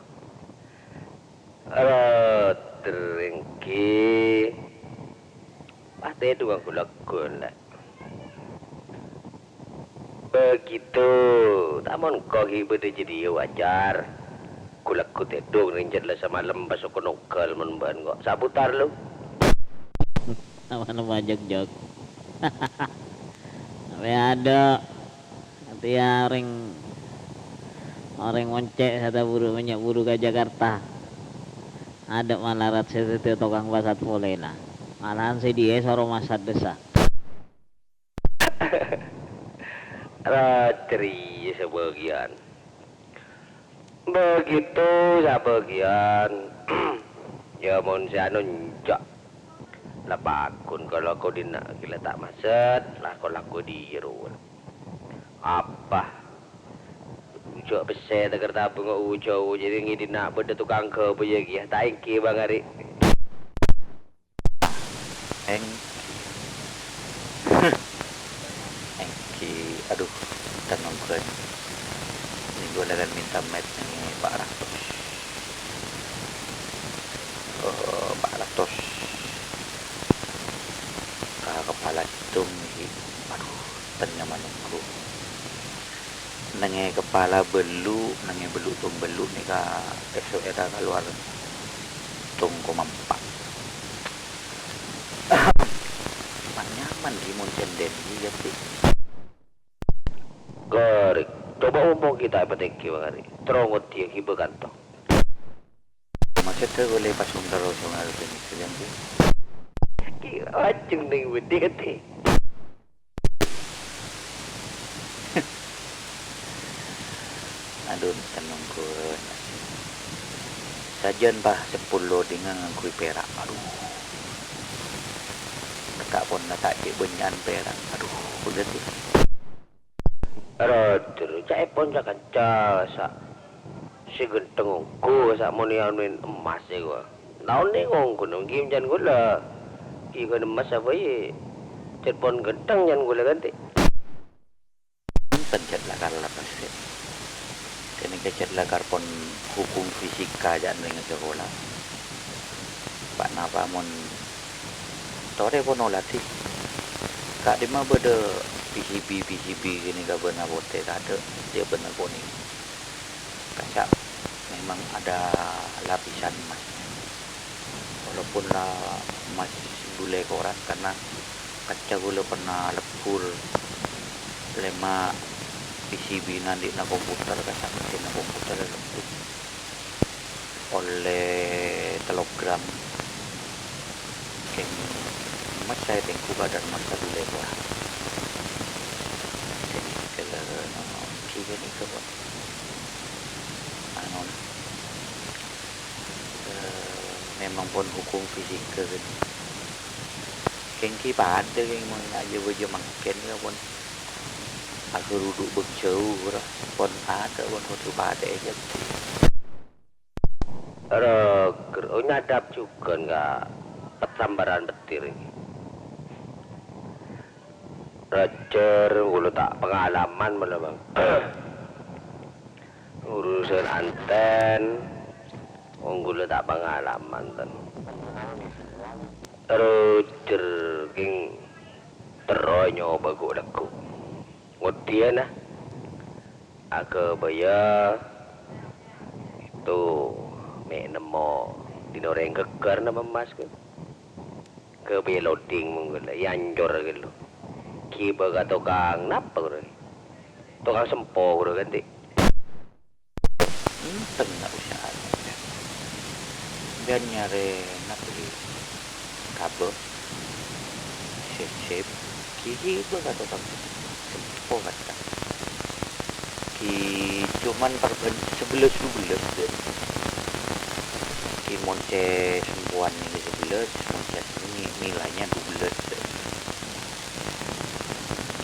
Ra, dârènggi. Pas tèdung ghu-lagghu, la. Begitu. Ta' mon engko' ghi' bâdâ jârèya wajar. Ghu-lagghu tèdung rèng jhât la samalem pas soko nongghâl mon bâ'ân engko'. Saputar, lu. Aman pajhâk-jhâk. Sampè' adâ'. Artèya orèng, orèng moncè' sè ta' buru, mè' buru ka Jakarta. Adâ' malarat sè dhâddhi tokang pasat polèna. Malahan sè dhiyâ soro masat dhâsa. Ra, jârèya sabâgiyân. Begitu sabâgiyân. Ya, mon sè anu, enjâ'. La paggun kala ko dinna' ghi la ta' masèt, la ko-lako dhiyâ rowa. Apa? Ujâ' pèssè teker tabung ujâ', jârèya ngèdinna' bâdâ tokang ghâbây kèya, ta' èngghi, Bang Ari? Èngghi. Èngghi, adhu, tanonggân. Minggu lagan minta met nèng empat ratus. Oh, empat ratus. Ka kepala dong nèka. Adhu, ten nyaman ongghu. Nèng è kepala bâllu', nèng è bâllu' tong bâllu' nèka èso'è ta' kalowar tong koma empat. Pan nyaman ghi mon cèndhèn, iyâ, Ti. Korèk. Coba omong kita èpatèngghi, Bang Ari. Terro ngodiyâ ghibâ kanto. Maksudnya boleh pas ungkal langsung harus ini, Ti. Kira ajeng nèng budi, Ti. Adhu, tenang, Gun. Sajân, Pa, sapolo dinga ngangghuy pèra'. Adhu. Tekka' ponna ta' cè' bânnya'an pèra'. Adhu, bhâghus, yâ. Roder, ca'èpon ca-kanca sa' sè ghântheng ongghu sa' mon èanèn emmas è ghuwâ. Taon nèng ongghu nèng ghi' bânnya'an ghulâ. Ghi' ghun emmas apa, yâ? Ca'èpon ghântheng bânnya'an ghulâ, kan, Ti'? Bhunten, cè' lakar la pastè. Ghânèka cè' lakar pon hukum fisika jhâ' nèng sakola. Pa'-napa mon torè pon olatè. Ka'dimma bâdâ P C B-P C B ghânèka bâna potè, tadâ', iyâ bâna konèng. Kaca' memang ada lapisan emasnya. Walaupun la emas bulâ koran, karena kaca ghulâ pernah lebbur lèma' P C B-na andi'na komputer, kaca' mesinna komputer lebbur ollè tello gram. Kèng emas saè tèngghu kadar emas sabulâ koran. Jadi, kalau anu, ghi ghânèka pon. Anu, eh, memang pon hukum fisika ghânèka. Kèng ghi padâ kèng mon ajâ bâjâ mangkèn ya pon. Aghârudu' bâk jhâu ora. Pon adâ' pon kodhu patè'è jâ. Roger, oh, nyadhâp jhughân ka pet-, sambaran peddhi rèya. Roger, ghulâ ta' pangalaman mala, Bang. Urusan antèn, wong ghulâ ta' pangalaman, ten. Roger, kèng terro nyoba ghu-lagghu. Ngodiyâ, na? Aghâbâyâ, itu mè' nemmo dhin orèng ghâggâr napa emmas, kèng. Ghâbâyâ loading mon ghulâ, èancor ghâllu. Ghibâ ka tokang napa, ghuru? Tokang sempo, ghuru, kan, Ti'? Enten, ta' usah anu, ya. Bân nyarè napa, Ti'? Kabâ'. Sip-sip. Ghibâ ka tokang sempo, kata. Ghi coma perbân-, sabellâs dubellâs, bân. Ghi mon cè' sempowan nèka sabellâs, mon cè' ni-, nilainya dubellâs.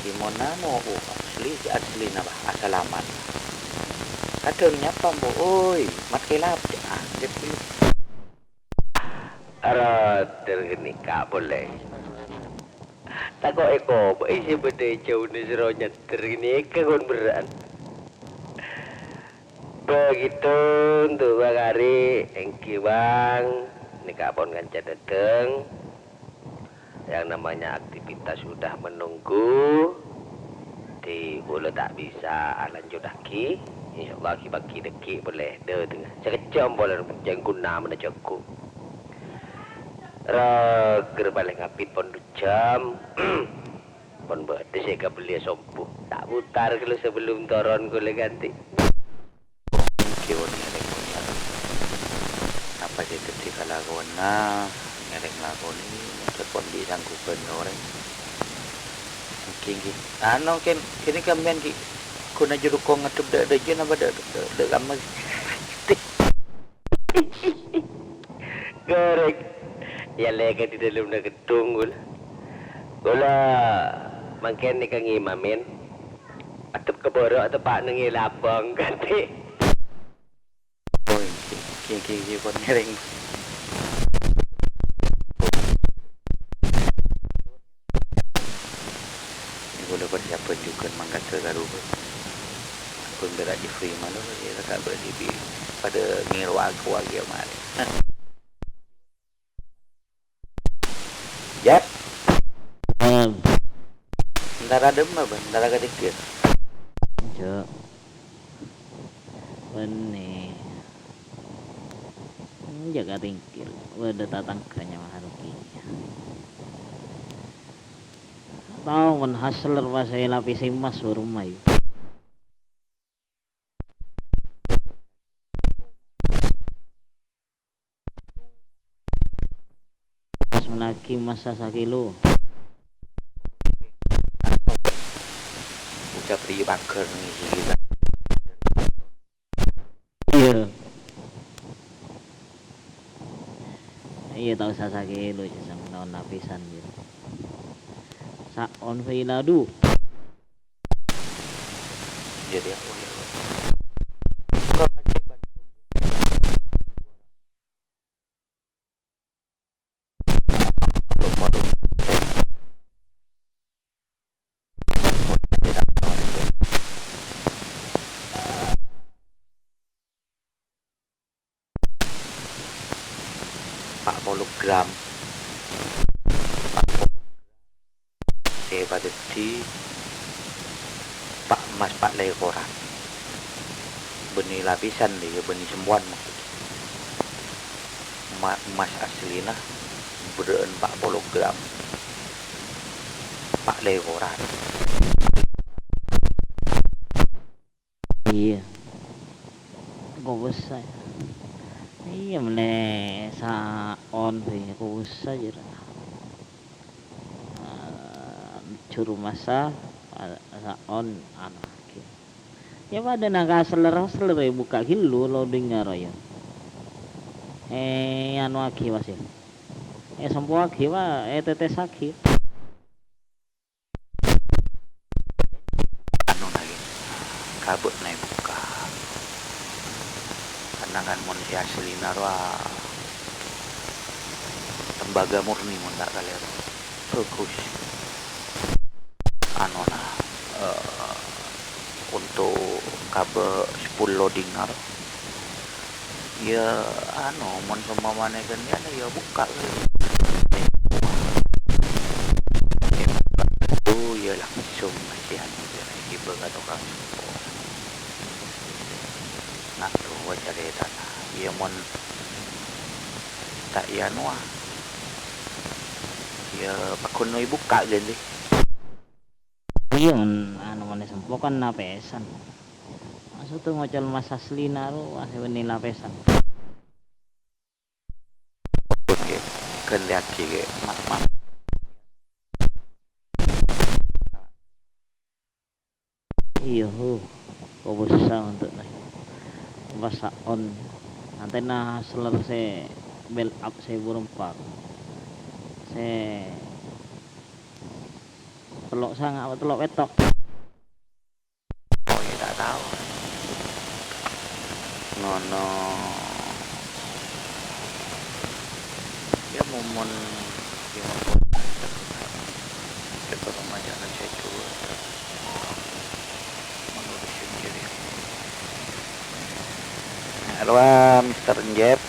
Ghi mon anu, oh, asli, asli napa? Asalaman. Kadhâng nyapa, Mbo', "Oi, mat kelap," cè' anggep ghâllu. Roder ghânèka polè. Tako' èkobâ'i sè bâdâ è jhâuna soro nyandher ghânèka ghun berrâ'ân. Begitu untuk Bang Ari, èngghi, Bang, nèka pon kanca dâteng. Yang namanya aktivitas sudah menunggu, di ghulâ ta' bisa alanjhuttaghi. Insyaallah ghi-, bâgi dâggi' polè dâtengnga. Sakejjhâ' polè jhâ' ghuna mènta jhâghu. Roger palèng abit pon du jam. Pon bâdâ sè èkabelliyâ sombu. Ta' putar ghâllu sabellum toron ghulâ ghântè. Èngghi, pon ngèrèng, pon ngèrèng. Apa sè dhâddhi kalakowanna, ngèrèng lakona, cè' pon ghi' sanggupan ka orèng. Èngghi, èngghi. Anu, kèng, kènè sampèyan ghi' ghun ajhâ rokok ngaddhep dâ'-, dâjâ napa dâ'-, dâ'-, dâ' kamma? Ghârèk. Èyalèkè è dâlemma ghedhung, ghulâ. Ghulâ mangkèn nèka ngimamè. Atep ka bârâ' teppa'na ngèlabâng, ghântè. Oh, èngghi, èngghi, èngghi, pon ngèrèng. Ghulâ persiapan jhughân mangkat ka Karuba. Pon bârâ' Jeffrey malolo, ya, ta' bâli bi-, padâ ngèro aku lagi ya, marè. Yap. Bân. Entara dâmma, Bân? Entara katèngghâl. Jhâ'. Bânnè. Jhâ' katèngghâl. Bâdâ tatangghâ nyamana Rogi. Tao bân Hasler pas èlapisi emmas bârâmma, yâ. Pas mennaghi emmas sakilo. Ucap ri pager ngisi kita. Iyâ. Tao sasakèlo, jâ' sampeyan lapisan, jâ'. Sa'on fèla du. Jadi aku ya. Pa' polo gram. Sè padâddhi pa' emmas pa' lèkoran. Bânnè lapisan, lè, ya, bânnè sempowan maksud. Ma-, emmas aslina berrâ'ân pa' polo gram. Pa' lèkoran. Iyâ. Kobâsa. Iyâ, mèlè sa'on bhâi, kobâsa jârèya. Ah, jhuru masa, ah, sa'on, anu, ghi. Yâ, padâ nangka seller-seller, è, bukka' ghâllu loading-a rowa. È, anuaghi, Wasil. È, sempowaghi, wa, è, tètèsaghi. Anu naghi, kabâ'na èbukka'. Karna kan mon sè aslina rowa tembaga murni mon ta' kalèro. Bagus. Anona, eh, untuk kabâ' sepuluh loading aro. Ya, anu, mon seumpamana ghândhiyân, ya bukka' ghâllu. Oh, ya langsung masih anu, ya, ghibâ ka tokang sempor. Nah, rowa carètana. Ya, mon ta' iyâ, anu, ah. Ya, pagghun bukka' ghâllu. Iyâ, mon anu, mon èsempo kan napèsan. Maksudda ngocol mas aslina ro, wah, sè bânnè lapèsan. Oke, ghândhiyaghi, Kè. Maaf, maaf. Iyâ, hu. Kobâsa untuk, pas sa'on. Antèna seller sè build up sè burung par. Sè tello' sanga' apa tello' pètto'. Oh, ya, tak tahu. Ngono. Ya, momon, ya, momon. Coba pemajaran saya dulu. Menurut sendiri. Halo, Mister Jeb.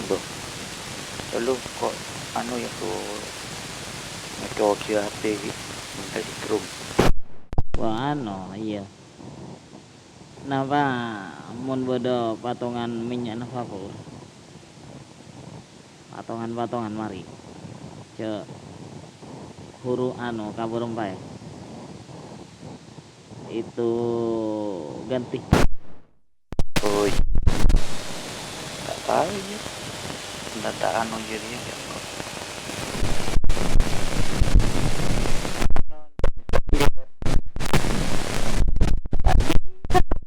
Duh. Lu kok anu ya, tuh, ngecoki H P iki, minta setrum. Wah, anu, iya. Napa mon bâdâ patongan mènnya'na vapor? Patongan-patongan mari. Jhâ' buru anu, kabur empaè. Itu ganti. Oi. Tak tahu ya. Nggak tak anu jadinya ya.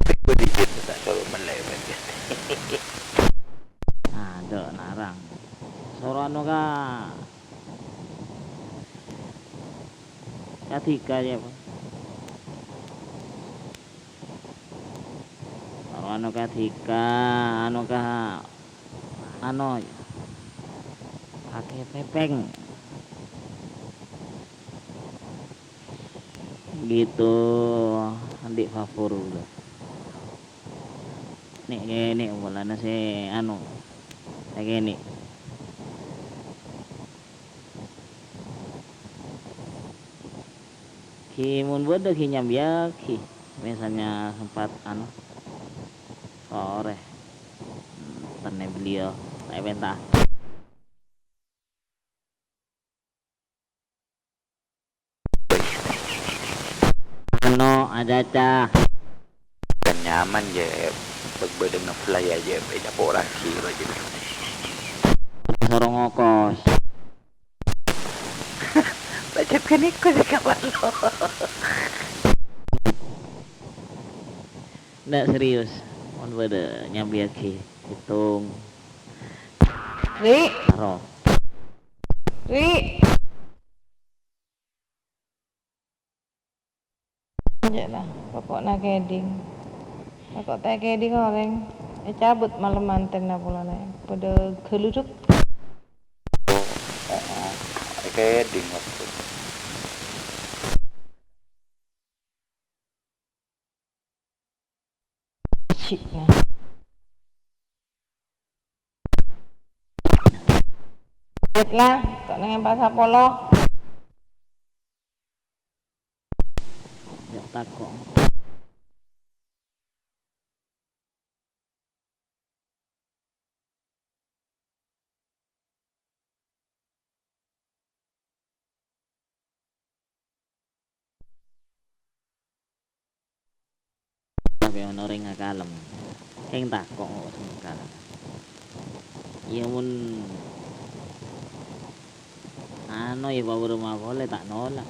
Tapi gue dikit tak selalu melewat ya. Adâ' narang. Soro anu ka, ka dhika, ya, Pak. Soro anu ka dhika, anu ka, anu, akè pèpèng. Gitu, andi' vapor, gitu. Nè', nè', polana sè anu, sè kènè'. Ghi mon bâdâ ghi nyambiyaghi, misalnya sempat anu, sore. Hmm, tenne beliau, saya minta. Ano, acaca. Kan nyaman, Jep. Bag-, bâdâ nge-fly aja, beda porasi lo, Jep. Sorong ongkos. Lah, Jep, kan iku sih kapan lo. Ndak serius, mon bâdâ nyambiyyâghi, ètong. Ri. Aro. Ri. Cè' la, poko'na kèdhing. Poko'na kèdhing orèng, ècabut malem mantèna polana, padâ ghâludhuk. Kèdhing waktu. Cè' la. Cè' la, kok neng empat sapolo. Ya, tako'. Tapè mon orèng akalem, kèng tako' kok sengka. Iyâ, mon ano, iyâ, paburu mapolè, ta' nolak.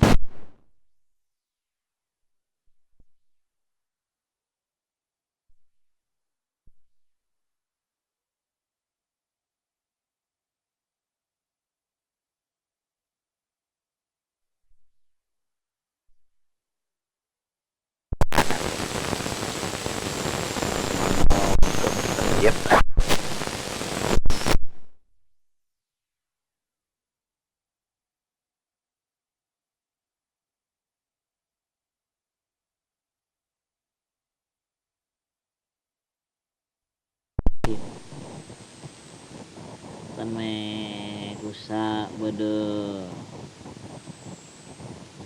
Temme kusa' bâdâ,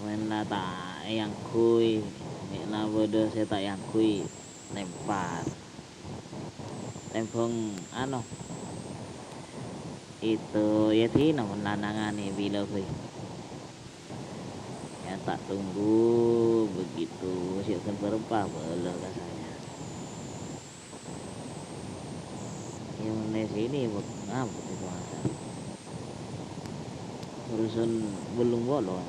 mèn la ta' èangghuy, mèn la bâdâ sè ta' èangghuy, lempar. Tembhâng, ano, itu, ya, dina mon lanangan è bilâ bhâi. Ya, tak tunggu begitu, sè ghân bârâmpa bâlâ ka saya. Ya, mènè sini, bek-, ngabut itu mata. Urusan bellung bolong.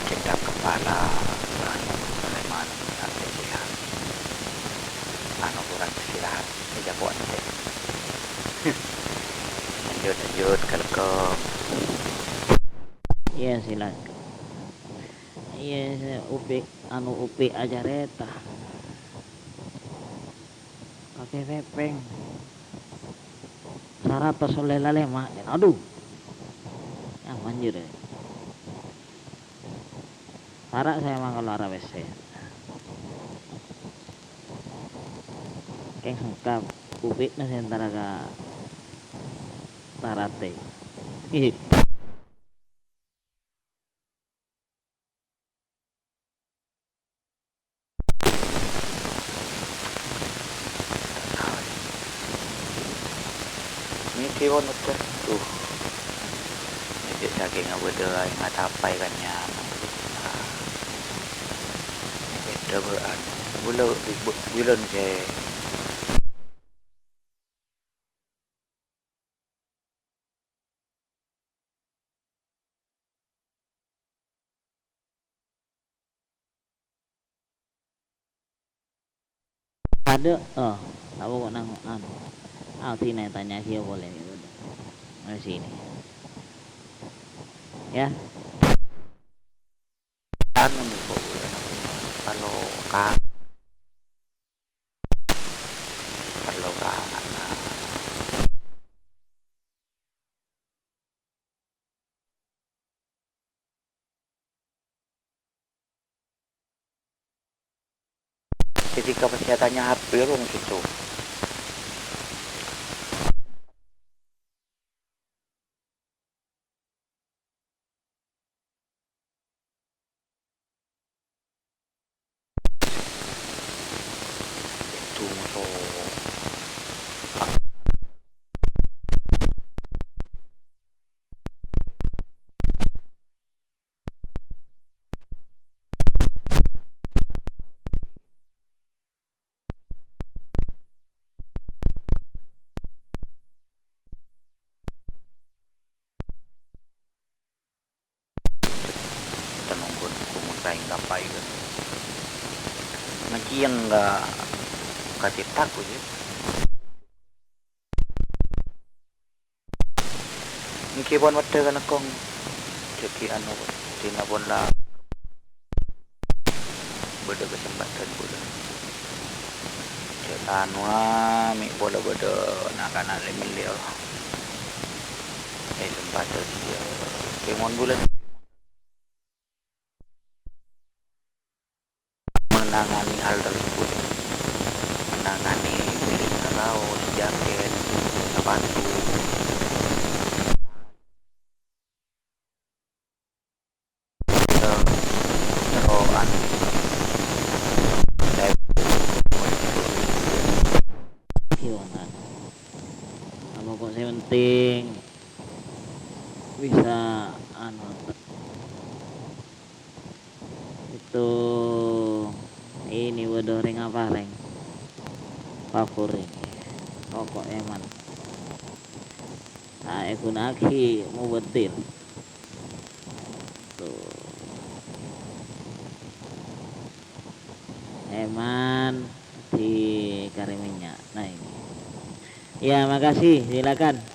Cedhak kepala, anu, Sulaiman, sampai dia, anu, kurang istirahat, meja kuat, lanjut, lanjut, ke lekong. Iya, silakan. Iya, saya Upik, anu, Upik acarèta. Kakè pèpèng. Saratos ollè lalèma'. Aduh. Ah, manjur, ya. Para' saya mangkala ara pèssè. Kèng sengka, Upikna sè entara ka Tarate. Hehe. Nèkè pon udah. Duh. Nèkè sakènga bâdâ aèng atapaè kan nyaman. Bâdâ bâ'ân. Bulâ, bu-, bulân sè Adâ', oh, tao kok nang, anu. Ah, sini tanya dia boleh gitu. Nah, sini. Ya. Anu nih, kok, kalau ka-, kalau ka-, Jadi, kapasèyadhânna H P rong sèttong. Sèttong so-, Saèngghâ paèghâ. Ngajiyâng ka, ka cètak, ghu, yâ. Èngghi pon weddhâ ka lèkong. Dhâggi' anu, dinah pon la bâdâ kasempadhân bulâ. Jhâ' anu, a, mè' pola bâdâ na'-kana' lè-mellè, o. È, sempadhân, yâ. Kèmon bulâ. Menangani hal tersebut, menangani belinya kaos, jaket, sepatu. Terro, anu, saya Gimana? Apa kok sè penting bisa, anu, Itu, ini bâdâ rèng apa, rèng? Favorit. Pokok èman. Ta' èghuna'aghi mubazir. Tuh. Èman dikarè mènnya'. Nah, ini. Ya, makasih. Silakan.